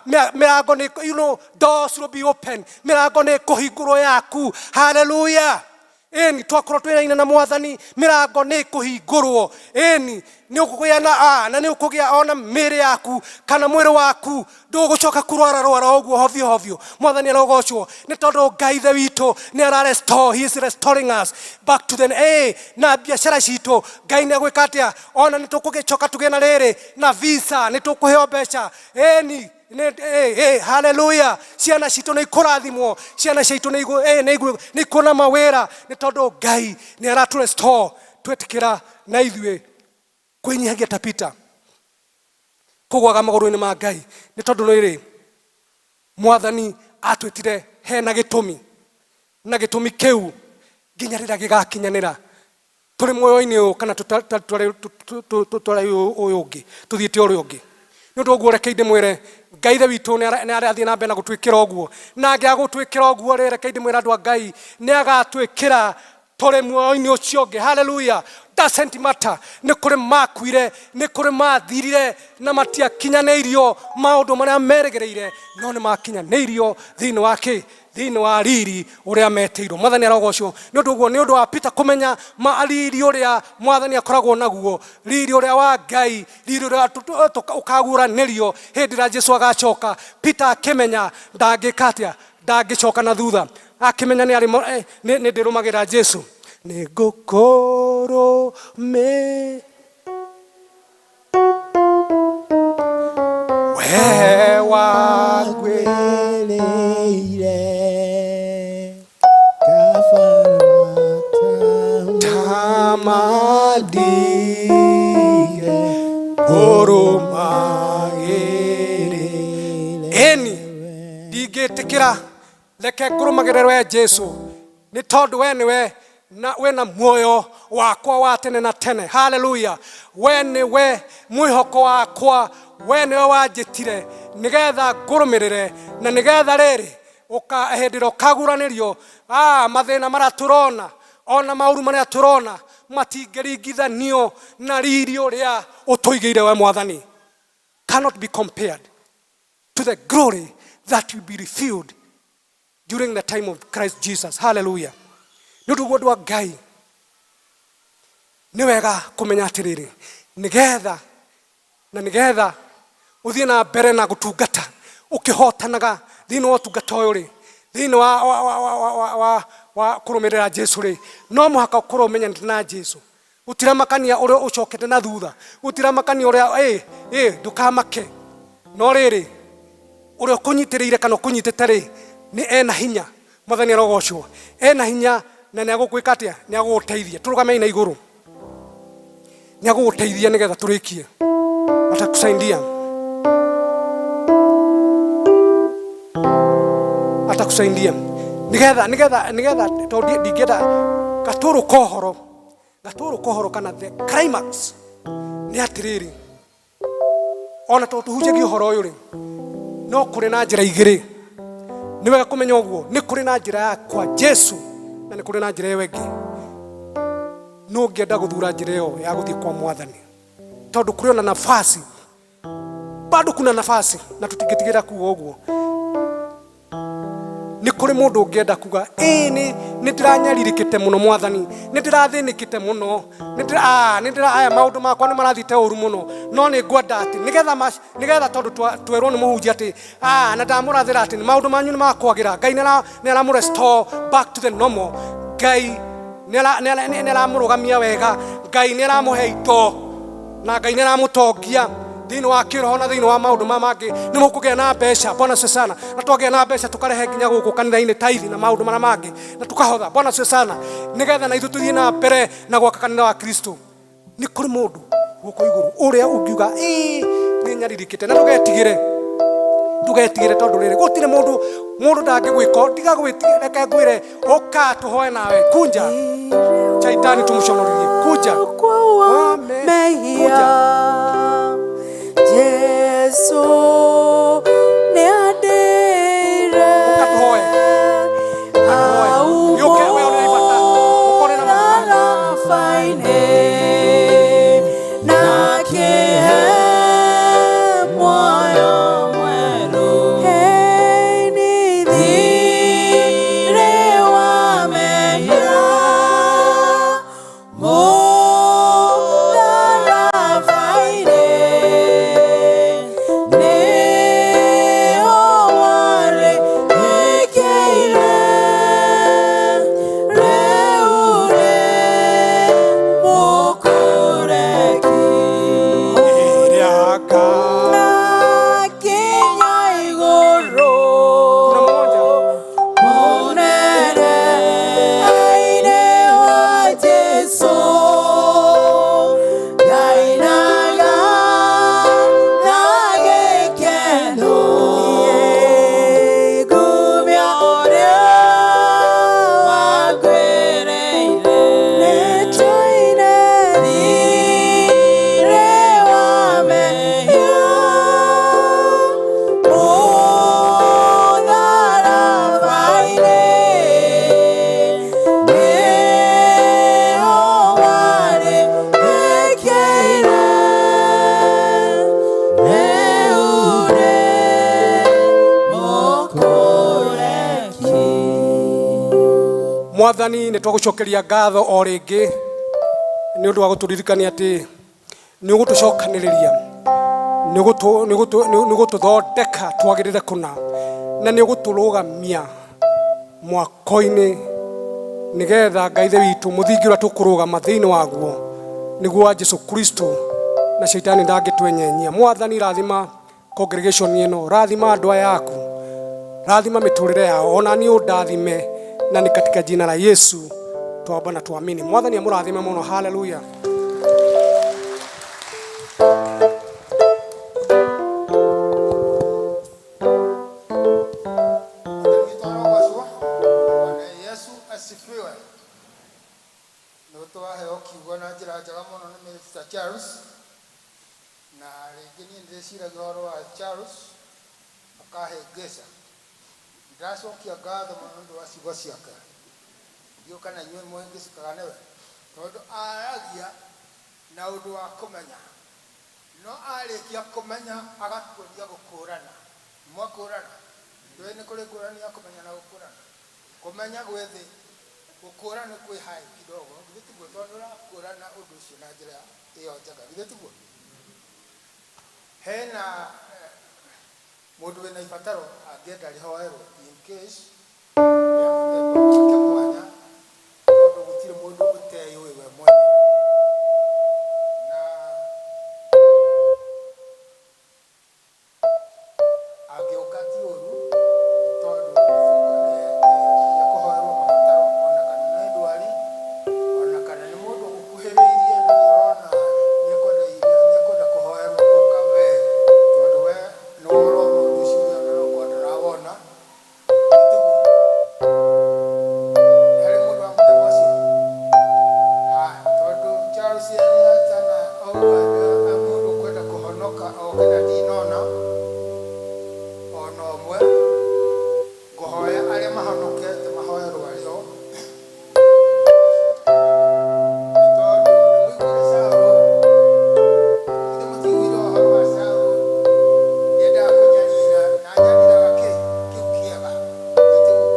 mĩrango nĩ, doors will be open. Mĩrango nĩ ĩkũhingũrwo yaku. Haleluya. Ĩni, twakorwo twĩraine na Mwathani, mĩrango nĩ ĩkũhingũrwo. Ĩni, nĩ ũkũgĩa na na nĩ ũkũgĩa ona mĩĩrĩ yaku kana mwĩrĩ waku ndũgũcoka kũrwara rwara ũguo hovyo hovyo. Mwathani arogocwo, nĩ tondũ Ngai Ithe witũ nĩ ara restore. He is restoring us back to the na biacara citũ Ngai nĩ agwĩka atĩa, ona nĩ tũkũgĩcoka tũgĩe na rĩrĩ na visa, nĩ tũkũheo mbeca. Ĩni, haleluya. Ciana citũ nĩ ikũrathimwo, ciana citũ nĩ ikuona mawĩra, nĩ tondũ Ngai nĩ aratũ restore twetĩkĩra na ithuĩ kwĩnyihagia ta Peter, kũgwaga magũrũ-inĩ ma Ngai, nĩ tondũ rĩrĩ, Mwathani atwĩtire hena gĩtũmi, na gĩtũmi kĩu nginya rĩrĩa gĩgakinyanĩra tũrĩ muoyo-inĩ ũyũ kana tũrĩ ũyũ ũngĩ, tũthiĩte ũrĩa ũngĩ. Nĩ ũndũ ũguo, reke ndĩmwĩre, Ngai Ithe witũ nĩ arathiĩ na mbere na gũtwĩkĩra ũguo, na angĩaga gũtwĩkĩra ũguo rĩ, reke ndĩmwĩre, andũ a Ngai, nĩ agatwĩkĩra tũrĩ muoyo-inĩ ũcio ũngĩ. Haleluya. Doesn't matter, nĩ kũrĩ makuire, nĩ kũrĩ mathirire na matiakinyanĩirio maũndũ marĩa merĩgĩrĩire, no nĩ makinyanĩirio thĩinĩ wa kĩ, thĩinĩ wa riri ũrĩa metĩirwo. Mwathani arogocwo. Nĩ ũndũ ũguo, nĩ ũndũ wa Peter kũmenya ma riri ũrĩa Mwathani akoragwo naguo, riri ũrĩa wa Ngai, riri ũrĩa ũkaguũranĩrio hĩndĩ ĩrĩa Jesu agacoka, Peter akĩmenya ndangĩka atĩa, ndangĩcoka na thutha. Akĩmenya nĩ arĩ nĩ ndĩrũmagĩrĩra Jesu, nĩ ngũkũrũmĩ we wangwĩrĩire tamandige ngũrũmagĩrĩre. Ĩni, ndingĩtĩkĩra, reke ngũrũmagĩrĩre we Jesu, nĩ tondũ we nĩwe na wĩna muoyo wakwa wa tene na tene. Haleluya. We nĩwe mwĩhoko wakwa, we nĩwe wanjĩtire nĩgetha ngũrũmĩrĩre, na nĩgetha rĩrĩ ũka hĩndĩ ĩrĩa ũkaguranĩrio mathĩna marĩa tũrona. Ona maũru marĩa tũrona matingĩringithanio na riri ũrĩa ũtũigĩire we Mwathani. Cannot be compared to the glory that will be revealed during the time of Christ Jesus. Hallelujah. Nĩ ũndũ ũguo andũ a Ngai, nĩ wega kũmenya atĩrĩrĩ, nĩgetha na nĩgetha ũthiĩ na mbere na gũtungata ũkĩhotanaga thĩinĩ wa ũtungata ũyũ rĩ, thĩinĩ wa kũrũmĩrĩra Jesu rĩ, no mũhaka ũkorwo ũmenyanĩte na Jesu. Gũtiramakania ũrĩa ũcokete na thutha, gũtiramakania ũrĩa ndũkamake, no rĩrĩ ũrĩa ũkũnyitĩrĩire kana ũkũnyitĩte rĩ, nĩ ena hinya. Mwathani arogocwo, ena hinya na nĩ agũgwĩka atĩa? Nĩ agũgũteithia. Tũrũgamei na igũrũ, nĩ agũgũteithia nĩgetha tũrĩkie. Atakusaidia, atakusaidia nigetha nigetha nigetha tondũ ndingĩenda gatũrũ kohoro, gatũrũ kohoro kana the climax nĩ atĩrĩrĩ, ona tondũ tũhunjagia ũhoro ũyũ rĩ, no kũrĩ na njĩra igĩrĩ. Nĩ wega kũmenya ũguo, nĩ kũrĩ na njĩra ya kwa Jesu na nĩ kũrĩ na njĩra ĩyo ĩngĩ. No ũngĩenda gũthura njĩra ĩyo ya gũthiĩ kwa Mwathani, tondũ kũrĩ ona nafasi, bado kuna nafasi, na tũtingĩtigĩra kuga ũguo. Nĩ kũrĩ mũndũ ũngĩenda kuga, ĩĩ nĩ ndĩranyarirĩkĩte mũno Mwathani, nĩ ndĩrathĩnĩkĩte mũno, nĩ ndĩra aya maũndũ makwa nĩ marathiĩte ũru mũno, no nĩ ngwenda atĩ nĩgetha tondũ twerwo nĩ mũhunjia atĩ na ndamũrathĩra atĩ maũndũ manyu nĩ makwagĩra, Ngai nĩ aramũ-restore back to the normal, Ngai nĩ aramũrũgamia wega, Ngai nĩ aramũhe indo na Ngai nĩ aramũtongia thĩinĩ wa kĩroho na thĩinĩ wa maũndũ ma mangĩ, nĩ mũkũgĩa na mbeca. Bwana asifiwe sana. Na twagĩa na mbeca tũkarehe nginya gũkũ kanitha-inĩ taithi na maũndũ marĩa mangĩ, na tũkahotha. Bwana asifiwe sana. Nĩgetha na ithuĩ tũthiĩ na mbere na gwaka kanitha wa Kristo. Nĩ kũrĩ mũndũ gũkũ igũrũ ũrĩa ũngiuga ĩĩ nĩ nyaririkĩte, na ndũgetigĩre, ndũgetigĩre tondũ rĩrĩ gũtirĩ mũndũ, mũndũ ndangĩgwĩka, tiga gwĩtigĩra. Reke ngwĩre, ũka tũhoe nawe, kunja Shaitani tũmũconorithie, kunja mehia. Jesu nĩandĩire Ũka tũhoe. Yũke we ũrĩ na bata, ũkorwo na mũtharaba-inĩ na akĩhe muoyo mwerũ. Hey, nĩ thiirĩ wa mehia mũtharaba-inĩ nĩho warĩkĩire, rĩu nĩ mũkũreki na kinya igũrũ mũnene aine wa Jesu ngainaga na gĩkeno ngumia ũrĩa wakwĩrĩire nĩtũine thiirĩ wa mehia mũtharaba-inĩ nĩho warĩkĩire, rĩu nĩ mũkũreki. Mwathani, nĩ twagũcokeria ngatho o rĩngĩ nĩ ũndũ wa gũtũririkania atĩ nĩ ũgũtũcokanĩrĩria, nĩ ũgũtũthondeka twagĩrĩre kũna, na nĩ ũgũtũrũgamia mwako-inĩ nĩgetha Ngai Ithe witũ mũthingi ũrĩa tũkũrũgama thĩinĩ waguo nĩguo wa Jesu Kristo, na Shaitani ndangĩtwenyenyia. Mwathani, rathima congregation ĩno, rathima andũ aya aku, rathima mĩtũrĩre yao, ona niĩ ũndathime, na nĩ katika jina la Yesu twamba na tuamini. Mwathani amũrathime mũno. Haleluya. Bwana Yesu asifiwe. Nĩ twaheo kiugo na njĩra njega mũno nĩ Mr. Charles, na rĩngĩ niĩ ndĩciragia ũhoro wa Charles akahĩngĩca. Ndĩracokia ngatho mũno nĩ ũndũ wa ciugo ciake. Ndiũĩ kana inyuĩ mũhĩngĩcĩkaga nĩwe, tondũ aragia na ũndũ wa kũmenya, no arĩkia kũmenya agatuonia gũkũrana. Mwakũrana? Ndũĩ nĩ kũrĩ ngũrani ya kũmenya na gũkũrana? Kũmenya gwĩ thĩ, gũkũrana nĩ kwĩ high kidogo, githĩ tiguo? Tondũ nĩ ũrakũrana ũndũ ũcio na njĩra ĩyo njega, githĩ tiguo? Hena mũndũ wĩna ibataro angĩenda rĩhoerwo in case rĩa mũthemba wake mwanya, tondũ gũtirĩ mũndũ ũteyũĩ we mwenyewe. Na angĩũka ti ũru, tondũ nĩ kũhoerwo mabataro, ona kana nĩ ndwari, ona kana nĩ mũndũ ũkuhĩrĩirie na nĩ ũrona nĩekwenda kũhoerwo, ũka we, tondũ we nĩwe ũrona ũndũ ũcio, ũrĩa ona no korwo ndarawona. Tiguo? Nĩ harĩ mũndũ wa mũthemba ũcio? Haya, tondũ Charles nĩatana auga nĩ mũndũ ũkwenda kũhonoka oke, na ndinona ona ũmwe. Ngũhoya arĩa mahonokete mahoerwo arĩ o, nĩ tondũ nĩmũiguire Saũlũ, githĩ mũtiguire ũhoro wa Saũlũ? Nĩendaga kũnyarira na anyariraga kĩ kĩu kĩega, githĩ tiguo?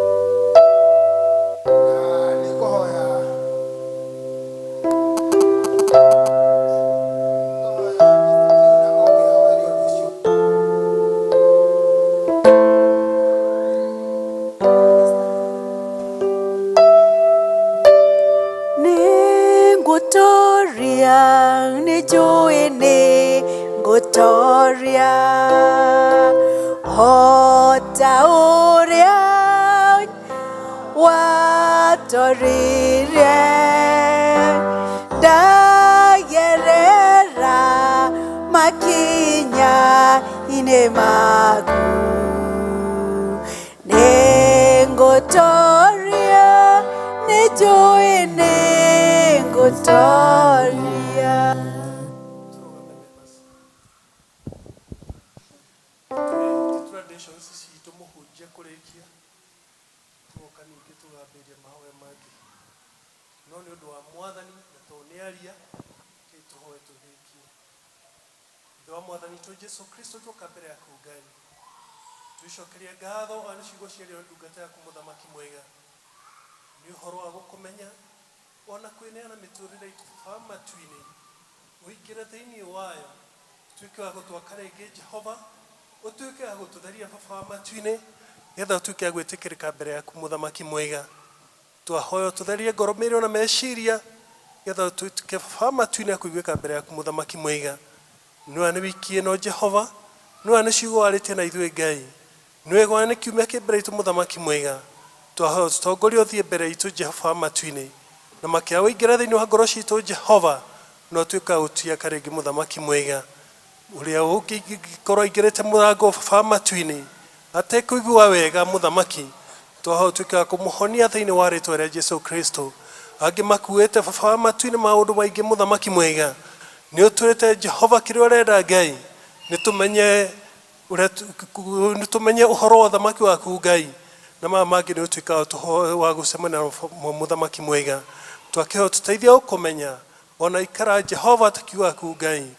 Na nĩ ngũhoya Mr. Kiuna oke ahoere ũndũ ũcio. Nĩngũtoria, nĩnjũĩ nĩngũtoria, o ta ũrĩa watoririe. Ndagerera makinya-inĩ maku, nĩngũtoria, nĩnjũĩ nĩngũtoria. Traditions citũ, mũhunjia kũrĩkia tũgoka ningĩ tũgambĩrĩria mahoya mangĩ, no nĩ ũndũ wa Mwathani na tondũ nĩ aria, rekei tũhoe tũrĩkie. Ithe wa Mwathani witũ Jesu Kristo, tuoka mbere yaku Ngai, twicokerie ngatho ona ciugo ciario ndungata yaku, mũthamaki mwega, nĩ ũhoro wa gũkũmenya ona kwĩneana mĩtũrĩre itũ Baba matu-inĩ, ũingĩre thĩinĩ wayo, ũtuĩke wa gũtwaka rĩngĩ Jehova, ũtuĩke wa gũtũtheria Baba wa matu-inĩ, nĩgetha ũtuĩke wa gwĩtĩkĩrĩka mbere yaku, mũthamaki mwega. Twahoya ũtũtherie ngoro, mĩĩrĩ ona meciria, nĩgetha ũtuĩke Baba wa matu-inĩ akũiguĩka mbere yaku, mũthamaki mwega. Nĩwe nĩ wiki ĩno Jehova, nĩwe nĩ ciugo warĩtie na ithuĩ Ngai, nĩwe gwa nĩ kiumia kĩ mbere itũ, mũthamaki mwega. Twahoya ũtũtongorie, ũthiĩ mbere itũ Jehova wa matu-inĩ, na makĩra ũingĩre thĩinĩ wa ngoro citũ Jehova, na ũtuĩke wa gũtũaka rĩngĩ, mũthamaki mwega. Ũrĩa ũngĩkorwo aingĩrĩte mũrango Baba wa matu-inĩ atekũigua wega, mũthamaki, twahoya ũtuĩke wa kũmũhonia thĩinĩ wa rĩtwa rĩa Jesu Kristo. Angĩ makuĩte Baba wa matu-inĩ maũndũ maingĩ, mũthamaki mwega, nĩ ũtwĩrĩte Jehova kĩrĩa ũrenda Ngai, nĩ tũmenye ũrĩa nĩ tũmenye ũhoro wa ũthamaki waku Ngai, na maya mangĩ nĩ ũtuĩka wa gũcemania na mũthamaki mwega. Twakĩhoya ũtũteithie gũkũmenya ona ikara Jehova ta kiugo gaku Ngai,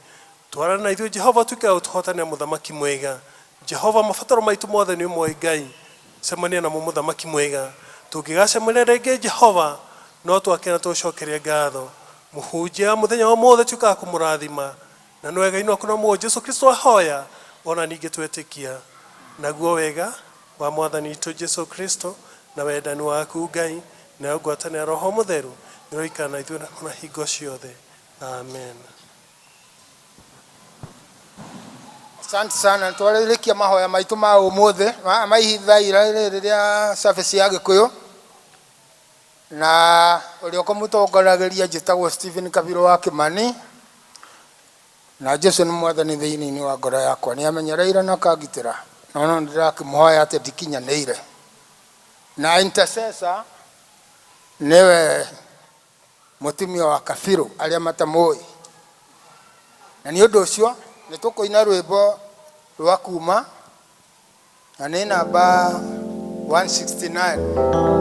twarana na ithuĩ Jehova, tuĩke wa gũtũhotanĩra, mũthamaki mwega. Jehova, mabataro maitũ mothe nĩ ũmoĩ Ngai, cemania namo, mũthamaki mwega. Tũngĩgacemania rĩngĩ Jehova, no twakena tũcokerie ngatho. Mũhunjia mũthenya wa mothe, tuĩka wa kũmũrathima na nĩ wega-inĩ waku na muoyo Jesu Kristo ahoya ona ningĩ twetĩkia. Naguo wega wa Mwathani witũ Jesu Kristo na wendani waku Ngai nayo ngwatanĩro ya Roho Mũtheru nĩroikara na ithuĩ na hingo ciothe. Amen. Asante sana. Twarĩrĩkia mahoya maitũ ma ũmũthĩ ma ihinda rĩrĩ rĩa service ya Gĩkũyũ, na ũrĩa ũkũmũtongoragĩria njĩtagwo Stephen Kabiro wa Kĩmani, na Jesu nĩ Mwathani thĩinĩ wa ngoro yakwa, nĩ amenyereire na akangitĩra, no no ndĩrakĩmũhoya atĩ ndikinyanĩire. Na intercessor nĩwe mũtumia wa Kabirũ, arĩa matamũĩ. Na nĩ ũndũ ũcio nĩ tũkũina rwĩmbo rwa kuma, na nĩ namba 169.